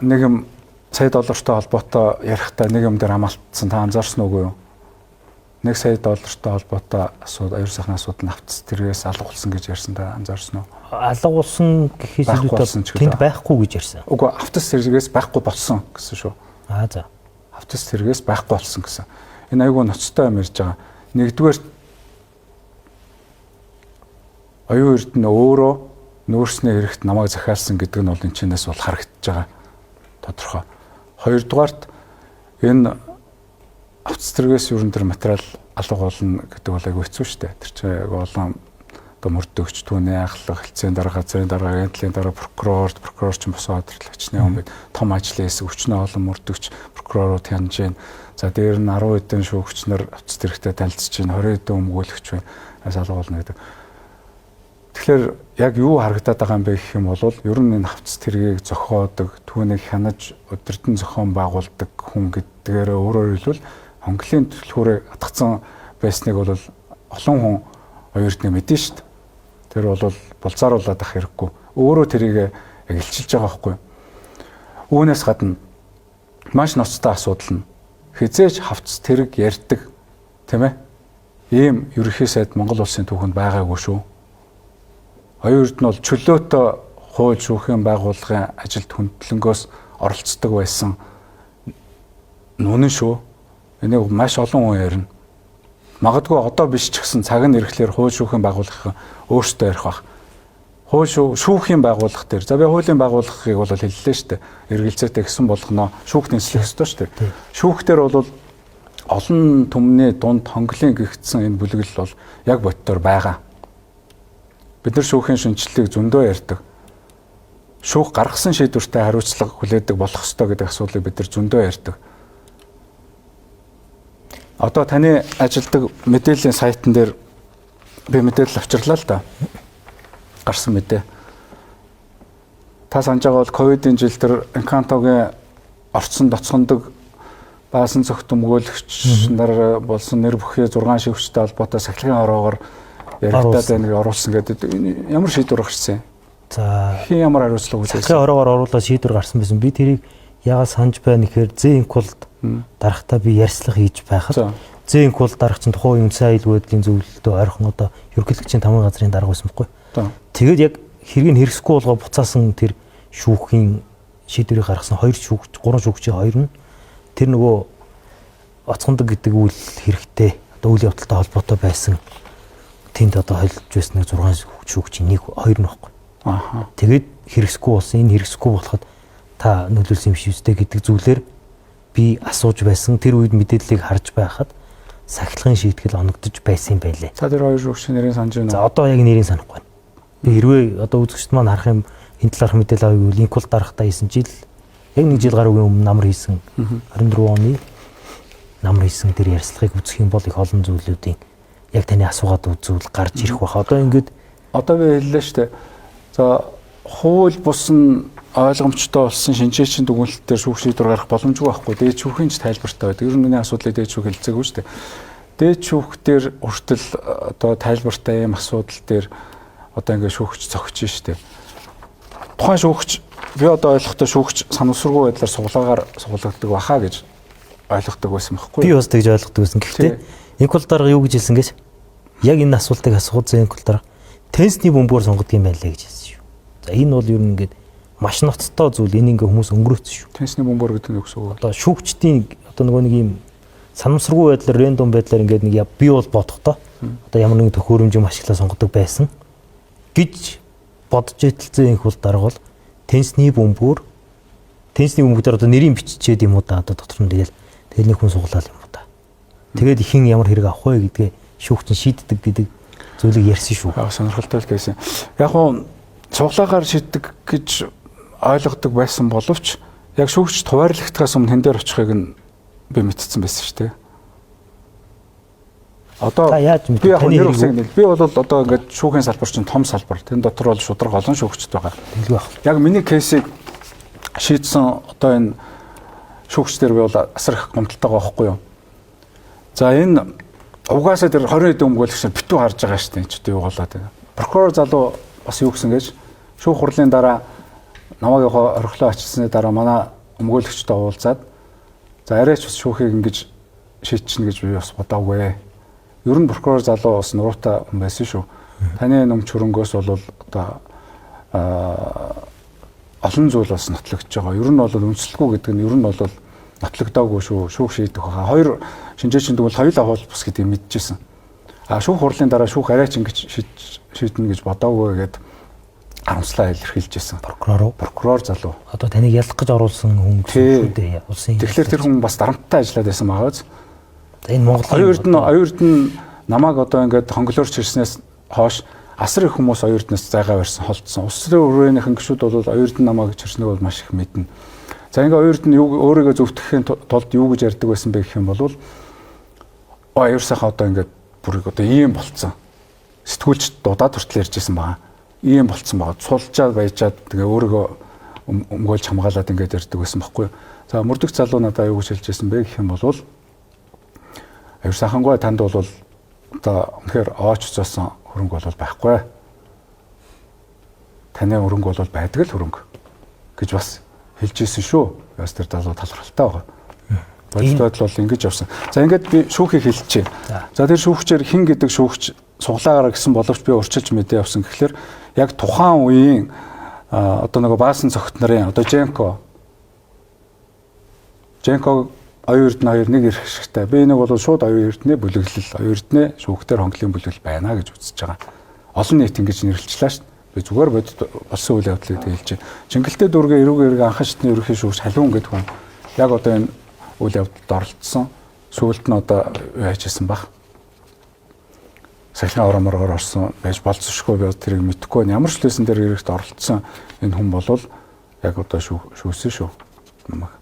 нэг юм сая доллартай холбоотой ярихдаа нэг юм дээр хамаалтсан та анзаарсан уугүй юу? 1 сая доллартай холбоотой асуудал аюул сайхны асуудал нь автц тэргээс алга болсон гэж ярьсан та анзаарсан уу? Алга болсон гэхээс илүү тэнд байхгүй гэж ярьсан. Үгүй автц тэргээс байхгүй болсон гэсэн шүү. Аа за. Автц тэргээс байхгүй болсон гэсэн. Энэ айгүй ноцтой юм ярьж байгаа. Нэгдүгээр оюун эрдэнэ өөрөө нүүрсний хэрэгт намайг захиалсан гэдэг нь бол энэ чинээс бол харагдаж байгаа тодорхой. Хоёрдугаарт энэ авц тэргээс ерөн тэр материал алга болно гэдэг бол айгүй хэцүү шүү дээ. Тэр чинь айгүй олон одоо мөрдөгч түүний ахлах, хэлцээний дарга, газрын дарга, агентлын дарга, прокурор, прокурор ч босоо хадгалагдчихны юм бид том ажлын хэсэг өчнөө олон мөрдөгч прокурорууд хянаж байна. За дээр нь 10 хэдэн шүүгч нар авц тэрэгтэй танилцж байна, 20 хэдэн өмгөөлөгч байна. Алга болно гэдэг. Тэгэхээр яг юу харагдаад байгаа юм бэ гэх юм бол ер нь энэ хавц тэргийг зохиодог, түүнийг хянаж, удирдан зохион байгуулдаг хүн гэдгээр өөрөөр хэлбэл Монголын түлхүүрээ атгцсан байсныг бол олон хүн оюун эрдэнэ мэдэн шүү дээ. Тэр бол булзааруулад ах хэрэггүй. Өөрөө тэрийг яг илчилж байгаа байхгүй. Үүнээс гадна маш ноцтой асуудал нь хизээж хавц тэрэг ярьдаг тийм ээ. Ийм ерөнхий сайд Монгол улсын түүхэнд байгаагүй шүү. Оюун эрдэнэ бол чөлөөтэй хууль шүүхийн байгууллагын ажилд хүндлэнгөөс оролцдог байсан нүнэн шүү. Энийг маш олон хүн ярина. Магадгүй одоо биш ч гэсэн цаг нь ирэхлээр хууль шүүхийн байгууллагын өөрсдөө ярих бах. Хууль шүүхийн байгууллага дээр. За би хуулийн байгууллагыг бол хэллээ шүү дээ. Эргэлзээтэй гэсэн болгоно шүүх нислэх ёстой шүү дээ. Шүүх дээр бол олон түмний дунд хонглын гэгдсэн энэ бүлэглэл бол яг боддоор байгаа. Бид нар шүүхийн шинжилгээг зөндөө ярьдаг. Шүүх гаргасан шийдвэртэй хариуцлага хүлээдэг болох ёстой гэдэг асуудлыг бид нар зөндөө ярьдаг. Одоо таны ажилдаг мэдээллийн сайтн дээр би мэдээлэл авчирлаа л да. Гарсан мэдээ. Та санаж байгаа бол ковидын жил төр Инкантогийн орцсон доцгондог баасан цогт өмгөөлөгч нар болсон нэр бүхий 6 шивчтэй холбоотой сахилгын ороогоор яригадаад байна гэж оруулсан гэдэг ямар шийдвэр гарсан юм? За хин ямар хариуцлага хүлээсэн? Сахилгын ороогоор оруулаад шийдвэр гарсан байсан. Би тэрийг яагаад санаж байна гэхээр Зэнкулд дарахтаа би ярьцлага хийж байхад Зэнкул дарах чинь тухайн үндсэн аюулгүй байдлын зөвлөлтөө ойрхон одоо ерөнхийлөгчийн тамгын газрын дарга байсан байхгүй. Тэгээд яг хэргийг хэрэгсэхгүй болгоо буцаасан тэр шүүхийн шийдвэрийг гаргасан 2 шүүгч, 3 шүүгчийн 2 нь тэр нөгөө оцгондог гэдэг үйл хэрэгтэй одоо үйл явдалтай холбоотой байсан тэнд одоо холилж байсан нэг 6 шүүгчийн 1 2 нь байхгүй. Аха. Тэгээд хэрэгсэхгүй болсон. Энэ хэрэгсэхгүй болоход та нөлөөлсөн юм шиг үстэй гэдэг зүйлээр би асууж байсан. Тэр үед мэдээллийг харж байхад сахилгын шийтгэл оногдож байсан юм байлээ. За тэр хоёр шүүгчийн нэрийг санаж байна уу? За одоо яг нэрийг санахгүй байна. Би хэрвээ одоо үзэгчд маань харах юм Энэ талаарх мэдээлэл авъя гэвэл Инкул дарахтаа хийсэн жил яг нэг жил гаруйгийн өмнө намар хийсэн 24 оны намар хийсэн тэр ярилцлагыг үзэх юм бол их олон зүйлүүдийн яг таны асуугаад зүйл гарч ирэх байх. Одоо ингээд одоо би хэллээ шүү дээ. За хууль бус нь ойлгомжтой болсон шинжээчин дүгнэлт дээр шүүх шийдвэр гаргах боломжгүй байхгүй. Дээд шүүхийн ч тайлбартай байдаг. Ер нь миний асуудлыг дээд шүүх хэлцээгүй шүү дээ. Дээд шүүх дээр хүртэл одоо тайлбартай ийм асуудал дээр одоо ингээд шүүгч зогч шүү дээ. Тухайн шүүгч би одоо ойлгохдоо шүүгч санамсаргүй байдлаар суглаагаар суглагддаг баха гэж ойлгодог байсан байхгүй. Би бас тэгж ойлгодог байсан. Гэхдээ Инкул дарга юу гэж хэлсэн гэж яг энэ асуултыг асуух зэн Инкул дарга тенсний бөмбөгөөр сонгодог юм байна лээ гэж хэлсэн шүү. За энэ бол ер нь ингээд маш ноцтой зүйл, энэ ингээ хүмүүс өнгөрөөцсөн шүү. Тенсний бөмбөр гэдэг нь юу гэсэн үг вэ? Одоо шүүгчдийн одоо нөгөө нэг юм санамсаргүй байдлаар рандом байдлаар ингээд нэг би бол бодохдоо одоо ямар нэгэн төхөөрөмж юм ашиглаа сонгодог байсан гэж бодож итэлцэн Инкул дарга бол тенсний бөмбөгөөр тенсний бөмбөг дээр одоо нэрийг биччихээд юм уу да, одоо дотор нь тэгэл тэгэл нэг хүн суглаал юм уу да. Тэгээд ихэн ямар хэрэг авах вэ гэдгээ шүүгчин шийддэг гэдэг зүйлийг ярьсан шүү. Аа, сонирхолтой л гэсэн. Яг нь цуглаагаар шийддэг гэж ойлгодог байсан боловч яг шүүгч туваарлагдахаас өмнө хэн дээр очихыг нь би мэдсэн байсан шүү дээ. Одоо би яг нэр усыг нэл. Би бол одоо ингээд шүүхийн салбар чинь том салбар. Тэн дотор бол шударга олон шүүгчд байгаа. Яг миний кейсийг шийдсэн одоо энэ шүүгчдэр би бол асар их гомдолтой байгаа байхгүй юу? За энэ угаасаа тэр 20 хэдэн өмгөөлөгч битүү харж байгаа шүү дээ. Энд ч юу болоод байна. Прокурор залуу бас юу гэсэн гэж шүүх хурлын дараа намайг орхилоо ачилсны дараа манай өмгөөлөгчтэй уулзаад за арайч бас шүүхийг ингэж шийдчихнэ гэж би бас бодоогүй. Ер нь прокурор залуу бас нуруутай хүн байсан шүү. Таны нүм чөрөнгөөс бол одоо олон зүйл бас нотлогдож байгаа. Ер нь бол үндэслэхгүй гэдэг нь ер нь бол нотлогдоогүй шүү. Шүүх шийдэх байхаа. Хоёр шинжээчин тэгвэл хоёулаа хууль бус гэдгийг мэдчихсэн. А шүүх хурлын дараа шүүх арайч ингэж шийднэ гэж бодоогүй гэд харамслаа илэрхийлж байсан. Прокурор уу? Прокурор залуу. Одоо таныг ялах гэж оруулсан хүн гэсэн шүү дээ. Улсын. Тэгэхээр тэр хүн бас дарамттай ажиллаад байсан байгаа биз? За энэ Монгол Оюун Эрдэнэ намайг одоо ингээд хонглоорч ирснээс хойш асар их хүмүүс Оюун Эрдэнэс зайгаа барьсан, холдсон. Улс төрийн өрөөнийхэн гишүүд бол Оюун Эрдэнэ намайг чирснийг бол маш их мэднэ. За ингээ Оюун Эрдэнэ юу өөрийгөө зөвтгөхийн тулд юу гэж ярьдаг байсан бэ гэх юм бол аюур сайхан одоо ингээд бүрийг одоо ийм болцсон. Сэтгүүлч дуудаад хүртэл ярьж исэн байгаа. Ийм болцсон байгаа. Цулжаад баяжаад тэгээ өөрийгөө өмгөөлж хамгаалаад ингээд ярьдаг байсан байхгүй юу. За мөрдөх залуу надаа юу гэж хэлж исэн бэ гэх юм бол аюур сайхангүй танд бол одоо үнэхээр ооч зоосон хөрөнгө бол байхгүй. Таны хөрөнгө бол байдаг л хөрөнгө гэж бас хэлж исэн шүү. Бас тэр залуу талархалтай байгаа. Бодит байдал бол ингэж явсан. За ингээд би шүүхийг хэлчихье. За тэр шүүгчээр хэн гэдэг шүүгч суглаагаар гэсэн боловч би урчилж мэдээ явсан гэхлээр яг тухайн үеийн одоо нөгөө баасан цогт нарын одоо Женко Оюун Эрдэнэ хоёр нэг эрх ашигтай. Би энийг бол шууд Оюун Эрдэнэ бүлэглэл, Оюун Эрдэнэ шүүхтэр хонглын бүлэглэл байна гэж үзэж байгаа. Олон нийт ингэж нэрлэлчлээ шүү дээ. Би зүгээр бодит болсон үйл явдлыг хэлж байна. Чингэлтэй дүүргээ эрүүг эрг анхан шатны ерөнхий шүүгч Халуун гэдэг хүн яг одоо энэ үйл явдалд оролцсон. Сүүлд нь одоо яаж исэн бах. Сахилгын ороморгоор орсон байж болцсошгүй би тэрийг мэдэхгүй байна. Ямар ч лээсэн дээр эрэгт оролцсон энэ хүн болвол яг одоо шүүсэн шүү. Намайг.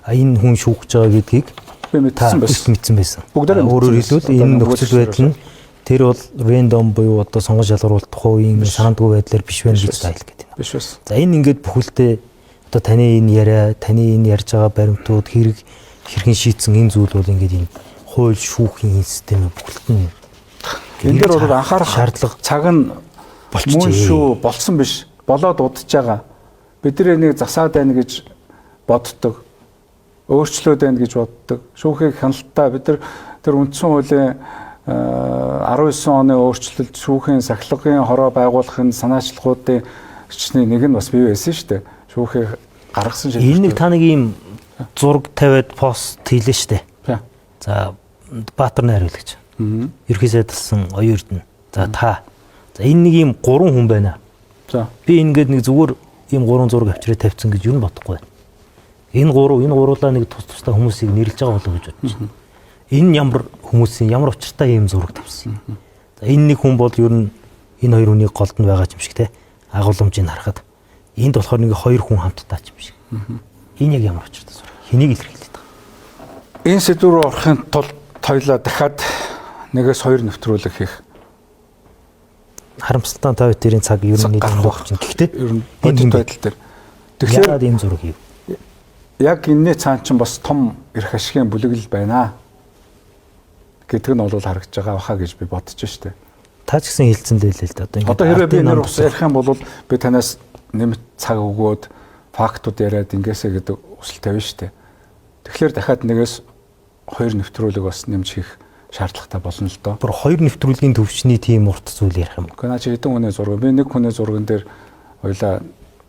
А энэ хүн шүүхж байгаа гэдгийг би мэдсэн байсан. Мэдсэн байсан. Өөрөөр хэлбэл энэ нөхцөл байдал нь тэр бол рандом буюу одоо сонгон шалгаруулалт тухайн үеийн санаандгүй байдлаар биш байна гэж тайлах гэдэг юм. Биш байсан. За энэ ингээд бүхэлдээ одоо таны энэ яриа, таны энэ ярьж байгаа баримтууд хэрэг хэрхэн шийдсэн энэ зүйл бол ингээд энэ хууль шүүхийн систем бүхэлд нь энэ дээр бол анхаарах шаардлага цаг нь мөн шүү болсон биш. Болоод удаж байгаа. Бид нар энийг засаад байна гэж боддог. Өөрчлөөд байна гэж боддог. Шүүхийг хяналттай бид нар тэр үндсэн хуулийн 19 оны өөрчлөлт шүүхийн сахилгын хороо байгуулахын санаачлагуудын өчний нэг нь бас бий байсан шүү дээ. Шүүхийг гаргасан шийдвэр. Энэ нэг та нэг ийм зураг тавиад пост хийлээ шүү дээ. За Баатар найруулагч. Ерхий сайдалсан Оюун Эрдэнэ. За та. За энэ нэг ийм гурван хүн байна. За би ингээд нэг зүгээр ийм гурван зураг авчираа тавьсан гэж юу бодохгүй байна. Энэ гурав энэ гуруулаа нэг тус тустай хүмүүсийг нэрлэж байгаа болов уу гэж бодож байна. Энэ ямар хүмүүсийн ямар учиртай ийм зураг тавьсан юм. За энэ нэг хүн бол ер нь энэ хоёр хүний голд нь байгаа юм шиг те агуулмжийг харахад. Энд болохоор нэг хоёр хүн хамтдаа ч юм шиг. Энэ яг ямар учиртай зураг? Хэнийг илэрхийлээд байгаа? Энэ сэдв рүү орохын тулд хоёлаа дахиад нэгээс хоёр нэвтрүүлэг хийх. Харамсалтай та хоёрын цаг ер нь гарах нийлэн байх. чинь. Гэхдээ Ер нь энэ бодит хүн бэ? байдал дээр. Тэгэхээр яагаад ийм зураг хийв? яг энэний цаан чинь бас том эрх ашигын бүлэглэл байна гэдэг нь бол харагдаж байгаа баха гэж би бодож штэ. Та ч гэсэн хэлсэн л байлээ л дээ. Одоо ингээд Одоо хэрвээ би ардын нэр нам ус ярих юм бол би танаас нэмэлт цаг өгөөд фактууд яриад ингээсэ гэдэг хүсэл тавина штэ. Тэгэхээр дахиад нэгээс хоёр нэвтрүүлэг бас нэмж хийх шаардлагатай болно л доо. бүр хоёр нэвтрүүлгийн төвшний тийм урт зүйл ярих юм. Гэхдээ наа чи хэдэн хүний зураг би нэг хүний зурган дээр хоёлаа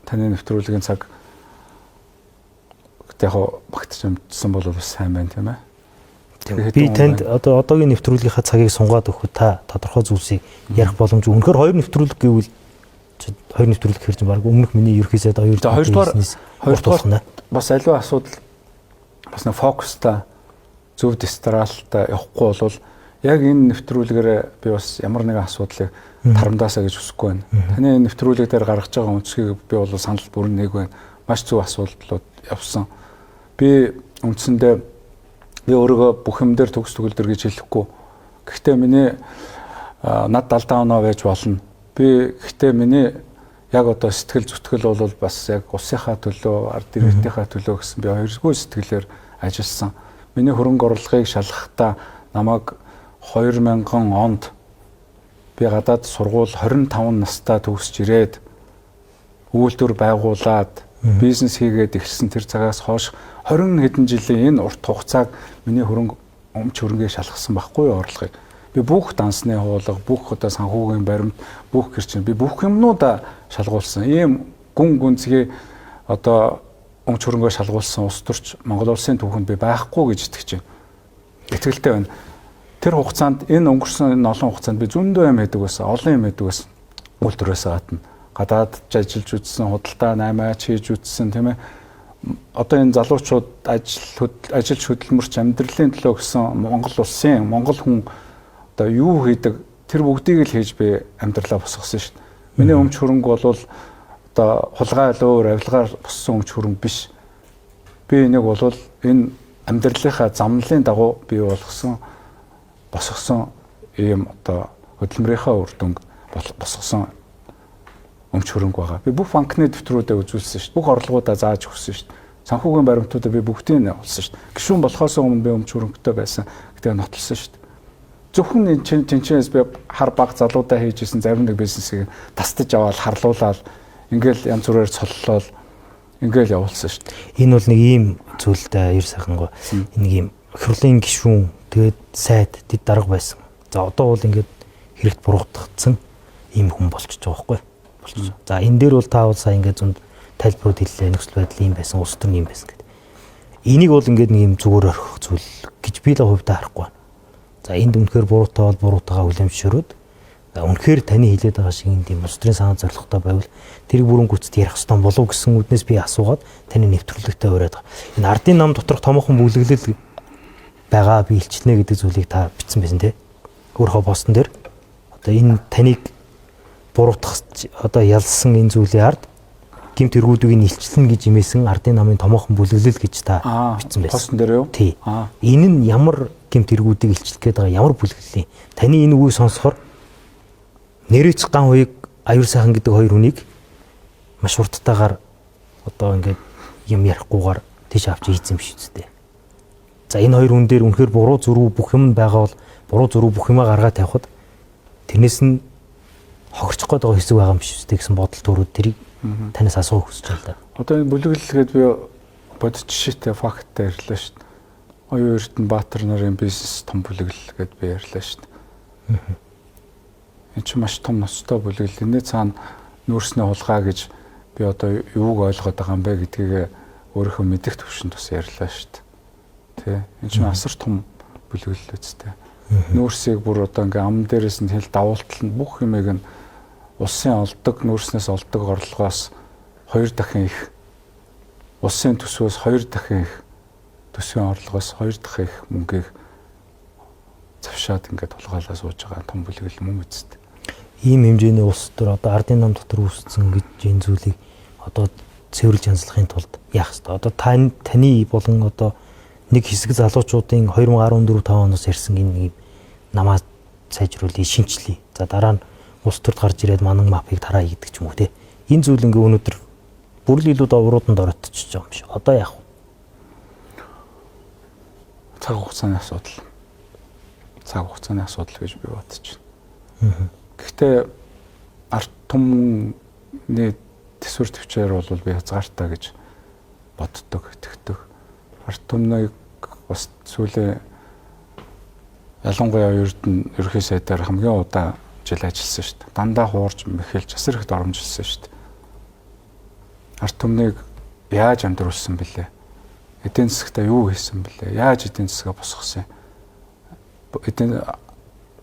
таны нэвтрүүлгийн цаг гэдэг яг багтж юмжсан бол бас сайн байна тийм ээ. Тэгэхээр Би хэдэн танд хүн одоо одоогийн нэвтрүүлгийнхаа цагийг сунгаад өгөхөд та тодорхой зүйлсийг ярих боломж. Үнэхээр хоёр нэвтрүүлэг гэвэл чи хоёр нэвтрүүлэг хэрэг чинь баг өмнөх миний ерхий сайд хоёр За хоёрдугаар хоёрдугаар хоёрдугаар бас аливаа асуудал бас нэг фокустай зөв дистралтай явахгүй бол яг энэ нэвтрүүлгээрээ би бас ямар нэгэн асуудлыг тарамдаасаа гэж хүсэхгүй байна. Таны энэ нэвтрүүлэг дээр гаргаж байгаа өнцгийг би бол санал бүрэн нэг байна. Маш зөв асуудлууд явсан. Би үндсэндээ би өөрийгөө бүх юм дээр төгс төгөлдөр гэж хэлэхгүй. Гэхдээ миний над алдаа оноо байж болно. Би гэхдээ миний яг одоо сэтгэл зүтгэл бол бас яг улсынхаа төлөө, ард иргэдийнхаа төлөө гэсэн би хоёргүй сэтгэлээр ажилласан. Миний хөрөнгө оруулалтыг шалгахдаа намайг 2000 онд би гадаад сургууль 25 настай төгсөж ирээд үйлдвэр байгуулад бизнес хийгээд эхэлсэн тэр цагаас хойш 20 хэдэн жилийн энэ урт хугацааг миний хөрөнгө өмч хөрөнгийг шалгасан байхгүй юу орлогыг. Би бүх дансны хуулга, бүх одоо санхүүгийн баримт, бүх гэрчин би бүх юмнуудаа шалгуулсан. Ийм гүн гүнзгий одоо өмч хөрөнгөө шалгуулсан улс төрч Монгол улсын түүхэнд би байхгүй гэж итгэж байна. Итгэлтэй байна. Тэр хугацаанд энэ өнгөрсөн энэ олон хугацаанд би зөндөө юм хийдэг байсан, олон юм хийдэг байсан. Үйлдвэрээс гадна гадаад ч ажиллаж үзсэн, худалдаа наймаач хийж үзсэн, тийм ээ. Одоо энэ залуучууд ажил ажиллаж хөдөлмөрч амьдралын төлөө гэсэн Монгол улсын, Монгол хүн одоо юу хийдэг тэр бүгдийг л хийж би амьдралаа босгосон шүү дээ. Миний өмч хөрөнгө бол одоо хулгай алуур авилгаар боссон өмч хөрөнгө биш. Би энийг бол энэ амьдралынхаа замналын дагуу бий болгосон босгосон ийм одоо хөдөлмөрийнхөө үр дүнг босгосон өмч хөрөнгө байгаа. Би бүх банкны дэвтрүүдээ үзүүлсэн шүү дээ. Бүх орлогоудаа зааж өгсөн шүү дээ. Санхүүгийн баримтуудаа би бүгдийг нь олсон шүү дээ. Гишүүн болохоос өмнө би өмч хөрөнгөтэй байсан гэдгийг нотолсон шүү дээ. Зөвхөн энэ чинь тэнцэнээс би хар баг залуудаа хийж исэн зарим нэг бизнесийг тастаж аваад харлуулаад ингээл янз бүрээр цоллол ингээл явуулсан шүү дээ. Энэ бол нэг ийм зүйлтэй ер сайхангүй. Нэг ийм хурлын гишүүн тэгээд сайд дэд дарга байсан. За одоо бол ингээд хэрэгт буруутгацсан ийм хүн болчихж байгаа байхгүй болчихсон. За энэ дээр бол та бол сая ингээд зөнд тайлбарууд хэллээ. Нөхцөл байдал ийм байсан, улс төр ийм байсан гэдэг. Энийг бол ингээд нэг юм зүгээр орхих зүйл гэж би л хувьдаа харахгүй байна. За энд үнэхээр буруутай бол буруутайгаа хүлэмжшөрөөд за үнэхээр таны хэлээд байгаа шиг энд юм улс төрийн санаа зорилготой байвал тэрийг бүрэн гүйцэд ярих ёстой болов гэсэн үднээс би асуугаад таны нэвтрүүлэгтээ уриад байгаа. Энэ ардын нам доторх томоохон бүлэглэл байгаа би илчлэнэ гэдэг зүйлийг та бичсэн байсан тий. Өөрийнхөө постн дээр одоо энэ таныг буруутгах одоо ялсан энэ зүйлийн ард гэмт хэргүүдийг нь илчлэнэ гэж имээсэн ардын намын томоохон бүлэглэл гэж та бичсэн байсан. Постн дээр юу? Тий. Энэ нь ямар гэмт хэргүүдийг илчлэх гээд байгаа ямар бүлэглэлийн. Таны энэ үгийг сонсохоор нэрээч ган хуйг аюур сайхан гэдэг хоёр хүнийг маш урттайгаар одоо ингээд юм ярихгүйгээр тийш авч ийцэн юм биш үстэй. За энэ хоёр хүн дээр үнэхээр буруу зүрүү бүх юм байгаа бол буруу зүрүү бүх юмаа гаргаад тавихад тэрнээс нь хохирчих гээд байгаа хэсэг байгаа юм биш үстэй гэсэн бодол төрүүд тэрийг танаас асуух хүсэж байна л да. Одоо энэ бүлэглэл гээд би бодит жишээтэй факттай ярьлаа шүү дээ. Оюун Эрдэнэ Баатар нарын бизнес том бүлэглэл гээд би ярьлаа шүү дээ. Энэ чинь маш том ноцтой бүлэглэл. Энэний цаана нүүрсний хулгай гэж би одоо юуг ойлгоод байгаа юм бэ гэдгийг өөрийнхөө мэдэх төвшөнд бас ярьлаа шүү дээ. Тэ. Энэ чинь асар том бүлэглэл үстэй. Нүүрсийг бүр одоо ингээм ам дээрээс нь хэл давуултал нь бүх юмыг нь улсын олдог нүүрснээс олдог орлогоос 2 дахин их, улсын төсвөөс 2 дахин их, төсвийн орлогоос 2 дахин их мөнгийг завшаад ингээд тулгаалаа сууж байгаа том бүлэглэл мөн үсттэй. Ийм хэмжээний улс төр одоо ардын нам дотор үүссэн гэж энэ зүйлийг одоо цэвэрлж янзлахын тулд яах ёстой? Одоо таны болон одоо нэг хэсэг залуучуудын 2014 5 оноос ярьсан энэ намаа сайжруулъя, шинчлэе. За дараа нь улс төрд гарч ирээд манан мапыг тараа гэдэг ч юм уу те. Энэ зүйл ингээ өнөөдөр бүр л илүү доврууданд оройтчихж байгаа юм шиг. Одоо яах вэ? Цаг хугацааны асуудал. Цаг хугацааны асуудал гэж би бодож байна. Гэхдээ ард түмний төсвөр төвчээр бол би хязгаартай гэж боддог, итгэдэг. Ард түмнийг бас сүүлийн ялангуяа Эрдэнэ ерөнхий сайдаар хамгийн удаан жил ажилласан шүү дээ. Дандаа хуурж мэхэлж асар их доромжилсан шүү дээ. Ард түмнийг яаж амьдруулсан бэлээ? Эдийн засагтаа юу хийсэн бэлээ? Яаж эдийн засгаа босгосон юм? Эдийн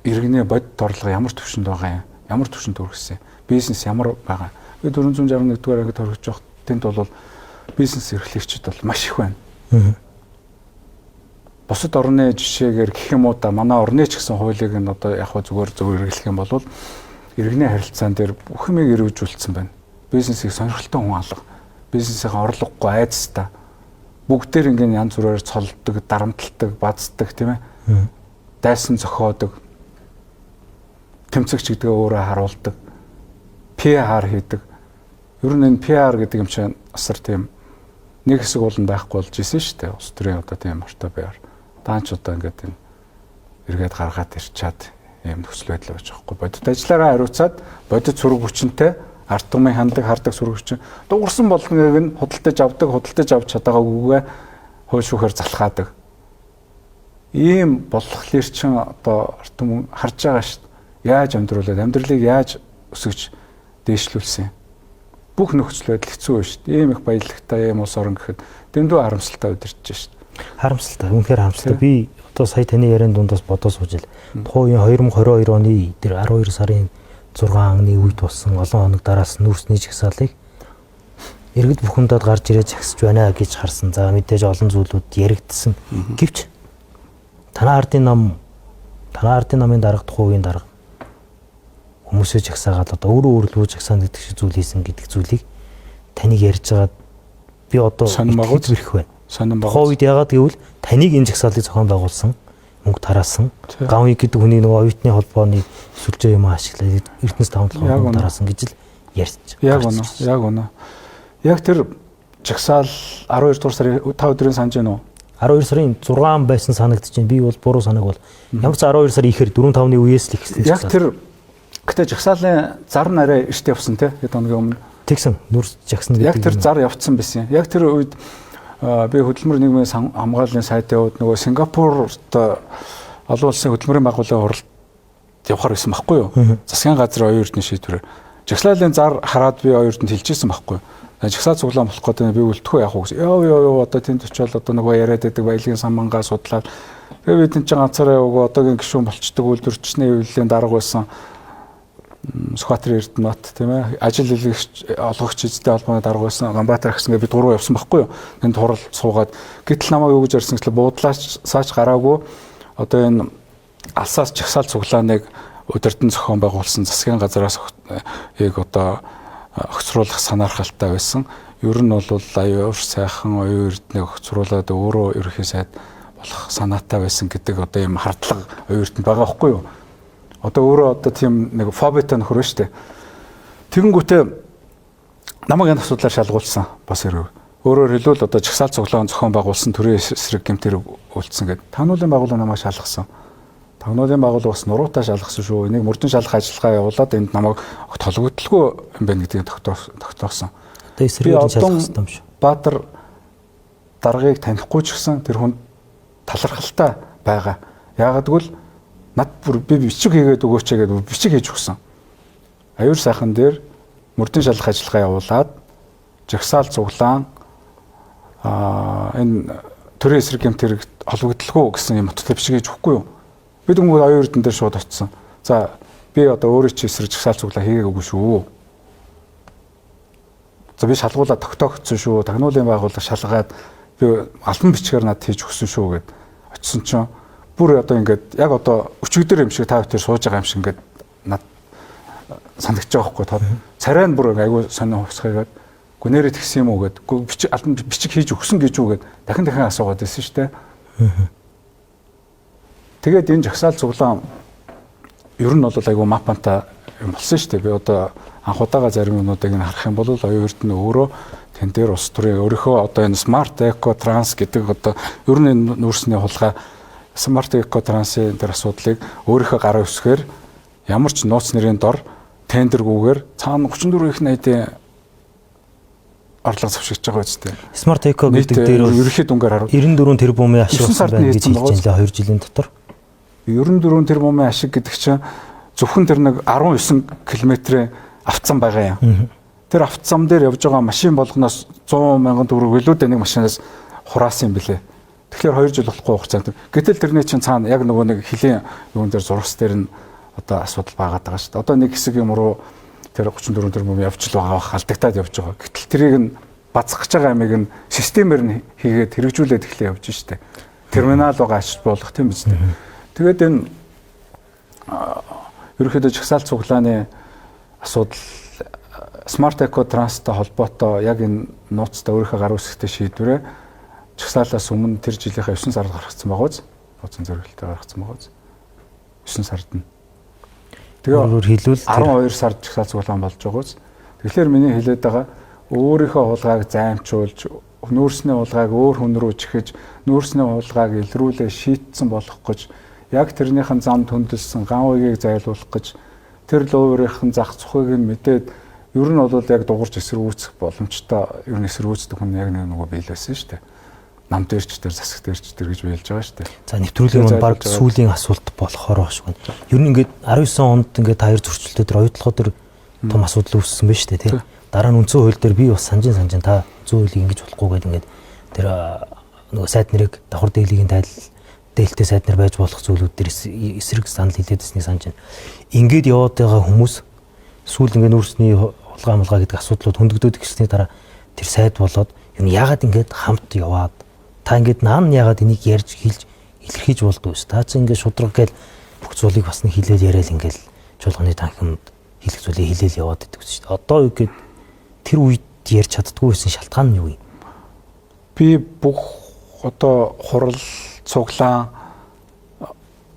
иргэний бодит орлого ямар түвшинд байгаа юм? Ямар түвшинд хүргэсэн? Бизнес ямар байгаа? Би 461 дугаар ангид хоригдож байхад тэнд бол бизнес эрхлэгчид бол маш их байна. Бусад орны жишээгээр гэх юм уу да манай орны ч гэсэн хуулийг нь одоо яг хөө зүгээр зөв хэрэглэх юм бол иргэний харилцаан дээр бүх юмыг эргүүлжүүлсэн байна. Бизнесийг сонирхолтой хүн алга. Бизнесийн орлогогүй айцтай. Бүгдээр ингээд янз бүрээр цолдог, дарамталдаг, баздаг тийм ээ. Дайсан зохиодог. Тэмцэгч гэдгээ өөрөө харуулдаг. PR хийдэг. Ер нь энэ PR гэдэг юм чинь асар тийм нэг хэсэг болон байхгүй болж исэн шүү дээ. Улс төрийн одоо тийм ортой PR. Даанч одоо ингээд энэ эргээд гаргаад ирчээд ийм нөхцөл байдал байж байгаа хгүй. Бодит ажиллаараа хариуцаад бодит сөрөг хүчинтэй ард түмэн хандаг хардаг сөрөг хүчин дуурсан болгоныг нь худалдаж авдаг, худалдаж авч чадаагүйгээ хууль шүүхээр залхаадаг. Ийм бодлохлоор чин одоо ард түмэн харж байгаа шүү дээ. Яаж амьдруулад амьдралыг яаж өсгөж дээшлүүлсэн юм. Бүх нөхцөл байдал хэцүү байна шүү дээ. Ийм их баялагтай ийм улс орон гэхэд дэндүү харамсалтай удирч шүү дээ. Харамсалтай. Үнэхээр харамсалтай. Би одоо сая таны яриан дундаас бодоо сууж ил. Тухайн үеийн 2022 оны тэр 12 сарын 6-ны үед болсон олон хоног дараас нүүрсний жагсаалыг иргэд бухимдаад гарч ирээд жагсаж байна гэж харсан. За мэдээж олон зүйлүүд яригдсан. Гэвч танай ардын нам танай ардын намын дарга тухайн үеийн дарга хүмүүсээ жагсаагаад одоо өөрөө өөрлөө жагсаана гэдэг шиг зүйл хийсэн гэдэг зүйлийг таныг ярьж байгаа би одоо итгэж бэрх байна. Сонин Тухайн баг. үед яагаад гэвэл таныг энэ жагсаалыг зохион байгуулсан, мөнгө тараасан, Гавыг гэдэг хүний нөгөө оюутны холбооны сүлжээ юм ашиглаад Эрдэнэс 5 7 Яг мөнгө үнэ. тараасан гэж л ярьж. Яг гарч үнэ. ирсэн. Яг үнэ. Яг тэр жагсаал 12 дугаар сарын 5 өдрийн санаж байна уу? 12 сарын 6 байсан санагдаж байна. Би бол буруу санааг бол ямар ч 12 сар ихээр 4 5-ны үеэс л ихсэн. Яг тэр гэтээ жагсаалын зар нь арай эрт явсан те хэд хоногийн өмнө. тэгсэн нүрс жагсна гэдэг. Яг тэр зар явцсан байсан. Яг тэр үед би хөдөлмөр нийгмийн хамгааллын сайдын хувьд нөгөө Сингапурт олон улсын хөдөлмөрийн байгууллагын хуралд явахар байсан байхгүй юу? Засгийн газрын оюун эрдэнэ шийдвэрээр. Жагсаалын зар хараад би оюун эрдэнэт хэлжсэн байхгүй юу? Жагсаал цуглаан болох гэдэг би үлдэхгүй яах вэ гэсэн. Йоо ёо ёо одоо тэнд очиод одоо нөгөө яриад байдаг баялагын самангаа судлаад тэгээ бид энэ чинь ганцаараа яваагүй одоогийн гишүүн болчдөг үйлдвэрчний хэвлэлийн дарга байсан Сүхбаатар Эрдэнэбат тийм ээ ажил илгээгч олгогч эзэдтэй холбооны дарга байсан Ганбаатар гэсэн бид гурав явсан байхгүй юу. Тэнд хурал суугаад гэтэл намайг юу гэж ярьсан гэтэл буудлаач саач гараагүй одоо энэ алсаас жагсаал цуглааныг удирдан зохион байгуулсан засгийн газараас яг одоо огцруулах санаархалтай байсан. Ер нь бол аюур сайхан оюун эрдэнэ огцруулаад өөрөө ерөнхий сайд болох санаатай байсан гэдэг одоо ийм хардлага оюун эрдэнэ байгаа байхгүй юу? Одоо өөрөө одоо тийм нэг фобитой нөхөр байна шүү дээ. Тэгэнгүүтээ намайг энэ асуудлаар шалгуулсан бас хэрэг. Өөрөөр хэлбэл одоо жагсаал цуглаан зохион байгуулсан төрийн эсрэг гэмт хэрэг үлдсэн гэдэг. Тагнуулын байгууллага намайг шалгасан. Тагнуулын байгууллага бас нуруутай шалгасан шүү. Энийг мөрдөн шалгах ажиллагаа явуулаад энд намайг огт холбогдлого юм байна гэдгийг тогтоосон. Одоо Би эсрэгээр нь шалгах одоо хэрэгтэй юм шүү. Баатар даргаыг танихгүй ч гэсэн тэр хүн талархалтай байгаа. Яагаад гэвэл над бүр би бичиг хийгээд өгөөч гэдэг бичиг хийж өгсөн. Аюур сайхан дээр мөрдөн шалгах ажиллагаа явуулаад жагсаал цуглаан энэ төрийн эсрэг гэмт хэрэг холбогдлого гэсэн юм утгатай бичиг хийж өгөхгүй юу? Би дөнгөж оюун эрдэнэ дээр шууд очсон. За би одоо өөрөө чи эсрэг жагсаал цуглаан хийгээгүй шүү. За би шалгуулаад тогтоогдсон шүү. Тагнуулын байгууллага шалгаад би альбан бичгээр над хийж өгсөн шүү гэд очисон чинь бүр одоо ингээд яг одоо өчигдөр юм шиг та бүхэн сууж байгаа юм шиг ингээд над санагдаж байгаа байхгүй тод. Царай нь бүр айгүй сонин хувьсгайгаад Үгүй нэрээ тэгсэн юм уу гэд. Үгүй бичиг албан бичиг хийж өгсөн гэж үү гэд дахин дахин асуугаад байсан шүү дээ. Тэгээд энэ жагсаал цуглаан ер нь бол айгүй мапанта юм болсон шүү дээ. Би одоо анх удаага зарим юмнуудыг нь харах юм бол оюун эрдэнэ өөрөө тэн дээр улс төрийн өөрийнхөө одоо энэ Smart Eco Trans гэдэг одоо ер нь энэ нүүрсний хулгай Smart Eco Trans-ын тэр асуудлыг өөрийнхөө гар өсгөөр ямар ч нууц нэрийн дор тендергүүгээр цаана 34 их найдын орлого зэвшигдэж байгаа үстэй. Smart Eco гэдэг дээр бол ерөнхий дүнгээр харав. 94 тэрбумын ашиг 9 болсон сард байна гэж нээсэн хэлж байна лээ 2 жилийн дотор. 94 тэрбумын ашиг гэдэг чинь зөвхөн тэр нэг 19 км-ийн авцсан байгаа юм. Тэр авцсан дээр явж байгаа машин болгоноос 100 мянган төгрөг илүү нэг машинаас хураасан юм билэ. Тэгэхээр 2 жил болохгүй хугацаанд. Гэтэл тэрний чинь цаана яг нөгөө нэг хөлийн юун дээр зургас дээр нь одоо асуудал байгаад байгаа шүү дээ. Одоо нэг хэсэг юм руу тэр 34 тэрбум явж л байгаа бах алдагтаад явж байгаа. Гэтэл тэрийг нь базах гэж байгаа ямыг нь системээр нь хийгээд хэрэгжүүлээд эхлэе явж штэ. Терминал байгаа ачиж болох тийм биз дээ. Тэгээд энэ ерөнхийдөө жагсаал цуглааны асуудал Smart Eco Trans-тай холбоотой яг энэ нууцтай өөрийнхөө гар үсгтэй шийдвэрээ жагсаалаас өмнө тэр жилийнхээ 9 сард гаргацсан байгаа биз? Нууцын зөвлөлтөөр гаргацсан байгаа биз? 9 сард нь. Тэгээ Өөрөөр хэлбэл 12 сард жагсаал цуглаан болж байгаа биз? Тэгэхээр миний хэлээд байгаа өөрийнхөө хулгайг займчуулж нүүрсний хулгайг өөр хүн рүү чихэж нүүрсний хулгайг илрүүлээ шийтсэн болох гэж яг тэрнийхэн зам түндэлсэн ган уйгийг зайлуулах гэж тэр луурийнхэн зах цухыг нь мэдээд ер нь бол яг дугуурч эсэргүүцэх боломжтой ер нь эсэргүүцдэг хүн яг нэг нөгөө биелээсэн шүү дээ. Нам дээр ч тэр засаг дээр ч тэр гэж биелж байгаа шүү дээ. За нэвтрүүлгийн маань баг сүүлийн асуулт болохоор байх шиг байна. Ер нь ингээд 19 онд ингээд та хоёр зөрчилтөө дээр оюутлогоо дээр том асуудал үүссэн байна шүү дээ тий. Дараа нь үндсэн хууль дээр би бас санжин санжин та зүүн хуулийг ингэж болохгүй гэдэг ингээд тэр нөгөө сайд нэрийг давхар дээлгийн тайлал дээлтэй сайд нар байж болох зүйлүүд дээр эсрэг санал хэлээдсэнийг санаж байна. Ингээд яваад байгаа хүмүүс сүүл ингээд нүүрсний хулгай мулгай гэдэг асуудлууд хөндөгдөөд эхэлсний дараа тэр сайд болоод ер нь яагаад ингээд хамт яваад та ингээд наан яагаад энийг ярьж хэлж илэрхийлж болдгоо вэ? Та чи ингээд шудраг гээл бүх зүйлийг бас нэг хэлээл яриад ингээд чуулганы танхимд хэлэх зүйлээ хэлээл яваад идэг шүү дээ. Одоо юу гээд тэр үед ярьж чаддгүй байсан шалтгаан нь юу юм? Би бүх одоо хурал цуглаан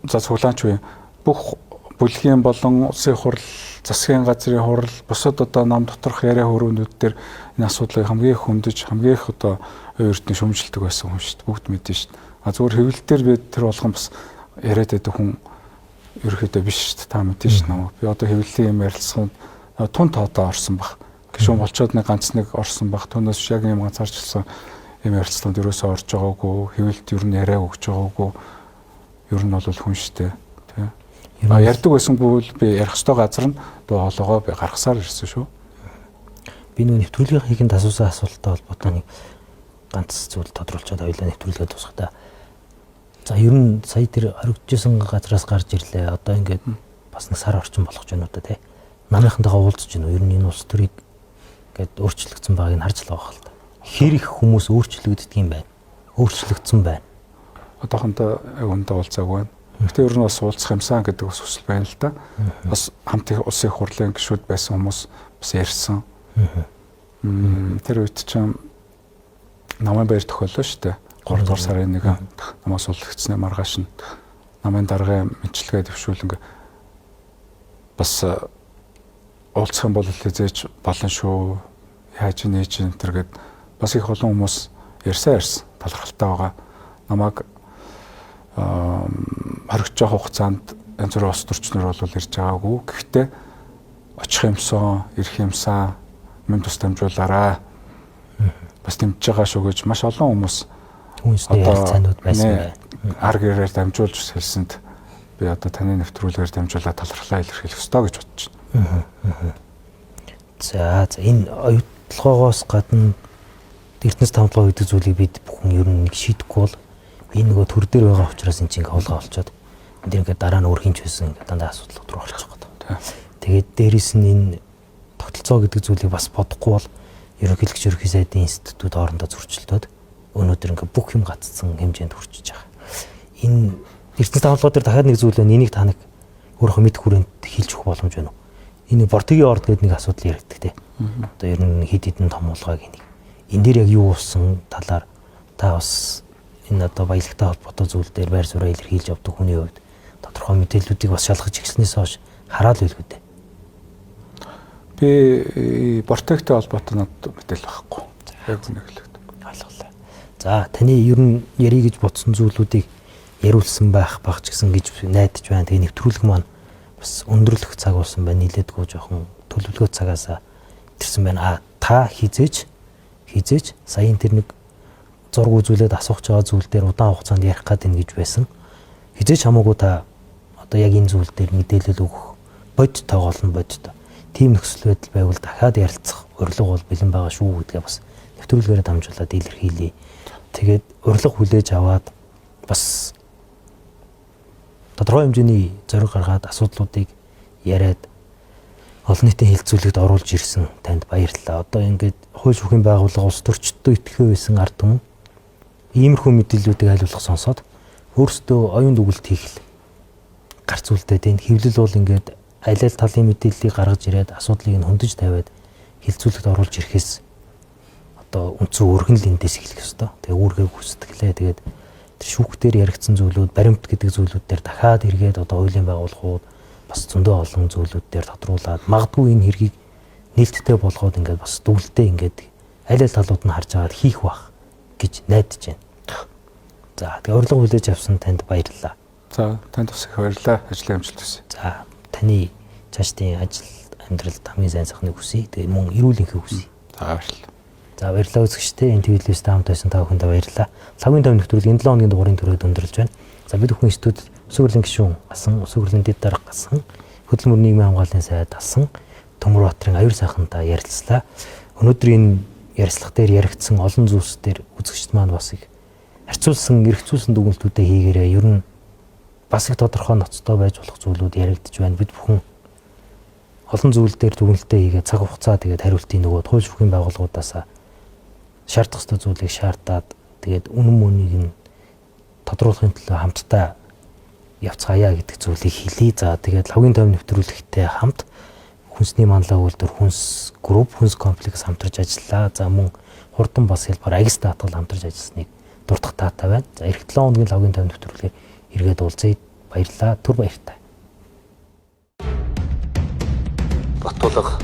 за цуглаанч үе бүх бүлгийн болон улсын хурал, засгийн газрын хурал, бусад одоо нам доторх яриа хөрөөнүүд дээр энэ асуудлыг хамгийн их хөндөж, хамгийн их одоо эрдэнэ шүмжилдэг байсан хүн шүү дээ. Бүгд мэдэн шүү дээ. А зүгээр хэвлэл дээр би тэр болгон бас яриад байдаг хүн ерөөхдөө биш шүү дээ. Та мэдэн шүү дээ. Би одоо хэвлэлийн юм ярилцсан тун тоодоо орсон баг. Гишүүн болчоод нэг ганц нэг орсон баг. Түүнээс яг юм ганцаарчилсан юм ярилцлаганд ерөөсөө орж байгаагүй, хэвлэлд ер нь яриа өгч байгаагүй. Ер нь бол хүн шүү дээ. Тэ. А ярьдаг байсан бол би ярих ёстой газар нь дуу хоолойгоо би гаргасаар ирсэн шүү. Би нөгөө нэвтрүүлгийн хийхэнд асуусан асуулттай холбоотой нэг ганц зүйл тодруулчаад хоёлаа нэвтрүүлгээ дуусгахдаа. За ер нь сая тэр хоригдчихсан газраас гарч ирлээ. Одоо ингээд бас нэг сар орчин болох ч юм уу та тий. Намынхантайгаа уулзж гинүү. Ер нь энэ улс төрийг ингээд өөрчлөгдсөн байгааг нь харж л байгаа хэл та. Хэр их хүмүүс өөрчлөгддөг юм байна. Өөрчлөгдсөн байна. Одоохондоо яг өндөө уулзаагүй байна. Гэтэ ер нь бас уулзах юмсан гэдэг бас хүсэл байна л да. Бас хамт их улсын хурлын гишүүд байсан хүмүүс бас ярьсан. Тэр үед чинь намын баяр тохиоллоо шүү дээ. 3 дугаар сарын 1 намаас суулгагдсны маргааш нь намын даргын мэдлэгээ дэвшүүлэн бас уулзах юм бол хизээж болно шүү. Яаж нээж энэ төр гэд бас их олон хүмүүс ярьсан талархалтай байгаа. Намайг хоригдож байгаа хугацаанд янз бүрийн улс төрчнөр бол ирж байгаагүй. Гэхдээ очих юмсан, ирэх юмсан минь тус дамжуулаарай. Бас дэмжиж байгаа шүү гэж маш олон хүмүүс Хүнсний ярилцаанууд байсан байна. Ар гэрээр дамжуулж хэлсэнд би одоо таны нэвтрүүлгээр дамжуулаад талархлаа илэрхийлэх ёстой гэж бодож байна. За энэ оюутлогоос гадна Эрдэнэс тавдлага гэдэг зүйлийг бид бүхэн ер нь нэг шийдэхгүй бол энэ нөгөө төр дээр байгаа учраас энэ чинь ингээ хулгай болчоод энэ дэр ингээ дараа нь өөр хинч байсан ингээ дандаа асуудал руу орчих гээд. Тэгээд дээрэс нь энэ тогтолцоо гэдэг зүйлийг бас бодохгүй бол ерөнхийлөгч ерөнхий сайдын институт хоорондоо зөрчилдөд өнөөдөр ингээ бүх юм гацсан хэмжээнд хүрчиж байгаа. Энэ Эрдэнэс тавдлага дээр дахиад нэг зүйл байна. Энийг та нэг өөрийнхөө мэдх хүрээнд хэлж өгөх боломж байна уу? Энэ Бортигийн орд гэдэг нэг асуудал яригддаг те. Одоо ер нь хэд хэдэн том хулгайг энийг. Энэ дээр яг юу болсон талаар та бас энэ одоо баялагтай холбоотой зүйл дээр байр сууриа илэрхийлж явдаг хүний хувьд тодорхой мэдээллүүдийг бас шалгаж эхэлснээс хойш хараад байлгүй дээ. Би Бортектэй холбоотой надад мэдээлэл байхгүй. Яг үнэ хэлэхэд. Ойлголоо. За таны ер нь ярих гэж бодсон зүйлүүдийг яриулсан байх баг ч гэсэн гэж найдаж байна. Тэгээ нэвтрүүлэг маань бас өндөрлөх цаг болсон байна. Нилээдгүй жоохон төлөвлөгөө цагаасаа ирсэн байна. А та хизээч саяын тэр нэг зураг үзүүлээд асуух байгаа зүйл дээр удаан хугацаанд ярих гад ин гэж байсан. Хизээч хамаагүй та одоо яг энэ зүйл дээр мэдээлэл өгөх бодит тоогоол нь бодит. Тийм нөхцөл байдал байвал дахиад ярилцах урилга бол бэлэн байгаа шүү гэдгээ бас нэвтрүүлгээрээ дамжуулаад илэрхийлье. Тэгээд урилга хүлээж аваад бас тодорхой хэмжээний зориг гаргаад асуудлуудыг яриад олон нийтийн хэлцүүлэгт оруулж ирсэн танд баярлалаа. Одоо ингээд хууль шүүхийн байгууллага улс төрчдөд итгэхүй байсан ард түмэн иймэрхүү мэдээллүүдийг аль болох сонсоод өөрсдөө оюун дүгэлт хийх л гарц үлдээд энэ хэвлэл бол ингээд аль аль талын мэдээллийг гаргаж ирээд асуудлыг нь хөндөж тавиад хэлцүүлэгт оруулж ирэхээс одоо үндсэн өргөн л эндээс эхлэх ёстой. Тэгээ үүргээ гүйцэтгэлээ. Тэгээд тэр шүүхтэр яригдсан зүйлүүд, баримт гэдэг зүйлүүд дээр дахиад эргээд одоо хуулийн байгууллагууд бас зөндөө олон зүйлүүд дээр тодруулаад магадгүй энэ хэргийг нээлттэй болгоод ингээд бас дүгэлтээ ингээд аль аль талууд нь харж агаад хийх бах гэж найдаж байна. За тэгээ урилга хүлээж авсан танд баярлалаа. За танд бас их баярлалаа. Ажлын амжилт хүсье. За таны цаашдын ажил амьдралд хамгийн сайн сайхныг хүсье. Тэгээ мөн эрүүл энхийг хүсье. За баярлалаа. За баярлалаа үзэгчдээ. Энэ телевизтэй хамт байсан та бүхэндээ баярлалаа. Лавгийн тойм нэвтрүүлэг энэ 7 хоногийн дугаарын түрээд өндөрлөж байна. За бид бүхэн студид Өсвөр хөрлөн гишүүн асан, Өсвөр хөрлөн дэд дарга асан, Хөдөлмөр нийгмийн хамгааллын сайд асан Төмөрбаатарын аюур сайхантай ярилцлаа. Өнөөдөр энэ ярилцлага дээр яригдсан олон зүйлс дээр үзэгчд маань бас их харьцуулсан, эргцүүлсэн дүгнэлтүүдээ хийгээрэй. Ер нь бас их тодорхой ноцтой байж болох зүйлүүд яригдж байна. Бид бүхэн олон зүйл дээр дүгнэлтээ хийгээд цаг хугацаа тэгээд хариултын нөгөө хууль шүүхийн байгууллагуудаас шаардах ёстой зүйлийг шаардаад тэгээд үнэн мөнийг нь тодруулахын төлөө хамтдаа явцгаая гэдэг зүйлийг хэлье. За тэгээд лавгийн тойм нэвтрүүлэгтэй хамт хүнсний манлай үйлдвэр, хүнс групп, хүнс комплекс хамтарч ажиллаа. За мөн хурдан бас хэлбэр агис даатгал хамтарч ажилласныг дурдах таатай байна. За эх 7 хоногийн лавгийн тойм нэвтрүүлгээр эргээд уулзъя. Баярлалаа. Түр баяртай. Батулга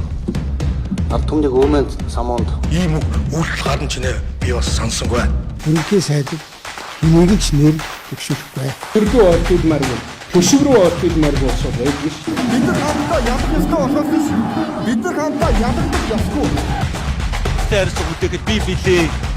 ард түмнийг өмнө самуунд Ийм үг үйлдэл гарна ч нэ би бас сансангүй. Бүрэнхий сайдад хэнийг ч нэр дэвшүүлэхгүй. Төрдөө ордуулмааргүй. Төшөв рүү ордуулмааргүй болсоо байдгүй шүү дээ. Бид нар хамтдаа ялах ёстой болохоос биш. Бид нар хамтдаа ялагдах ёсгүй. Тэ харилцаа бүтээхэд би билээ.